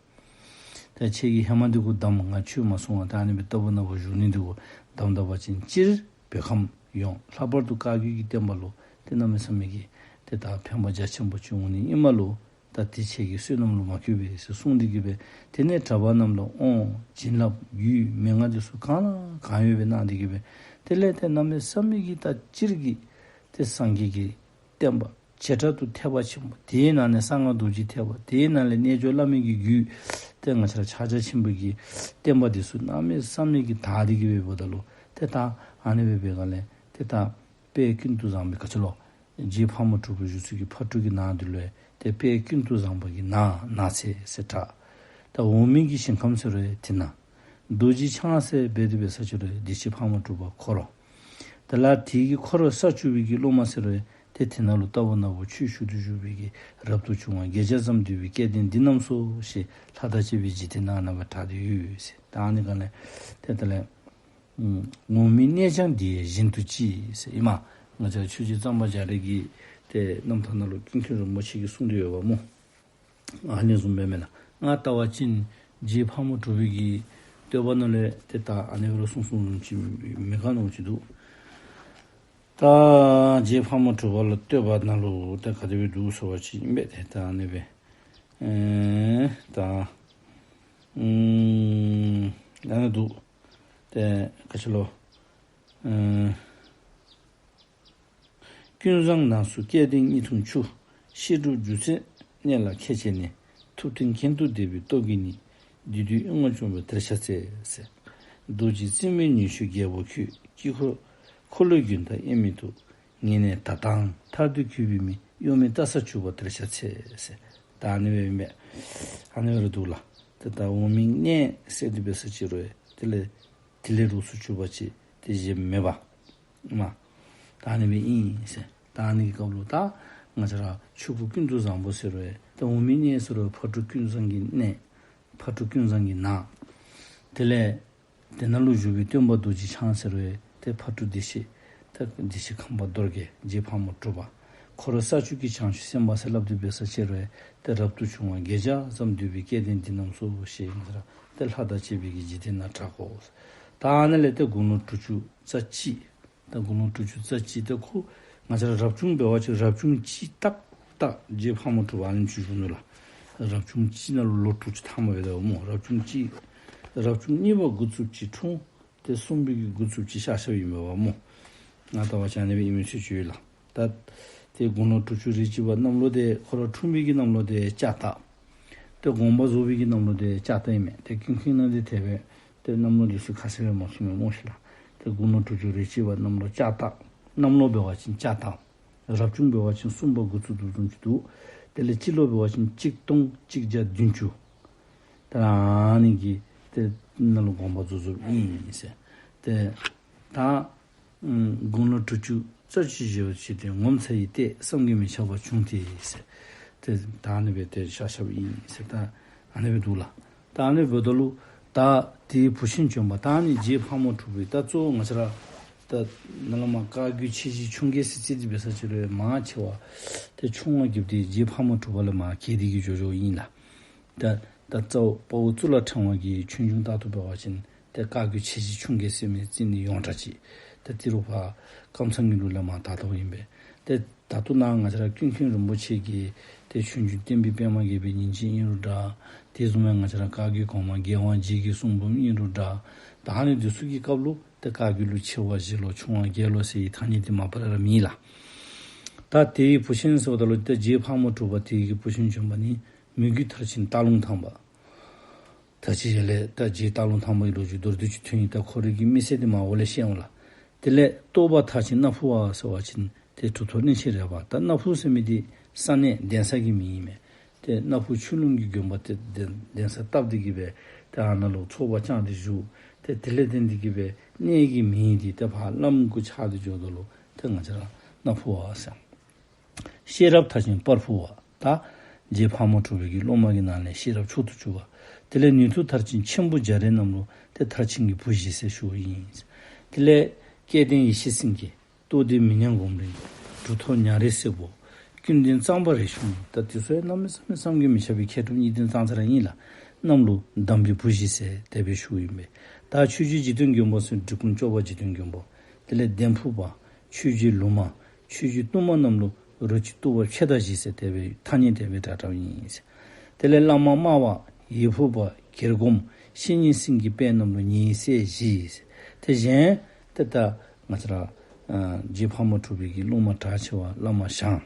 ད་ཁྱེད་ཀྱིས་ཧེ་མ་འདི་གུ་བསྡམས། ང་ཆོས་མ་གསུང་བར་ད་ཨ་ནི་སྦེ་རྟག་བུ་ན་བུ་བཞུགས་ནི་འདི་གུ་བསྡམས་ད་པ་ཅིན་སྤྱིར་བོད་ཁམས་ཡོངས་ལྷག་པར་དུ་བཀའ་བརྒྱུད་ཀྱི་བསྟན་པ་ལུ་ཏེ་གནམ་མེད་ས་མེད་ཀྱི་ཏེ་ད་ཕན་པ་རྒྱ་ཆེན་པོ་ཅིག་འོང་ནི་ཨིནམ་ལུ་ད་དེ་ཁྱེད་ཀྱིས་བསོད་ནམས་ལུ་མ་བསྐུལ་བས་ཟེར་གསུངས་ཏེ་གི་སྦེ་དེ་ནས་གྲྭ་པ་རྣམས་ལ་དབང་བྱིན་རླབས་རྒྱུད་མན་ངག་འདི་ཚུ་གང་ལ་གང་ཡོད་སྦེ་གནང་སྟེ་གི་སྦེ་དེ་ལས་ཏེ་གནམ་མེད་ས་མེད་ཀྱི་ད་སྤྱིར་གྱི་ཏེ་སངས་རྒྱས་ཀྱི་བསྟན་པ་བྱེ་བྲག་ཏུ་ཐེག་པ་ཆེན་པོ་དེའི་ནང་ནས་གསང་སྔགས་རྡོ་རྗེ་ཐེག་པ་དེའི་ནང་ལས་རྣལ་འབྱོར་བླ་མེད་ཀྱི་རྒྱུད་ཏེ་ང་བཅས་ར་ཕྱག་རྒྱ་ཆེན་པོ་གི་བསྟན་པ་འདི་ཚུ་གནམ་མེད་ས་མེད་ཀྱི་དར་ཏེ་གི་སྦེ་འབདཝ་ད་ལུ་ཏེ་ད་ཨ་ནི་སྦེ་འབད་ག་ལས་ཏེ་ད་དཔལ་ཀུན་ཏུ་བཟང་པོའི་ག་ཅི་ལོ་རྗེ་ཕག་མོ་གྲུ་པ་བཞུགས་ས་གི་ཕ་གྲུ་གི་ནང་འདི་ལུ་ཏེ་དཔལ་ཀུན་ཏུ་བཟང་པོ་གི་ནགས་ནགས་ཚལ་ཟེར་གྲགས། ད་འོག་མིན་གྱི་ཞིང་ཁམས་ཟེར་རུང་དེ་ནང་རྡོ་རྗེ་འཆང་ཟེར་འབད་དེ་འབད་ས་ཅིག་རུང་བདེ་ཆེན་ཕག་མོ་གྲུ་པ་ཁོ་ར། དེ་ལས་དེ་གི་འཁོར་ས་བཅུ་པའི་གི་སློབ་མ་ཟེར་རུང་ཏེ་དེ་ནང་ལུ་རྟག་བུ་ན་བུ་ཆོས་ཞུ་སྟེ་བཞུགས་པའི་གི་རབ་ཏུ་བྱུང་བ་དགེ་བརྒྱ་ཙམ་འདུས་པའི་སྐལ་ལྡན་འདི་རྣམས་སོ་ཞེས་ལྷ་དང་བཅས་པའི་འཇིག་རྟེན་ནང་ན་སྦེ་གྲགས་ཏེ་ཡོད་ཟེར། ད་ཨ་ནི་ག་ལས་ཏེ་དེ་ལས་འོག་མིན་གནས་ཀྱང་འདི་ཡི་བཞིན་དུ་ཅི་ཟེར་ཨིན་མས། ང་བཅས་ཆོས་རྗེ་གཙང་པ་རྒྱ་རས་ཀྱི་ཏེ་རྣམ་ཐར་ནང་ལུ་ཀུན་མཁྱེན་རིན་པོ་ཆེ་གིས་གསུངས་ཏེ་ཡོདཔ་སྨོ། ཨ་ནི་བཟུམ་སྦེ་མེན་ན། ང་བལྟ་བ་ཅིན་རྗེ་ཕག་མོ་གྲུ་པའི་གི་བསྟོད་པ་ནང་ལས་ཏེ་ད་ཨ་ནི་སྦེ་ར་གསུངས་གསུངསམ་ཅིག་མེད་ག་མནོཝ་ཅིག་འདུག། ད་རྗེ་ཕག་མོ་གྲུ་པ་ལུ་བསྟོད་པ་ནང་ལུ་ཏེ་ག་དེ་སྦེ་འདུག་ཟེར་བ་ཅིན་ཨིན་པས། ཏེ་ད་ཨ་ནི་སྦེ་ཨེ་ད་ཨུམ་ཨ་ནི་འདུག། ཏེ་ག་ཅི་ལོ། ཨེ་ཀུན་བཟང་ནགས་སུ་སྐལ་ལྡན་གཉིས་འཐུང་ཆུ། བཤད་སྒྲུབ་སྒྱུ་རྩལ་གནད་ལ་མཁས་བྱས་ནས། ཐུབ་བསྟན་གྱེན་དུ་འདེགས་པའི་སྟོབས་ཀྱིས་ནི། བདུད་འདུལ་དབུལ་བ་སྐྱོང་བའི་གཏེར་ཆགས་ཚལ་ཟེར། རྡོ་རྗེ་རྩེ་མོའི་ཉི་ཤུ་རྒྱལ་པོ་ཁྱོད། དཀྱིལ་འཁོར་འཁོར་ལོའི་རྒྱུན་དང་དབྱེར་མེད་དུ། ངེས་གནས་དག་དང་མཐར་ཐུག་གུས་པའི་མིག། གཡོ་མེད་ལྟ་ས་གྱུར་པ་གཏེར་ཆགས་ཚལ་ཟེར། ད་ཨ་ནི་སྦེ་ཨིན་པས། ཨ་ནི་སྦེ་ར་འདུག་ལགས། ཏེ་ད་འོག་མིན་གནས་ཟེར་དེ་སྦེ་ས་ཅིག་རུང་དེ་ལས་དེ་ལས་རོགས་སུ་གྱུར་པ་ཅིག་ཏེ་གཞན་མེད་པ། མ། ད་ཨ་ནི་སྦེ་ཨིན་ཟེར། ད་ཨ་ནི་གི་སྐབས་ལུ་ད་ང་བཅས་ར་ཆོས་སྐུ་ཀུན་ཏུ་བཟང་པོ་ཟེར་རུང་ད་འོག་མིན་གནས་ཟེར་རུང་ཕག་གྲུ་ཀུན་བཟང་གི་གནས། ཕག་གྲུ་ཀུན་བཟང་གི་ནགས། དེ་ལས་ དེ་ནང་ལུ་བཞུགས་པའི་སྟོན་པ་རྡོ་རྗེ་འཆང་ཟེར་བའི་ཏེ་ཕ་སྤྲུལ་བདེ་གཤེགས། ཏེ་བདེ་གཤེགས་ཁམས་པ་རྡོར་རྒྱལ་རྗེ་ཕག་མོ་གྲུ་པ། ཁོ་ར་ས་བཅུ་གི་བྱང་ཆུབ་སེམས་དཔའ་ཟེར་སླབ་སྟེ་འབད་ས་ཅིག་རུང་ཏེ་རབ་ཏུ་བྱུང་བ་བརྒྱ་བརྒྱ་ཙམ་འདུས་པའི་སྐལ་ལྡན་འདི་རྣམས་སོ་ཞེས་ཟེར་ཏེ་ལྷ་དང་བཅས་པའི་གི་འཇིག་རྟེན་ན་གྲགས་གོ། ད་ཨ་ནི་ལས་ཏེ་དགུང་ལོ་དྲུག་ཅུ་རྩ་གཅིག། ད་དགུང་ལོ་དྲུག་ཅུ་རྩ་གཅིག་ཏེ་ཁོ་ང་བཅས་ར་རབ་བྱུང་འབད་བ་ཅིན་རབ་བྱུང་གཅིག་ཏག་ཏག་རྗེ་ཕག་མོ་གྲུ་པ་ཨ་ནི་ཅིག་བཞུགས་ནུག་ལགས། རབ་བྱུང་གཅིག་ནང་ལུ་ལོ་དྲུག་ཅུ་ཐམ་པ་འབད་དོ་སྨོ། རབ་བྱུང་གཅིག། རབ་བྱུང་གཉིས་པ་འགོ་བཙུགསཔ་ཅིག་འཁྲུངས། ཏེ་གསུམ་པའི་གི་འགོ་བཙུགསཔ་ཅིག་ཤར་ཤརཝ་ཨིན་པས་སྨོ། ང་བལྟ་བ་ཅིན་ཨ་ནི་སྦེ་ཨིན་མི་ཚུལ་ཅིག་ཡོད་ལགས། ད་ཏེ་དགུང་ལོ་དྲུག་ཅུ་རེ་གཅིག་པ་གནམ་ལོ་དེ་ཁོ་ར་འཁྲུངས་པའི་གི་གནམ་ལོ་དེ་ལྕགས་སྟག། ཏེ་དགོངས་པ་རྫོགས་པའི་གི་གནམ་ལོ་དེ་ལྕགས་སྟག་ཨིན་མས། ཏེ་ཀུན་མཁྱེན་ནང་དེ་དེ་སྦེ་ཏེ་གནམ་ལོ་འདི་ཚུ་ཁ་གསལ་སྦེ་མ་གསུངས་མས་སྨོ་ཤིག་ལགས། ཏེ་དགུང་ལོ་དྲུག་ཅུ་རེ་གཅིག་པ་གནམ་ལོ་ལྕགས་སྟག། གནམ་ལོ་འབད་བ་ཅིན་ལྕགས་སྟག། རབ་བྱུང་འབད་བ་ཅིན་གསུམ་པ་འགོ་བཙུགས་དོ་བཟུམ་ཅིག་འདུག། དེ་ལས་སྤྱི་ལོ་འབད་བ་ཅིན་གཅིག་སྟོང་གཅིག་བརྒྱ་བདུན་ཅུ། ད་ཨ་ནི་གི་ཏེ་ནང་ལུ་དགོངས་པ་རྫོགས་རྫོགསཔ་ཨིན་ཟེར། ཏེ་ད་ཨམ་དགུང་ལོ་དྲུག་ཅུ་རྩ་གཅིག་བཞེས་པ་ཅིན་ཏེ་ངོ་མཚར་བའི་ལྟས་བསམ་གྱིས་མི་ཁྱབ་པ་བྱུང་སྟེ་ཟེར། ཏེ་ད་ཨ་ནི་སྦེ་ཏེ་ཤར་ཤརཝ་ཨིན་ཟེར། ད་ཨ་ནི་སྦེ་འདུག་ལགས། ད་ཨ་ནི་འབདཝ་ད་ལུ་ད་དེའི་བུ་ཆེན་བྱོན་པ་ད་ཨ་ནི་རྗེ་ཕག་མོ་གྲུ་པའི་ད་གཙོ་བོ་ང་བཅས་ར་ད་ནཱ་ལས་མར་བཀའ་བརྒྱུད་ཆེ་བཞི་ཆུང་བརྒྱད་ཟེར་རྩིས་ཏེ་འབད་ས་ཅིག་རུང་མང་ཆེ་བ་ཏེ་ཆུང་བ་བརྒྱུད་དེ་རྗེ་ཕག་མོ་གྲུ་པ་ལས་མར་གྱེས་ཏེ་གི་འགྱོ་འགྱོཝ་ཨིན་ལགས། ད་ད་རྩ་བ་དཔའ་བོ་གཙུག་ལག་ཕྲེང་བ་གི་ཆོས་འབྱུང་ལྟར་དུ་འབད་བ་ཅིན་ཏེ་བཀའ་བརྒྱུད་ཆེ་བཞི་ཆུང་བརྒྱད་ཟེར་མི་རྩིས་ནི་ཡོངས་གྲགས་ཅིག། ཏེ་ཏི་རུ་ཕར་ཀམ་ཚང་གི་ལུགས་ལས་མར་དར་དོཝ་ཨིན་པས། ཏེ་ད་ལྟོ་ནཱ་ང་བཅས་ར་ཀུན་མཁྱེན་རིན་པོ་ཆེ་གི་ཏེ་ཆོས་འབྱུང་བསྟན་པའི་པདྨ་རྒྱས་པའི་ཉིན་བྱེད་ཨིན་རུང་འདྲ། དེ་བཟུམ་སྦེ་ང་བཅས་ར་བཀའ་བརྒྱུད་གོང་མ་རྒྱལ་དབང་རྗེ་གི་གསུང་འབུམ་ཨིན་རུང་འདྲ། ད་ཨ་ནི་འདི་ཚུ་གི་སྐབས་ལུ་ཏེ་བཀའ་བརྒྱུད་ལུ་ཆེ་བ་བཞི་ལོ་ཆུང་བ་བརྒྱད་ལོ་ཟེར་བའི་ཐ་སྙད་འདི་མ་པ་ལས་ར་མེད་ལགས། ད་དེའི་བུ་ཆེན་ཟེརཝ་ད་ལུ་ཏེ་རྗེ་ཕག་མོ་གྲུ་པ་དེ་གི་བུ་ཆེན་བྱོན་པ་ནི་མོས་གུས་མཐར་ཕྱིན་སྟག་ལུང་ཐང་པ། ད་ཅི་ཡ་ལས་ད་རྗེ་སྟག་ལུང་ཐང་པའི་ལོ་རྒྱུས་མདོར་བསྡུས་ཅིག་ཐོན་ཡི། ད་ཁོ་རའི་གི་མི་ཚེ་འདི་མར་འོག་ལས་བཤད་འོང་ལགས། དེ་ལས་རྟོགས་པ་མཐར་ཕྱིན་སྣ་ཕུ་བ་ཟེར་བ་ཅིན་ཏེ་གྲུབ་ཐོབ་གླིང་ཆེན་རས་པ། ད་སྣ་ཕུ་ཟེར་མི་འདི་ས་གནས་གདན་ས་གི་མིང་ཨིན་མས། ཏེ་སྣ་ཕུ་ཆོས་ལུང་གི་དགོན་པ་ཏེ་གདན་གདན་ས་བཏབ་སྟེ་གི་སྦེ་ཏེ་ཨ་ནཱ་ལུ་ཚོགས་པ་བསྐྱངས་ཏེ་བཞུགས། ཏེ་དེ་ལས་བརྟེན་ཏེ་གི་སྦེ་གནས་ཀྱི་མིང་འདི་ཏེ་ཕར་བླམ་གུ་ཆགས་ཏེ་འགྱོཝ་ད་ལུ་ཏེ་ང་བཅས་ར་སྣ་ཕུ་བ་ཟེར། ཤེས་རབ་མཐར་ཕྱིན་སྤར་ཕུ་བ། ད་རྗེ་ཕག་མོ་གྲུ་པའི་གི་སློབ་མ་གི་ནང་ལས་ཤེས་རབ་མཆོག་ཏུ་གྱུར་པ། དེ་ལས་ནུས་མཐུ་མཐར་ཕྱིན་མཆིམས་ཕུ་རྒྱ་རས་རྣམས་ལུ་ཏེ་མཐར་ཕྱིན་གྱི་བུ་བཞི་ཟེར་ཞུཝ་ཨིན། དེ་ལས་སྐལ་ལྡན་ཡེ་ཤེས་སེང་གེ། རྟོགས་ལྡན་མི་ཉག་སྒོམ་རིང་། གྲུབ་ཐོབ་ཉང་རལ་སེར་པོ། ཀུན་ལྡན་གཙང་པ་རས་ཆུང་། ད་དེ་ཚུ་ཡང་གནམ་མེད་ས་མེད་བསམ་གྱིས་མི་ཁྱབ་པའི་མཁས་གྲུབ་གཉིས་ལྡན་ཙང་ཙ་ར་ཨིན་ལགས། རྣམས་ལུ་དམ་པའི་བུ་བཞི་ཟེར་དེ་སྦེ་ཞུཝ་ཨིན་པས། ད་ཆོས་རྗེ་འཇིག་རྟེན་མགོན་པོ་ཟེར་འབྲི་གུང་སྐྱོབ་པ་འཇིག་རྟེན་མགོན་པོ། དེ་ལས་ལྡན་ཕུ་པ། ཆོས་རྗེ་ལུ་མ། ཆོས་རྗེ་གཏུམ་མོ་རྣམས་ལུ་རོ་གཅིག་གཏུག་པ་ཕྱེད་དང་བཞི་ཟེར་དེ་སྦེ་ཐ་སྙད་དེ་སྦེ་གྲགས་གྲགསཔ་ཨིན། དེ་ལས་བླ་མ་སྨྲ་བ་ཡེ་ཕུ་པ་གྱེར་སྒོམ་བཤེས་གཉེན་སེང་གེ་དཔལ་རྣམས་ལུ་ཉེ་སྲས་བཞི་ཟེར། དེ་གཞན་ཏེ་ད་ང་བཅས་ར་ཨ་རྗེ་ཕག་མོ་གྲུ་པའི་གི་སློབ་མ་གྲགས་ཆེ་བ་བླ་མ་ཞང་།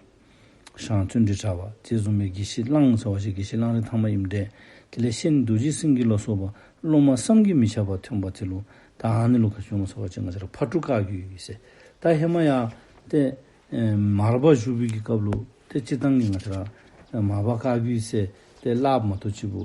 ཞང་བརྩོན་འགྲུས་གྲགས་པ། དེ་བཟུམ་སྦེ་དགེ་བཤེས་གླང་ཟེར་བ་ཅིན་དགེ་བཤེས་གླང་རི་ཐང་པ་ཨིནམ་འདྲས། དེ་ལས་གཤེན་རྡོ་རྗེ་སེང་གེ་ལ་སོགས་པ་སློབ་མ་བསམ་གྱིས་མི་ཁྱབ་པ་ཐོན་པ་དེ་ལུ་ད་ཨ་ནི་ལུ་ག་ཅི་ཟེར་བ་ཅིན་ང་བཅས་ར་ཕག་གྲུ་བཀའ་བརྒྱུད་ཟེར། ད་ཧེ་མ་ཡང་ཏེ་ཨེ་མར་པ་བཞུགས་པའི་གི་སྐབས་ལུ་ཏེ་སྤྱིར་བཏང་གི་ང་བཅས་ར་མར་པ་བཀའ་བརྒྱུད་ཟེར་ཏེ་སླབ་མ་གཏོགས་ཅིག་པོ་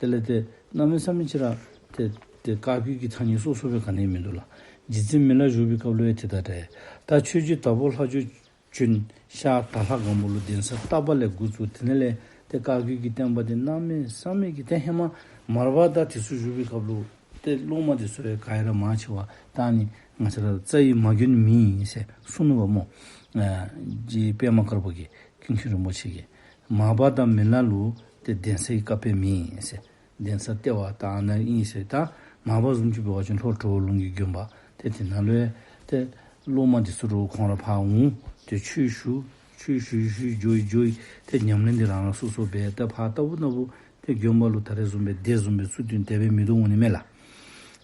དེ་ལས་ཏེ་གནམ་མེད་ས་མེད་ཅིག་ར་ཏེ་ཏེ་བཀའ་བརྒྱུད་ཀྱི་ཐ་སྙད་སོ་སོ་སྦེ་ག་ནི་ཡང་མིན་འདུག་ལགས། རྗེ་བཙུན་མི་ལ་བཞུགས་པའི་སྐབས་ལུ་ཡང་དེ་ལྟར་རེད། ད་ཆོས་རྗེ་དྭགས་པོ་ལྷ་ཆོས་བྱོན་ཤར་དྭགས་ལྷ་སྒམ་པོ་ལུ་གདན་ས་བཏབ་པ་ལས་འགོ་བཙུགས་དེ་ནང་ལས་ཏེ་བཀའ་བརྒྱུད་ཀྱི་བསྟན་པ་འདི་གནམ་མེད་ས་མེད་ཀྱི་ཏེ་ཧེ་མ་མར་པ་དང་དེ་ཚུ་བཞུགས་པའི་སྐབས་ལུ་ཏེ་སློབ་མ་འདི་ཚུ་ཡང་ག་ར་མང་ཆེ་བ་ད་ཨ་ནི་ང་བཅས་ར་རྩ་བའི་མ་དགོན་མི་ཨིན་ཟེར་གསུངས་ནུག་པ་སྨོ། ཨ་རྗེ་པདྨ་དཀར་པོ་གིས་ཀུན་མཁྱེན་རིན་པོ་ཆེ་གིས་མར་པ་དང་མི་ལ་ལུ་ཏེ་གདན་ས་གི་བཀའ་དཔེ་མི་ཨིན་ཟེར། གདན་ས་ལྟེ་བ་ད་ཨ་ནཱ་ཨིན་ཟེར། ད་མར་པ་བཟུམ་ཅིག་འབད་བ་ཅིན་ལྷོ་གྲོ་བོ་ལུང་གི་དགོན་པ་ཏེ་དེ་ནང་ལུ་ཡང་ཏེ་སློབ་མ་འདི་ཚུ་རུང་ཁོང་ར་ཕར་འོང་ཏེ་ཆོས་ཞུ། ཆོས་ཞུ་ཞུ་འགྱོ་འགྱོ་ཏེ་ཉམས་ལེན་འདི་རང་རང་སོ་སོ་འབད། ད་ཕར་ལྟ་བུ་ན་བུ་ཏེ་དགོན་པ་ལུ་ད་རེས་བཟུམ་སྦེ་སྡེ་བཟུམ་སྦེ་ཚུ་བསྟུན་དེ་སྦེ་མིན་འདུག་འོང་ནི་མས་ལགས།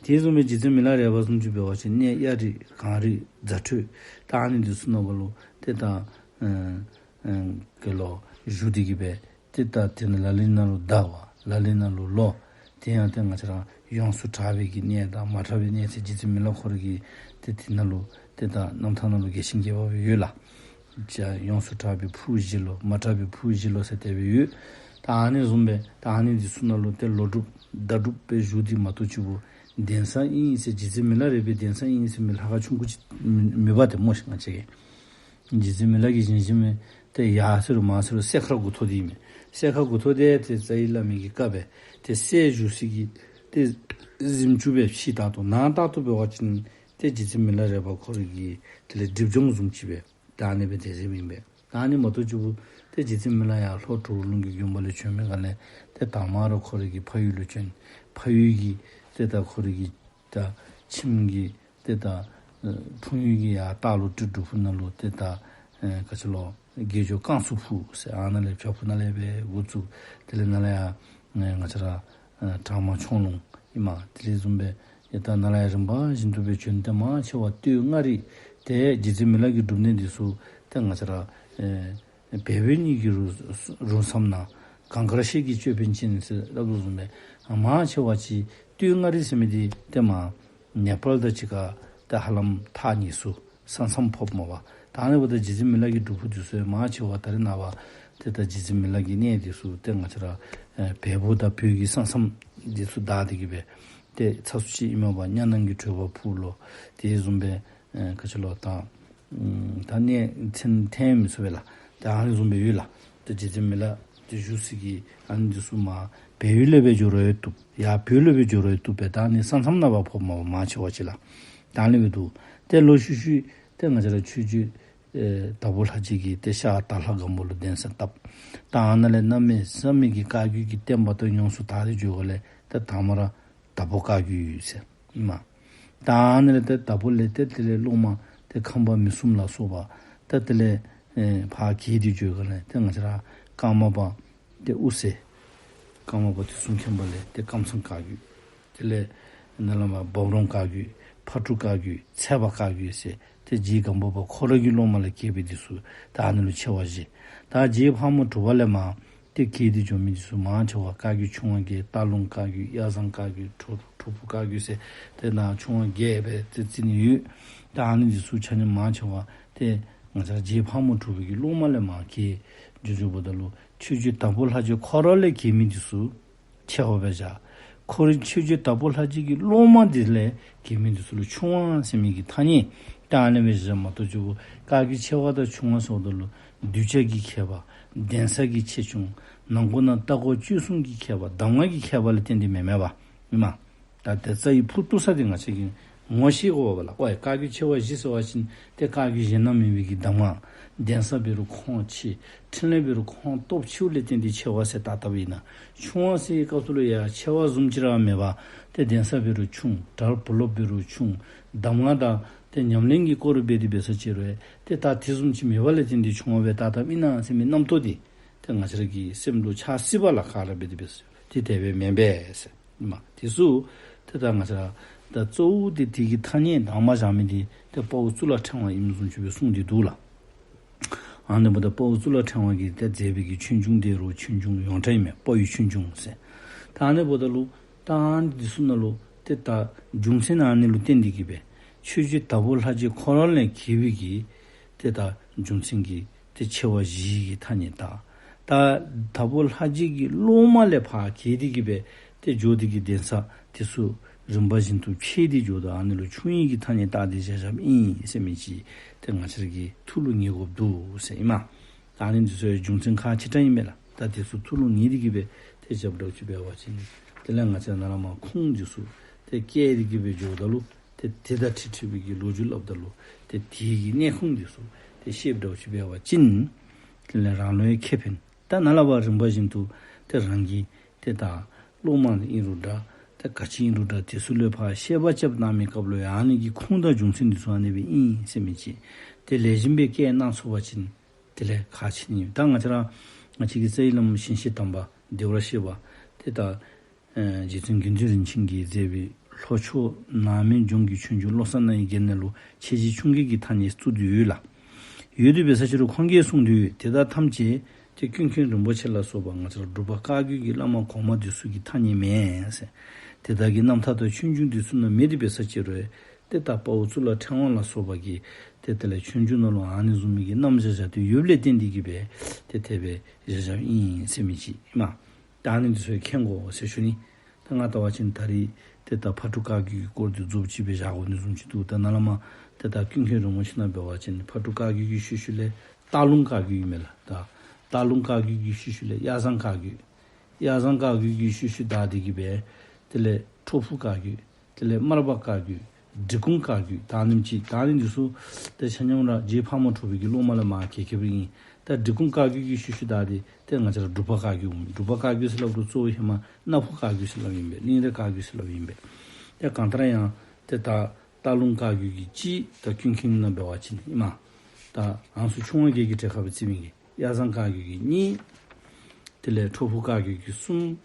དེ་བཟུམ་སྦེ་རྗེ་བཙུན་མི་ལ་རས་པ་བཟུམ་ཅིག་འབད་བ་ཅིན་གནས་གཡའ་རི་གངས་རི་རྫ་ཁྲོད་ད་ཨ་ནི་འདི་ཚུ་ནང་པ་ལུ་ཏེ་ད་ཨ་ཨ་གི་ལུ་བཞུགས་ཏེ་གི་སྦེ་ཏེ་ད་དེ་ནང་ལ་ལུ་ནང་ལུ་བདའ་བ་ལ་ལུ་ནང་ལུ་ལོག། དེ་ཡང་ཏེ་ང་བཅས་ར་ཡོངས་སུ་གྲགས་པའི་གི་གནས་དང་མ་གྲགས་པའི་གནས་ཚུ་རྗེ་བཙུན་མི་ལ་ཁོ་ར་གི་ཏེ་དེ་ནང་ལུ་ཏེ་ད་རྣམ་ཐར་ནང་ལུ་རྒྱས་ཤིང་རྒྱས་པ་སྦེ་ཡོད་ལགས། ཡོངས་སུ་གྲགས་པའི་ཕུག་བཞི་ལོ་མ་གྲགས་པའི་ཕུག་བཞི་ལོ་ཟེར་དེ་སྦེ་ཡོད། ད་ཨ་ནི་བཟུམ་སྦེ་ད་ཨ་ནི་འདི་ཚུ་ནང་ལུ་ཏེ་ལོ་སྒྲུབ་ཟླ་སྒྲུབ་སྦེ་བཞུགས་ཏེ་མ་གཏོགས་ཅིག་པོ་གདན་ས་ཨིན་ཟེར་རྗེ་བཙུན་མི་ལ་རས་པའི་གདན་ས་ཨིན་ཟེར་མི་ལྷ་ཁང་ཆུང་ཀུ་ཅིག་མེད་པ་དེ་སྨོ་ཤིག་ང་བཅས་ཀྱིས། རྗེ་བཙུན་མི་ལ་གི་བཞེངས་བཞེངས་མི་ཏེ་ཡར་ཟེར་རུང་མར་ཟེར་རུང་སྲས་མཁར་དགུ་ཐོག་འདི་ཨིན་མས། སྲས་མཁར་དགུ་ཐོག་འདི་ཏེ་རྩ་བའི་བླ་མའི་གི་བཀའ་སྦེ་ཏེ་སྲས་བཞུགས་ས་གི་ཏེ་ གཟིམ་ཅུང་སྦེ་ཕྱི་ལྟ་དོ། ནང་ལྟ་དོ་འབད་བ་ཅིན་ཏེ་རྗེ་བཙུན་མི་ལ་རས་པ་ཁོ་རའི་གི་དེ་ལས་སྒྲིབ་སྦྱོང་བཟུམ་ཅིག་སྦེ་ད་ཨ་ནི་སྦེ་དེ་ཟེར་མི་ཨིན་པས། ད་ཨ་ནི་མ་གཏོགས་ཅིག་ཏེ་རྗེ་བཙུན་མི་ལ་ཡར་ལྷོ་གྲུ་གུ་ལུང་གི་དགོན་པ་ལས་བྱོན་མི་ག་ལས་ཏེ་དང་པ་ར་ཁོ་རའི་གི་ཕ་ཡུལ་ལུ་བྱོན། ཕ་ཡུལ་གྱི་ཏེ་ད་ཁོ་རའི་གི་ད་ཁྱིམ་གྱི་ཏེ་ད་ཨ་འཁྲུངས་ཡུལ་གྱི་ཡར་སྟག་ལུང་སྤྲུལ་སྒྲུབ་ཕུག་ནང་ལུ་ཏེ་ད་ཨེ་ག་ཅི་ལོ་དགེ་སྦྱོར་བསྐང་ཚུགས་ཕུག་ཟེར་ཨ་ནཱ་ལས་བྱག་ཕུག་ནང་ལས་སྦེ་འགོ་བཙུགས། དེ་ལས་ནཱ་ལས་ཡར་ཨེ་ང་བཅས་ར་ཨེ་བྲག་དམར་ཁྱུང་ལུང་ཨིན་མས། དེ་ལས་བཟུམ་སྦེ་ཡ་ད་ནཱ་ལས་ཡར་རིམ་པ་བཞིན་དུ་སྦེ་བྱོན་ཏེ་མང་ཆེ་བ་སྟོད་མངའ་རིས་ཏེ་རྗེ་བཙུན་མི་ལ་གི་སྒྲུབ་གནས་འདི་ཚུ་ཏེ་ང་བཅས་ར་ཨེ་བལ་པོའི་གཉིས་ཀྱི་རུ་རུང་མཚམས་ནང་གངས་དཀར་ཤེལ་གྱི་ཅོད་པན་ཅན་ཟེར་སླབ་དོ་བཟུམ་སྦེ་མང་ཆེ་བ་ཅིག་སྟོད་མངའ་རིས་ཟེར་མི་འདི་ཏེ་མར་ནེ་པཱལ་དང་གཅིག་ཁར་ཏེ་ཧ་ལམ་ཐག་ཉེ་སུ་ས་མཚམས་ཕོགཔ་མས་པ། ད་ཨ་ནི་འབདཝ་ད་རྗེ་བཙུན་མི་ལ་གི་སྒྲུབ་ཕུག་འདི་ཚུ་ཡང་མང་ཆེ་བ་ད་རེས་ནངས་པ་ཏེ་ད་རྗེ་བཙུན་མི་ལ་གི་གནས་འདི་ཚུ་ཏེ་ང་བཅས་ར་ཨེ་བལ་པོ་དང་བོད་ཀྱི་ས་མཚམས་འདི་ཚུ་བདའ་སྟེ་གི་སྦེ་ཏེ་ཚ་སུ་ཅིག་ཨིན་མས་པ། གཉའ་ནང་གི་བྲོས་པ་ཕུག་ལོ། དེ་བཟུམ་སྦེ་ཨེ་ག་ཅི་ལོ་ད་ཨམ་ད་གནས་མཚན་ཐོན་མི་ཚུགས་པས་ལགས། ད་ཨ་ནི་བཟུམ་སྦེ་ཡོད་ལགས། ད་རྗེ་བཙུན་མི་ལ་ཏེ་བཞུགས་ས་གི་ཨ་ནི་འདི་ཚུ་མར་བལ་ཡུལ་ལས་སྦེ་འགྱོ་རུང་ཡང་བཏུབ། ཡར་བོད་ལས་སྦེ་འགྱོ་རུང་ཡང་བཏུབ་པས། ད་ཨ་ནི་ས་མཚམས་ནང་ཕར་ཕོགཔ་མས་པ་མང་ཆེ་བ་ཅིག་ལགས། ད་ཨ་ནི་སྦེ་འདུག། ཏེ་ལོག་ཤུལ་ཤུལ་ཏེ་ང་བཅས་ར་ཆོས་རྗེ་ཨེ་དྭགས་པོ་ལྷ་རྗེ་གིས་ཏེ་ཤར་དྭགས་ལྷ་སྒམ་པོ་ལུ་གདན་ས་བཏབ། ད་ཨ་ནཱ་ལས་གནམ་མེད་ས་མེད་ཀྱི་བཀའ་བརྒྱུད་ཀྱི་བསྟན་པ་དང་ཡོངས་སུ་དག་སྟེ་འགྱོ་དགོཔ་ལས་ཏེ་དང་པ་ར་དྭགས་པོ་བཀའ་བརྒྱུད་ཟེར་ཨིན་མས། ད་ཨ་ནི་ལས་ཏེ་དྭགས་པོ་ལས་ཏེ་དེ་ལས་སློབ་མ་ཏེ་ཁམས་པ་མི་གསུམ་ལ་སོགས་པ་ཏེ་དེ་ལས་ཨེ་ཕར་གྱེས་ཏེ་འགྱོ་དགོཔ་ལས་ཏེ་ང་བཅས་ར་ཀརྨ་པ་ཏེ་དབུ་སེ་ཀརྨ་པ་དུས་གསུམ་མཁྱེན་པ་ལས་ཏེ་ཀམ་ཚང་བཀའ་བརྒྱུད། དེ་ལས་ནཱ་ལས་མར་འབའ་རོམ་བཀའ་བརྒྱུད། ཕག་གྲུ་བཀའ་བརྒྱུད། ཚལ་པ་བཀའ་བརྒྱུད་ཟེར་ཏེ་རྗེ་སྒམ་པོ་པ་ཁོ་ར་གི་སློབ་མ་ལས་གྱེས་པའི་འདི་ཚུ་ད་ཨ་ནི་ལུ་ཆེ་བ་བཞེས། ད་རྗེ་ཕག་མོ་གྲུ་པ་ལས་མར་ཏེ་གྱེས་ཏེ་འགྱོ་མི་འདི་ཚུ་མང་ཆེ་བ་བཀའ་བརྒྱུད་ཆུང་བ་བརྒྱད། སྟག་ལུང་བཀའ་བརྒྱུད། གཡའ་བཟང་བཀའ་བརྒྱུད། གྲུ་གྲུ་ཕུག་བཀའ་བརྒྱུད་ཟེར་ཏེ་ནཱ་ཆུང་བ་བརྒྱད་སྦེ་ཏེ་རྩི་ནི་ཡོད། ད་ཨ་ནི་འདི་ཚུ་ཆ་མཉམ་མང་ཆེ་བ་ཏེ་ང་བཅས་ར་རྗེ་ཕག་མོ་གྲུ་པའི་གི་སློབ་མ་ལས་མར་གྱེས་འགྱོ་འགྱོཝ་ད་ལུ་ཆོས་རྗེ་དྭགས་པོ་ལྷ་རྗེ་ཁོ་ར་ལས་གྱེས་མི་འདི་ཚུ་ཆེ་བ་སྦེ་བཞག། ཁོ་རའི་ཆོས་རྗེ་དྭགས་པོ་ལྷ་རྗེ་གི་སློབ་མ་འདི་ལས་གྱེས་མི་འདི་ཚུ་ལུ་ཆུང་བ་ཟེར་མི་གི་ཐ་སྙད་ད་ཨ་ནི་སྦེ་བཞགཔ་མ་གཏོགས་ཅིག་བཀའ་བརྒྱུད་ཆེ་བ་དང་ཆུང་བ་ཟེརཝ་ད་ལུ་གདུལ་བྱ་གི་ཁྱད་པར། གདན་ས་གི་ཆེ་ཆུང་། ནང་སྒོ་ནང་ལྟ་སྐོར་སྤྱོད་གསུམ་གྱི་ཁྱད་པར། གདམས་ངག་གི་ཁྱད་པར་ལས་བརྟེན་ཏེ་མེན་མས་པ། ཨིན་མས། ད་དེ་རྩ་བའི་ཕུ་ཏོ་ས་འདི་ང་བཅས་ཀྱིས་ངོ་ཤེས་དགོ་པས་ལགས། ཨོ་ཡ་བཀའ་བརྒྱུད་ཆེ་བ་བཞི་ཟེར་བ་ཅིན་ཏེ་བཀའ་བརྒྱུད་གཞན་ན་མེད་པའི་གི་གདམས་ངག། གདན་ས་འབད་རུང་ཁོང་ཆེ། ཕྲིན་ལས་འབད་རུང་ཁོང་སྟོབས་ཆེཝ་ལས་བརྟེན་ཏེ་ཆེ་བ་ཟེར་བཏགས་བཏགསཔ་ཨིན་ན། ཆུང་བ་ཟེར་བའི་སྐབས་སུ་ལུ་ཡང་ཆེ་བ་བཟུམ་ཅིག་ར་མེད་པར་ཏེ་གདན་ས་འབད་རུང་ཆུང་། གྲྭ་བུ་སློབ་འབད་རུང་ཆུང་། གདམས་ངག་དང་ཏེ་ཉམས་ལེན་གྱི་སྐོར་འབད་དེ་འབད་ས་ཅིག་རུང་ཏེ་ད་དེ་བཟུམ་ཅིག་མེད་པ་ལས་བརྟེན་ཏེ་ཆུང་བ་སྦེ་བཏགས་བཏགསཔ་ཨིན་ན་ཟེར་མི་རྣམ་རྟོག་འདི་ཏེ་ང་བཅས་ར་གི་སེམས་ལུ་འཆར་སྲིད་པས་ལགས། ག་ར་འབད་དེ་འབད་ས་ཏེ་དེ་སྦེ་མེན་པས་ཟེར་ཨིན་མས། དེ་ཚུ་ཏེ་ད་ང་བཅས་ར་ད་གཙོ་བོ་འདི་དེ་གི་ཐ་སྙད་དང་པ་བཞག་མི་འདི་ཏེ་དཔའ་བོ་གཙུག་ལག་ཕྲེང་བ་ཨིནམ་བཟུམ་ཅིག་སྦེ་གསུངས་ཏེ་འདུག་ལགས། ཨ་ནི་འབདཝ་ད་དཔའ་བོ་གཙུག་ལག་ཕྲེང་བ་གིས་ཏེ་མཛད་པའི་གི་ཆོས་འབྱུང་འདི་རུང་ཆོས་འབྱུང་ཡོངས་གྲགས་ཨིན་མས། དཔའ་བོའི་ཆོས་འབྱུང་ཟེར། ད་ཨ་ནི་འབདཝ་ད་ལུ་ད་ཨ་ནི་འདི་ཚུ་ནང་ལུ་ཏེ་ད་རྒྱུ་མཚན་ཨ་ནི་ལུ་བརྟེན་ཏེ་གི་སྦེ་ཆོས་རྗེ་དྭགས་པོ་ལྷ་རྗེ་ཁོ་ར་ལས་གྱེས་པའི་གི་ཏེ་ད་རྒྱུ་མཚན་གྱིས་ཏེ་ཆེ་བ་བཞི་གི་ཐ་སྙད་བཏགས། ད་དྭགས་པོ་ལྷ་རྗེ་གི་སློབ་མ་ལས་ཕར་གྱེས་ཏེ་གི་སྦེ་ཏེ་འགྱོ་སྟེ་གི་གདན་ས་དེ་ཚུ་རིམ་པ་བཞིན་དུ་ཕྱེ་སྟེ་འགྱོཝ་ད་ཨ་ནི་ལུ་ཆུང་བའི་གི་ཐ་སྙད་བཏགས་ཏེ་བཞག་བཞགཔ་ཨིན་ཟེར་མི་ཅིག་ཏེ་ང་བཅས་ར་གི་ཐུགས་ལུ་ངེས་དགོཔ་འདུག་ཟེར་ཨིན་མས། ད་ཨ་ནི་འདི་ཚུ་ཡང་རྒྱུ་མཚན་ཁག་ཆེ་དྲགས་ཨིན་མས་ལགས། ད་དེ་ཚུ་ཐུགས་ལུ་ངེས་ཏེ་གི་སྦེ་ཏེ་བཞགཔ་འདྲཝ་ཅིག་འབད་བ་ཅིན་དེ་ལས་ང་བཅས་ནཱ་ལས་མར་ཁུངས་འདི་ཚུ་ཏེ་བཀལ་ཏེ་གི་སྦེ་འགྱོཝ་ད་ལུ་ཏེ་དེ་དང་འཁྲིལ་འཁྲིལ་བའི་གི་ལོ་རྒྱུས་སླབ་ད་ལུ་ཏེ་དེ་གི་གནད་ཁུངས་འདི་ཚུ་ཏེ་ཤེསཔ་འདྲཝ་ཅིག་འབད་བ་ཅིན་དེ་ལས་རང་ལུ་ཡང་ཁེ་ཕན། ད་ནཱ་ལས་ཕར་རིམ་པ་བཞིན་དུ་ཏེ་རང་གི་ཏེ་ད་སློབ་མ་ཨིན་རུང་འདྲ་ཏེ་ག་ཅི་ཨིན་རུང་འདྲ་དེ་ཚུ་ལུ་ཕར་བཤད་པ་རྐྱབ་གནང་མི་སྐབས་ལུ་ཡང་ཨ་ནི་གི་ཁུངས་དང་རྒྱུ་མཚན་འདི་ཚུ་ཨ་ནི་སྦེ་ཨིན་ཟེར་མི་ཅིག་ཏེ་ལེགས་ཤོམ་སྦེ་བཀལ་གནང་ཚུགས་པ་ཅིན་དེ་ལས་ཁག་ཆེ་ནི། ད་ང་བཅས་ར་ང་བཅས་ཀྱི་རྩ་བའི་བླམ་ཞིང་གཤེགས་དམ་པ་བདེ་བར་གཤེགས་པ་ཏེ་ད་ཨེ་རྗེ་བཙུན་དགེ་འདུན་རིན་ཆེན་གྱིས་མཛད་པའི་ལྷོ་ཕྱོགས་ནགས་མོའི་ལྗོངས་ཀྱི་ཆོས་འབྱུང་བློ་གསར་རྣ་བའི་རྒྱན་ནང་ལུ་ཆེ་བཞི་ཆུང་བརྒྱད་ཀྱི་ཐ་སྙད་བཙུགས་ཏེ་ཡོད་ལགས། ཡོད་དེ་འབད་ས་ཅིག་རུང་ཁོང་གིས་གསུངས་ཏེ་ཡོད། དེ་དག་ཐམས་ཅད་ཏེ་ཀུན་མཁྱེན་རིན་པོ་ཆེ་ལ་སོགས་པ་ང་བཅས་ར་འབྲུག་པ་བཀའ་བརྒྱུད་ཀྱི་བླ་མ་གོང་མ་འདི་ཚུ་གི་ཐ་སྙད་མེན་ཟེར། དེ་དག་གི་རྣམ་ཐར་དང་ཆོས་འབྱུང་འདི་ཚུ་ནང་མེད་དེ་འབད་ས་ཅིག་རུང་ཏེ་ད་དཔའ་བོ་གཙུག་ལག་ཕྲེང་བ་ལ་སོགས་པ་གིས་ཏེ་དེ་ལས་ཆོས་འབྱུང་ནང་ལུ་ཨ་ནི་བཟུམ་མའི་གི་རྣམ་གཞག་བཞག་སྟེ་ཡོདཔ་ལས་བརྟེན་ཏེ་གི་སྦེ་ཏེ་དེ་སྦེ་གཞག་བཞགཔ་ཨིན་ཟེར་མི་ཅིག་ཨིན་མས། ད་ཨ་ནི་འདི་ཚུ་མཁྱེན་དགོ་ཟེར་ཞུ་ནི། ད་ང་བལྟ་བ་ཅིན་ད་རེས་ཏེ་ད་ཕག་གྲུ་བཀའ་བརྒྱུད་ཀྱི་སྐོར་འདི་རྫོགསཔ་ཅིག་སྦེ་བཞག་དགོ་ནི་བཟུམ་ཅིག་འདུག། ད་ནཱ་ལས་མར་ཏེ་ད་ཀུན་མཁྱེན་རིན་པོ་ཆེ་ནང་འབད་བ་ཅིན་ཕག་གྲུ་བཀའ་བརྒྱུད་ཀྱི་ཤུལ་ཤུལ་ལས་སྟག་ལུང་བཀའ་བརྒྱུད་ཨིན་མས་ལགས། ད་སྟག་ལུང་བཀའ་བརྒྱུད་ཀྱི་ཤུལ་ཤུལ་ལས་གཡའ་བཟང་བཀའ་བརྒྱུད། གཡའ་བཟང་བཀའ་བརྒྱུད་ཀྱི་ཤུལ་ཤུལ་བདའ་སྟེ་གི་སྦེ་དེ་ལས་ ཁྲོ་ཕུ་བཀའ་བརྒྱུད། དེ་ལས་སྨར་པ་བཀའ་བརྒྱུད། འབྲི་གུང་བཀའ་བརྒྱུད། ད་ཨ་ནེམ་ཅིག། ད་ཨ་ནི་འདི་ཚུ་ཏེ་ཆ་མཉམ་ར་རྗེ་ཕག་མོ་གྲུ་པའི་གི་སློབ་མ་ལས་མར་གྱེས་གྱེསཔ་ཨིན། ད་འབྲི་གུང་བཀའ་བརྒྱུད་ཀྱི་ཤུལ་ཤུལ་བདའ་སྟེ་ཏེ་ང་བཅས་ར་འབྲུག་པ་བཀའ་བརྒྱུད་འོང་། འབྲུག་པ་བཀའ་བརྒྱུད་ཟེར་སླབ་རུང་གཙོ་བོ་ཧེ་མ་སྣ་ཕུ་བཀའ་བརྒྱུད་ཟེར་སླབ་ཨིན་པས། གླིང་རས་བཀའ་བརྒྱུད་ཟེར་སླབ་ཨིན་པས། ཏེ་གང་ལྟར་ཡང་ཏེ་ད་སྟག་ལུང་བཀའ་བརྒྱུད་ཀྱི་སྤྱི་ད་ཀུན་མཁྱེན་ནང་འབད་བ་ཅིན་ཨིན་མས། ད་ཨ་ནི་ཚུ་ཆུང་བ་བརྒྱད་ཀྱི་གྲས་ཁར་སྦེ་བརྩིཝ་ཨིན་གྱི། གཡའ་བཟང་བཀའ་བརྒྱུད་ཀྱི་གཉིས། དེ་ལས་ཁྲོ་ཕུ་བཀའ་བརྒྱུད་ཀྱི་གསུམ།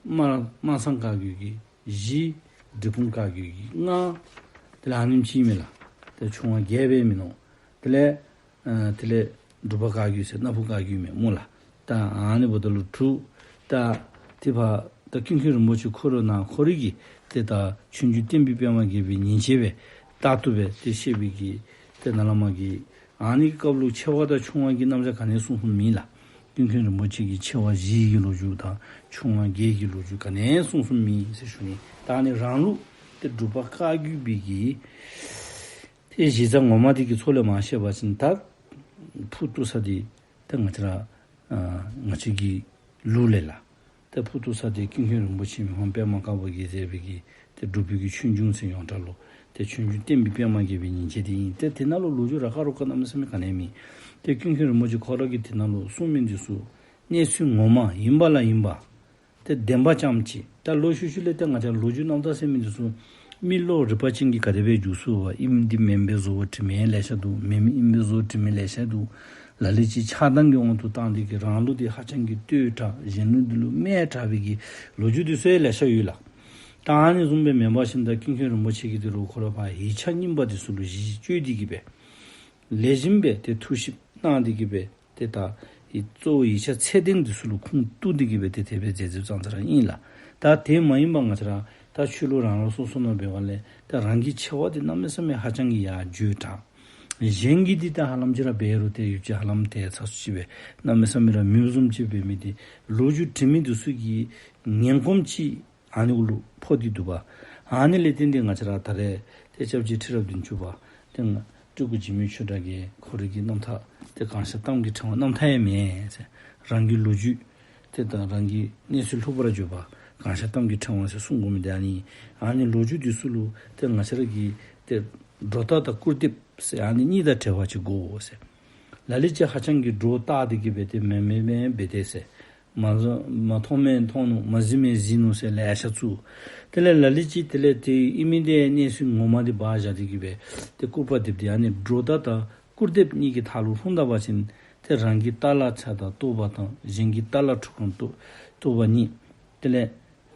སྨར་སྨར་ཚང་བཀའ་བརྒྱུད་ཀྱི་བཞི། འབྲི་གུང་བཀའ་བརྒྱུད་ཀྱི་ལྔ། དེ་ལས་ཨ་ནེམ་ཅིག་ཨིན་མས་ལགས། ཏེ་ཆུང་བ་བརྒྱད་སྦེ་མིན་ནུག། དེ་ལས་ཨ་དེ་ལས་འབྲུག་པ་བཀའ་བརྒྱུད་ཟེར་སྣ་ཕུ་བཀའ་བརྒྱུད་མས་སྨོ་ལགས། ད་ཨ་ནི་འབདཝ་ད་ལུ་དྲུག། ད་དེ་ཕར་ད་ཀུན་མཁྱེན་རིན་པོ་ཆེ་ཁོ་ར་ནཱ་ཁོ་རའི་གི་ཏེ་ད་ཆོས་འབྱུང་བསྟན་པའི་པདྨ་རྒྱས་པའི་ཉིན་བྱེད་སྦེ་རྟག་ཏུ་སྦེ་ཏེ་བཤད་པའི་གི་ཏེ་ནཱ་ལས་མར་གྱི་ཨ་ནི་གི་སྐབས་ལུ་ཆེ་བ་དང་ཆུང་བ་གི་རྣམ་གཞག་ག་ནི་ཡང་གསུངས་གསུངསམ་མེད་ལགས། ཀུན་མཁྱེན་རིན་པོ་ཆེ་གི་ཆེ་བ་བཞི་གི་ལོ་རྒྱུས་དང་ཆུང་བ་བརྒྱད་ཀྱི་ལོ་རྒྱུས་ག་ནི་ཡང་གསུངས་གསུངསམ་མེད་ཟེར་ཞུ་ནི། ད་ཨ་ནི་རང་ལུགས་ཏེ་འབྲུག་པ་བཀའ་བརྒྱུད་པའི་གི་ཏེ་གཞི་རྩ་ངོ་མ་འདི་གི་ཚུལ་ལས་མར་བཤད་པ་ཅིན་ད་ཕུ་བཏུ་ས་འདི་ཏེ་ང་བཅས་ར་ཨ་ང་བཅས་ཀྱི་ལུགས་ལས་ལགས། ཏེ་ཕུ་བཏུ་ས་འདི་ཀུན་མཁྱེན་རིན་པོ་ཆེ་མི་ཕམ་པདྨ་དཀར་པོ་གིས་མཛད་པའི་གི་ཏེ་འབྲུག་པའི་གི་ཆོས་འབྱུང་ཟེར་ཡོངས་གྲགས་ལུ་ཏེ་ཆོས་འབྱུང་བསྟན་པའི་པདྨ་རྒྱས་པའི་ཉིན་བྱེད་འདི་ཨིན། ཏེ་དེ་ནང་ལུ་ལོ་རྒྱུས་ར་ཁ་རོག་ཁ་གནམ་མེད་ས་མེད་ག་ནི་ཡང་མེད། ཏེ་ཀུན་མཁྱེན་རིན་པོ་ཆེ་ཁོ་ར་གིས་དེ་ནང་ལུ་གསུངས་མི་འདི་ཚུ་གནས་ཚུལ་ངོ་མ་ཨིན་པ་ལ་ཨིན་པ་ཏེ་བདེན་པ་ཙམ་ཅིག། ད་ལོག་ཤུལ་ཤུལ་ལས་ཏེ་ང་བཅས་ལོ་རྒྱུས་རྣམ་ཐར་ཟེར་མི་འདི་ཚུ་མི་བློ་རིག་པ་ཅན་གྱིས་ག་དེ་སྦེ་འགྱུར་ཚུགས་པ། ཨིནམ་འདི་མེནམ་སྦེ་བཟོ་བ་དྲི་མི་ལེ་ཤ་འདུག། མེནམ་ཨིནམ་སྦེ་བཟོ་བ་དྲི་མི་ལེ་ཤ་འདུག། ལ་ལུ་ཅིག་ཆགས་སྡང་གི་དབང་དུ་བཏང་སྟེ་གི་རང་ལུགས་འདི་ཧ་ཅང་གི་བསྟོད་དྲགས། གཞན་ལུགས་འདི་ལུ་སྨད་དྲགས་པའི་གི་ལོ་རྒྱུས་འདི་ཚུ་ཡང་ལེ་ཤ་ཡོད་ལགས། ད་ཨ་ནི་བཟུམ་སྦེ་མེན་པར་ཞིནམ་ད་ཀུན་མཁྱེན་རིན་པོ་ཆེ་གིས་འདི་ལུ་ཁོ་ར་ཕར་ཡིག་ཆ་རྙིང་པ་འདི་ཚུ་ལུ་གཞི་བཅོལ་ཏེ་གི་སྦེ་ལེགས་ཤོམ་སྦེ་ཏེ་ཐུགས་ཞིབ་གནང་སྟེ་གི་སྦེ་ཏེ་ད་ཡི་གཙོ་བོ་ཡིག་ཆ་ཚད་ལྡན་འདི་ཚུ་ལུ་ཁུངས་གཏུགས་ཏེ་གི་སྦེ་ཏེ་དེ་སྦེ་མཛད་མཛདཔ་ཙང་ཙ་ར་ཨིན་ལགས། ད་དེ་མ་ཡིན་པར་ང་བཅས་ར་ད་ཆོས་ལུགས་རང་རང་སོ་སོ་ནང་འབད་བ་ལས་ད་རང་གི་ཆེ་བ་འདི་གནམ་མེད་ས་མེད་ཧ་ཅང་གི་ཡར་བརྗོད་དྲགས། གཞན་གྱིས་འདི་ད་ཧ་ལམ་ཅིག་ར་འབད་རུང་ཏེ་ཡུདཔ་ཅིག་ཧ་ལམ་ཏེ་ཚ་སུ་ཅིག་སྦེ་གནམ་མེད་ས་མེད་ར་མེདཔ་བཟུམ་ཅིག་འབད་མི་འདི་ལོ་རྒྱུས་འབྲི་མི་འདི་ཚུ་གིས་ངན་གོམས་ཅིག་ཨ་ནི་གུ་ལུ་ཕོག་སྟེ་འདུག་པ། ཨ་ནི་ལས་བརྟེན་ཏེ་ང་བཅས་ར་ད་རེས་ཏེ་སྐྱབས་རྗེ་ཁྲི་རབས་བདུན་ཅུ་པ་ཏེ་ང་སྤྲུལ་སྐུ་འཇིགས་མེད་ཆོས་གྲགས་ཀྱིས་ཁོ་རའི་གི་རྣམ་ཐར་ཏེ་གང་ཤར་གཏམ་གྱི་ཕྲེང་བ། རྣམ་ཐར་ཡང་མེན་ཟེར། རང་གི་ལོ་རྒྱུས་ཏེ་ད་རང་གི་གནས་ཚུལ་ལྷུག་པར་བརྗོད་པ་གང་ཤར་གཏམ་གྱི་ཕྲེང་བ་ཟེར་གསུང་དགོ་མི་འདི་ཨ་ནི། ཨ་ནི་ལོ་རྒྱུས་འདི་ཚུ་ལུ་ཏེ་ང་བཅས་ར་གིས་ཏེ་སྒྲོ་བཏགས་དང་སྐུར་འདེབས་ཟེར་ཨ་ནི་གཉིས་དང་བྲལ་བ་ཅིག་དགོ་ཟེར། ལ་ལུ་ཅིག་ཧ་ཅང་གི་སྒྲོ་བཏགས་ཏེ་གི་སྦེ་ཏེ་མེན་མེན་མེན་སྦེ་ཏེ་ཟེར། མ་བཟོ་མ་མཐོང་མེན་མཐོང་ནུག། མ་གཟིགས་མེན་གཟིགས་ནུག་ཟེར་ལེ་ཤ་བཙུགས། དེ་ལས་ལ་ལུ་ཅིག་དེ་ལས་ཏེ་ཨིན་མི་འདི་གནས་ཚུལ་ངོ་མ་འདི་སྦ་བཞག་སྟེ་གི་སྦེ་ཏེ་སྐུར་པ་རྡེབ་སྟེ་ཨ་ནི་སྒྲོ་བཏགས་དང་སྐུར་འདེབས་གཉིས་ཀྱི་མཐའ་ལུ་ལྷུང་ད་པ་ཅིན་ཏེ་རང་གི་ལྟ་ལ་ཆགས་སྡང་རྟོག་པ་དང་གཞན་གྱི་ལྟ་ལ་འཁྲུག་སྐོམ་རྟོག་རྟོག་པ་གཉིས། དེ་ལས་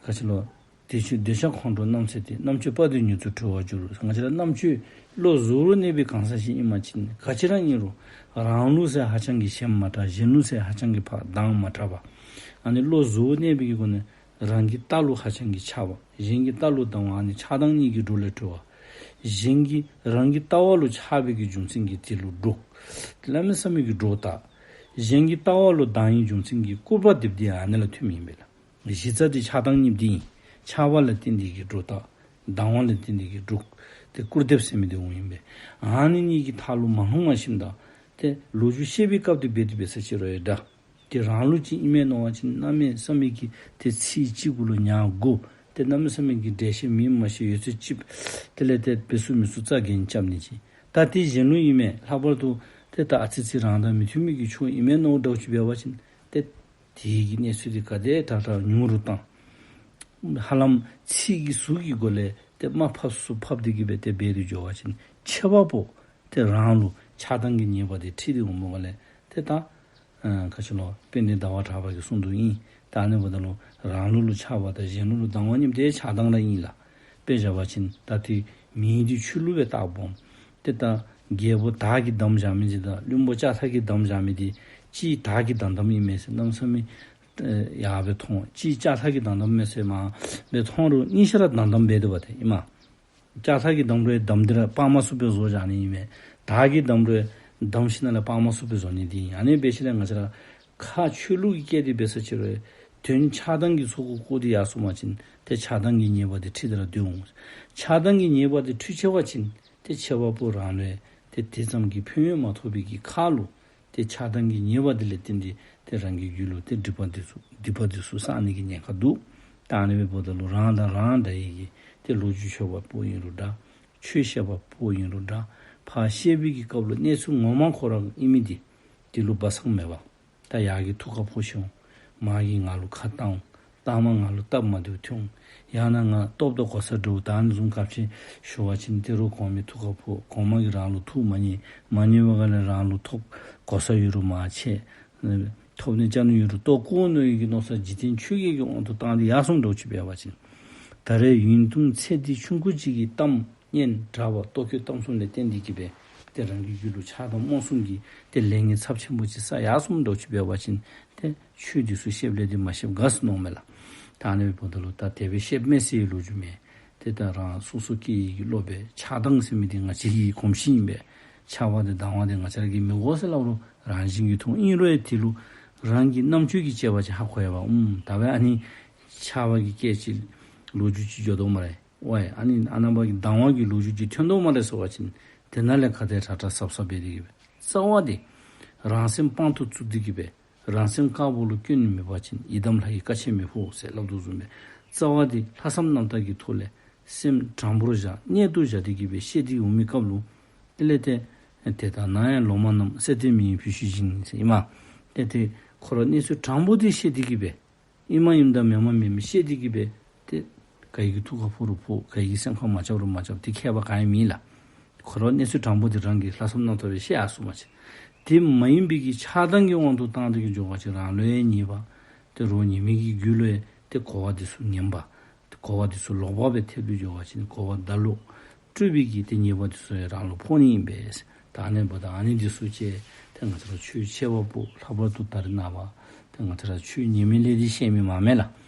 ག་ཅི་ལོ། དེ་ཆོས་འདོད་ཆགས་ཁོང་ཁྲོ་རྣམ་སེལ་ཏེ། རྣམ་དཔྱོད་དཔའ་བདུད་མྱུར་དུ་གྲོལ་བར་འགྱུར། ང་བཅས་ར་རྣམ་དཔྱོད་བློ་གཟུ་བོར་གནས་པའི་གང་ཟག་ཅིག་ཨིན་པ་ཅིན་ག་ཅི་ར་ཨིན་རུང་རང་ལུགས་ཟེར་ཧ་ཅང་གི་ཞེན་མ་དྲགས། གཞན་ལུགས་ཟེར་ཧ་ཅང་གི་ཕར་སྡང་མ་དྲགས་པ། ཨ་ནི་བློ་གཟུ་བོར་གནས་པའི་གི་སྒོ་ནས་རང་གི་ལྟ་ལུ་ཧ་ཅང་གི་ཆགས་པ། གཞན་གྱི་ལྟ་ལུ་སྡང་བ། ཨ་ནི་ཆགས་སྡང་གཉིས་ཀྱི་སྒྲོ་ལས་གྲོལ་བ། གཞན་གྱི་རང་གི་ལྟ་བ་ལུ་ཆགས་པའི་གི་རྒྱུ་མཚན་གྱིས་དེ་ལུ་སྒྲོ་གནམ་མེད་ས་མེད་ཀྱི་སྒྲོ་བཏགས། གཞན་གྱི་ལྟ་བ་ལུ་སྡང་བའི་རྒྱུ་མཚན་གྱིས་སྐུར་པ་རྡེབ་སྟེ་ཨ་ནི་ལུ་ཐིམ་ཨིན་པས་ལགས། གཞི་རྩ་འདི་ཆགས་སྡང་གཉིས་འདི་ཨིན། ཆགས་པ་ལ་བརྟེན་ཏེ་གི་སྒྲོ་བཏགས། སྡང་བ་ལ་བརྟེན་ཏེ་གི་སྒྲོ། ཏེ་སྐུར་འདེབས་ཟེར་མི་འདི་འོང་ཨིན་པས། ཨ་ནི་གཉིས་ཀྱི་མཐའ་ལུ་མ་ལྷུང་བ་ཞིནམ་ད་ཏེ་ལོ་རྒྱུས་བཤད་པའི་སྐབས་འདི་འབད་དེ་འབད་ས་ཅིག་རུང་ཡང་འདྲ། ཏེ་རང་ལུགས་ཅིག་ཨིན་མས་མནོ་བ་ཅིན་གནམ་མེད་ས་མེད་ཀྱི་ཏེ་ཚིག་གཅིག་གུ་ལུ་ཉ་དགུ། ཏེ་གནམ་མེད་ས་མེད་ཀྱི་འགྲེལ་བཤད་མེད་མ་ཤེས་ཡོད་ཚད་ཅིག། དེ་ལས་ཏེ་འབད་ཚུགས་མི་ཚུགས་རྩ་འགེངས་རྐྱབ་ནི་ཅིག། ད་ཏེ་གཞན་ལུགས་ཨིན་མས། ལྷག་པར་དུ་ཏེ་ད་ཨ་ཙི་ཅིག་རང་དང་མི་མཐུན་མི་གི་ཆོས་ཨིན་མས་མནོ་འདྲཝ་ཅིག་འབད་བ་ཅིན་ཏེ་དེ་གི་གནས་ཚུལ་འདི་ག་དེ་དྲག་དྲག་ཉུང་རུ་བཏང་། ཧ་ལམ་ཚིག་གི་ཟུར་གྱི་སྒོ་ལས་ཏེ་མར་ཕབ་ཚུགས་ཕབ་སྟེ་གི་སྦེ་ཏེ་འབད་དེ་འགྱོ་བ་ཅིན་ཁྱད་པར་པོ་ཏེ་རང་ལུ་ཆགས་སྡང་གི་ཉེས་པ་འདི་འཁྲི་སྟེ་འོངམ་ལས་ཏེ་ད་ཨ་ག་ཅི་ལོ་དཔལ་ལྡན་ཟླ་བ་གྲགས་པ་གིས་གསུངས་དོ་ཨིན། ད་ཨ་ནི་འབདཝ་ད་ལུ་རང་ལུགས་ལུ་ཆགས་པ་དང་གཞན་ལུགས་ལུ་སྡང་བ་གཉིསཔོ་འདི་ཆགས་སྡང་ར་ཨིན་ལགས། དཔེ་བཞག་པ་ཅིན་ད་ཏེ་མེ་འདི་ཆུ་ལུ་སྦེ་བཏགས་སྦོམ། ཏེ་ད་རྒྱལ་པོ་དར་གྱིས་བསྡམས་བཞག་མི་འདི་དང་བློན་པོ་ལྕགས་ཐག་གིས་བསྡམས་བཞག་མི་འདི་གཅིག་དར་གྱིས་བསྡམས་བསྡམསམ་ཨིན་མས་ཟེར་གནམ་མེད་ས་མེད་ཡར་སྦེ་མཐོང་། གཅིག་ལྕགས་ཐག་གིས་བསྡམས་བསྡམསམ་མས་ཟེར་མར་སྦེ་མཐོང་རུང་གཉིས་ཆ་ར་བསྡམས་བསྡམས་སྦེ་འདུག་པ་ཏེ་ཨིན་མས། ལྕགས་ཐག་གིས་བསྡམས་རུང་བསྡམས་ཏེ་ར་སྤར་མ་ཚུགསཔ་སྦེ་བཟོ་བཞག་ནི་ཨིན་མས། དར་གྱིས་བསྡམས་རུང་བསྡམས་ཞིནམ་ལས་སྤར་མ་ཚུགསཔ་སྦེ་བཟོ་ནི་འདི་ཨིན། ཨ་ནི་འབད་ཞིནམ་ལས་ང་བཅས་ར་ཁ་ཆོས་ལུགས་ཀྱི་སྐད་དེ་འབད་ས་ཅིག་རུང་དོན་ཆགས་སྡང་གི་ཚོགས་འཁོར་བསྐོར་ཏེ་ཡར་སོང་པ་ཅིན་ཏེ་ཆགས་སྡང་གི་ཉེས་པ་འདི་འཁྲི་སྟེ་ར་སྡོད་འོང་། ཆགས་སྡང་གི་ཉེས་པ་འདི་འཁྲི་ཆེ་བ་ཅིན་ཏེ་ཁྱད་པར་པོ་རང་ལུ་ཏེ་དེ་ཙམ་གྱི་ཕན་ཡོན་མ་ཐོགས་པའི་གི་ཁར་ལུ་ཏེ་ཆགས་སྡང་གི་ཉེས་པ་འདི་ལས་བརྟེན་ཏེ་ཏེ་རང་གི་རྒྱུད་ལུ་ཏེ་སྡིག་པ་འདི་ཚུ་སྡིག་པ་འདི་ཚུ་བསགས་ནི་གི་ཉེན་ཁ་འདུག། ད་ཨ་ནི་འབདཝ་ད་ལུ་རང་དང་རང་འདྲ་བའི་གི་ཏེ་ལོ་རྒྱུས་ཤོད་པ་པོ་ཨིན་རུང་འདྲ། ཆོས་བཤད་པ་པོ་ཨིན་རུང་འདྲ། ཕར་བཤད་པའི་གི་སྐབས་ལུ་གནས་ཚུལ་ངོ་མ་ཁོ་ར་ཨིན་མི་འདི་འདི་ལུ་སྦ་གསང་མེད་པར་ད་ཡར་གྱི་ཐུགས་ཁར་ཕོག་ཤོར་འོང་། མར་གྱི་ང་ལུ་ཁ་བཏང་འོང་། ལྟག་མ་ང་ལུ་སྟབས་མ་བདེཝ་ཐོན་འོང་། ཡང་ན་ང་སྟོབས་དང་གོ་ས་འདྲཝ་ད་ཨ་ནི་བཟུམ་ག་ཅི་ཞུ་བ་ཅིན་ཏེ་རོགས་གོང་མའི་ཐུགས་ཁར་ཕོག། གོང་མ་གིས་རང་ལུ་ཐུགས་མ་མཉེས། མ་མཉེས་པའི་སྒང་ལས་རང་ལུ་ཐོབ་གོ་ས་ཡོད་རུང་མར་ཆད། ཐོབ་ནི་བཅའ་ནི་ཡོད་རུང་ལྟོ་བཀོ་ནི་ཡོད་ཀྱི་མནོ་བསམ་འཇིག་རྟེན་ཆོས་བརྒྱད་ཀྱི་དབང་དུ་བཏང་སྟེ་ཡར་སོངམ་འདྲཝ་ཅིག་འབད་བ་ཅིན། ད་རེས་ཡུན་ཐུང་ཚེ་འདི་ཆུང་ཀུ་ཅིག་གི་གཏམ་སྙན་གྲགས་པ་ལྟོ་གོས་གཏམ་གསུམ་ལས་བརྟེན་ཏེ་གིས་སྦེ་ཏེ་རང་གི་རྒྱུད་ལུ་ཆགས་སྡང་རྨོངས་གསུམ་གྱི་ཏེ་ལས་ངན་ཚབས་ཆེན་པོ་ཅིག་བསགས་ཡར་སོངམ་འདྲཝ་ཅིག་འབད་བ་ཅིན་ཏེ་ཆོས་འདི་ཚུ་བཤདཔ་ལས་འདི་མ་བཤདཔ་དགའ་ཟེར་མནོཝ་མས་ལགས། ད་ཨ་ནི་འབདཝ་ད་ལུ་ད་དེ་སྦེ་བཤདཔ་མས་ཟེར་བའི་ལོ་རྒྱུས་མེད། ཏེ་ད་རང་སོ་སོ་སྐྱེ་བོའི་གི་བློ་སྦེ་ཆགས་སྡང་ཟེར་མི་འདི་ང་བཅས་ཀྱི་གོམས་གཤིས་ཨིན་པས། ཆགས་པ་དང་སྡང་བ་འདི་ང་བཅས་ར་གིས་མི་དགོ་ཟེར་སླབ་རུང་རང་བཞིན་གྱིས་མཐོང་། ཨིན་རུང་ཡང་དེ་ལུ་རང་གི་རྣམ་དཔྱོད་ཀྱིས་དཔྱད་པ་ཅིན་ཧ་གོ་ཡོདཔ། ཨུམ་ད་སྦེ་ཨ་ནི་ཆགས་པ་གི་སྐད་ཅིག་ལོ་རྒྱུས་ཅིག་འགྱོ་དོ་སྨ་རེ། ཝའི་ཨ་ནི་ཨ་ནཱ་པ་གི་སྡང་བ་གི་ལོ་རྒྱུས་ཅིག་ཐོན་དོ་སྨ་རེ་ཟེར་བ་ཅིན་དེ་ནང་ལས་ག་དེ་དྲག་དྲག་ཟབ་ཟབ་འབད་དེ་གིས་སྦེ་རྩ་བ་འདི་རང་སེམས་དཔང་དུ་བཙུགས་ཏེ་གིས་སྦེ་རང་སེམས་དཀར་པོ་ལུ་སྐྱོན་མེད་པ་ཅིན་ཡི་དམ་ལྷ་ཡི་བཀའ་ཆད་མི་ཕོག་ཟེར་སླབ་དོ་བཟུམ་སྦེ་རྩ་བ་འདི་ལྷག་བསམ་རྣམ་དག་གི་ཐོག་ལས་སེམས་དྲང་པོར་བཞག་གནད་དུ་བཞག་སྟེ་གིས་སྦེ་བཤད་དེ་འོང་མི་སྐབས་ལུ་དེ་ལས་ཏེ་དེ་ལྟར་ན་ཡང་ལོ་མ་རྣམས་གསེར་ལྟའི་མི་ཡི་བུ་ཤུལ་བཞིན་ཟེར་ཨིན་མས། ཏེ་ཏེ་ཁོ་ར་གནས་ཚུལ་དྲང་པོ་འདི་བཤད་དེ་གིས་སྦེ་ཨིནམ་ཨིནམ་དང་མེནམ་མེནམ་མེནམ་བཤད་དེ་གིས་སྦེ་ཏེ་ག་གི་ཐུགས་ཁར་ཕོག་རུང་ཕོག་ག་གི་སེམས་ཁར་མ་རྐྱབ་རུང་མ་རྐྱབ་དེ་ཁྱད་པར་ག་ཡང་མེད་ལགས། ཁོ་ར་གནས་ཚུལ་དྲང་པོ་འདི་རང་གིས་ལྷག་བསམ་རྣམ་དག་སྦེ་བཤད་ཡར་སོང་པ་ཅིན་དེ་མ་ཡིན་པའི་གི་ཆགས་སྡང་གི་དབང་དུ་བཏང་སྟེ་གིས་འགྱོ་བ་ཅིན་རང་ལུ་ཡང་ཉེས་པ། ཏེ་རོགས་ཉེས་མི་གི་རྒྱུད་ལུ་ཡང་ཏེ་གོ་བ་འདི་ཚུ་ངན་པ། གོ་བ་འདི་ཚུ་ལོག་པ་སྦེ་ཐེབས་ཏེ་འགྱོ་བ་ཅིན་གོ་བ་བརྡ་ལོག་སྤྲོད་པའི་གི་ཏེ་ཉེས་པ་འདི་ཚུ་ཡང་རང་ལུ་ཕོག་ནི་ཨིན་པས། ད་ཨ་ནི་འབདཝ་ད་ཨ་ནི་འདི་ཚུ་ཅིག་ཏེ་ང་བཅས་ར་ཆོས་འཆད་པ་པོ་ལྷག་པར་དུ་ད་རེས་ནངས་པ་ཏེ་ང་བཅས་ར་ཆོས་ཉན་མི་ལས་འདི་བཤད་མི་མང་མས་ལགས།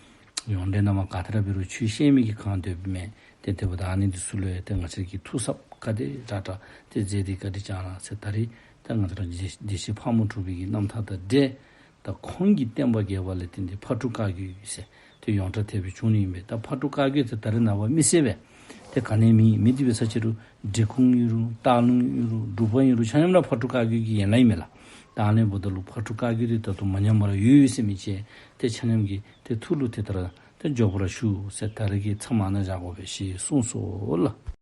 ཡོངས་འབྲེལ་ནང་མ་ག་ཏེ་ར་འབད་རུང་ཆོས་བཤད་མི་གིས་གང་འདོད་པའི་མེད། ཏེ་དེ་འབདཝ་ད་ཨ་ནི་འདི་ཚུ་ལུ་ཡང་ཏེ་ང་བཅས་ཀྱིས་ཐུགས་གཟབ་ག་དེ་དྲག་དྲག་ཏེ་མཛད་དེ་བཀའ་དྲིན་བསྐྱང་གནང་ཟེར། ད་རེས་ཏེ་ང་བཅས་ར་བདེ་བདེ་གཤེགས་ཕག་མོ་གྲུ་པའི་གི་རྣམ་ཐར་དང་འབྲེལ་ད་ཁོང་གིས་བསྟན་པ་རྒྱས་པ་ལ་བརྟེན་ཏེ་ཕག་གྲུ་བཀའ་བརྒྱུད་ཟེར་ཏེ་ཡོངས་གྲགས་ཐེབས་པའི་བྱུང་ནི་ཨིན་པས། ད་ཕག་གྲུ་བཀའ་བརྒྱུད་དེ་ད་རེས་ནངས་པ་མི་སེར་སྦེ་ཏེ་ག་ནི་མེད། མེད་དེ་འབད་ས་ཅིག་རུང་འབྲི་གུང་ཨིན་རུང་སྟག་ལུང་ཨིན་རུང་འབྲུག་པ་ཨིན་རུང་ཆ་མཉམ་ར་ཕག་གྲུ་བཀའ་བརྒྱུད་ཀྱི་ཡན་ལག་ཨིན་མས་ལགས། ད་ཨ་ནི་འབདཝ་ད་ལུ་ཕག་གྲུ་བཀའ་བརྒྱུད་དེ་ད་ལྟོ་མ་ཉམས་པར་ཡོད་ཡོད་ཟེར་མི་ཅིག་ཏེ་ཆ་མཉམ་གྱི་ཏེ་ཐུགས་ལུ་དེ་ལྟར་ཏེ་འཇོག་པར་ཞུ་ཟེར་ད་རེས་ཀྱི་མཚམས་ཨ་ནཱ་བཞག་དགོ་པས་ཞེས་གསུངས་སོ་ལགས།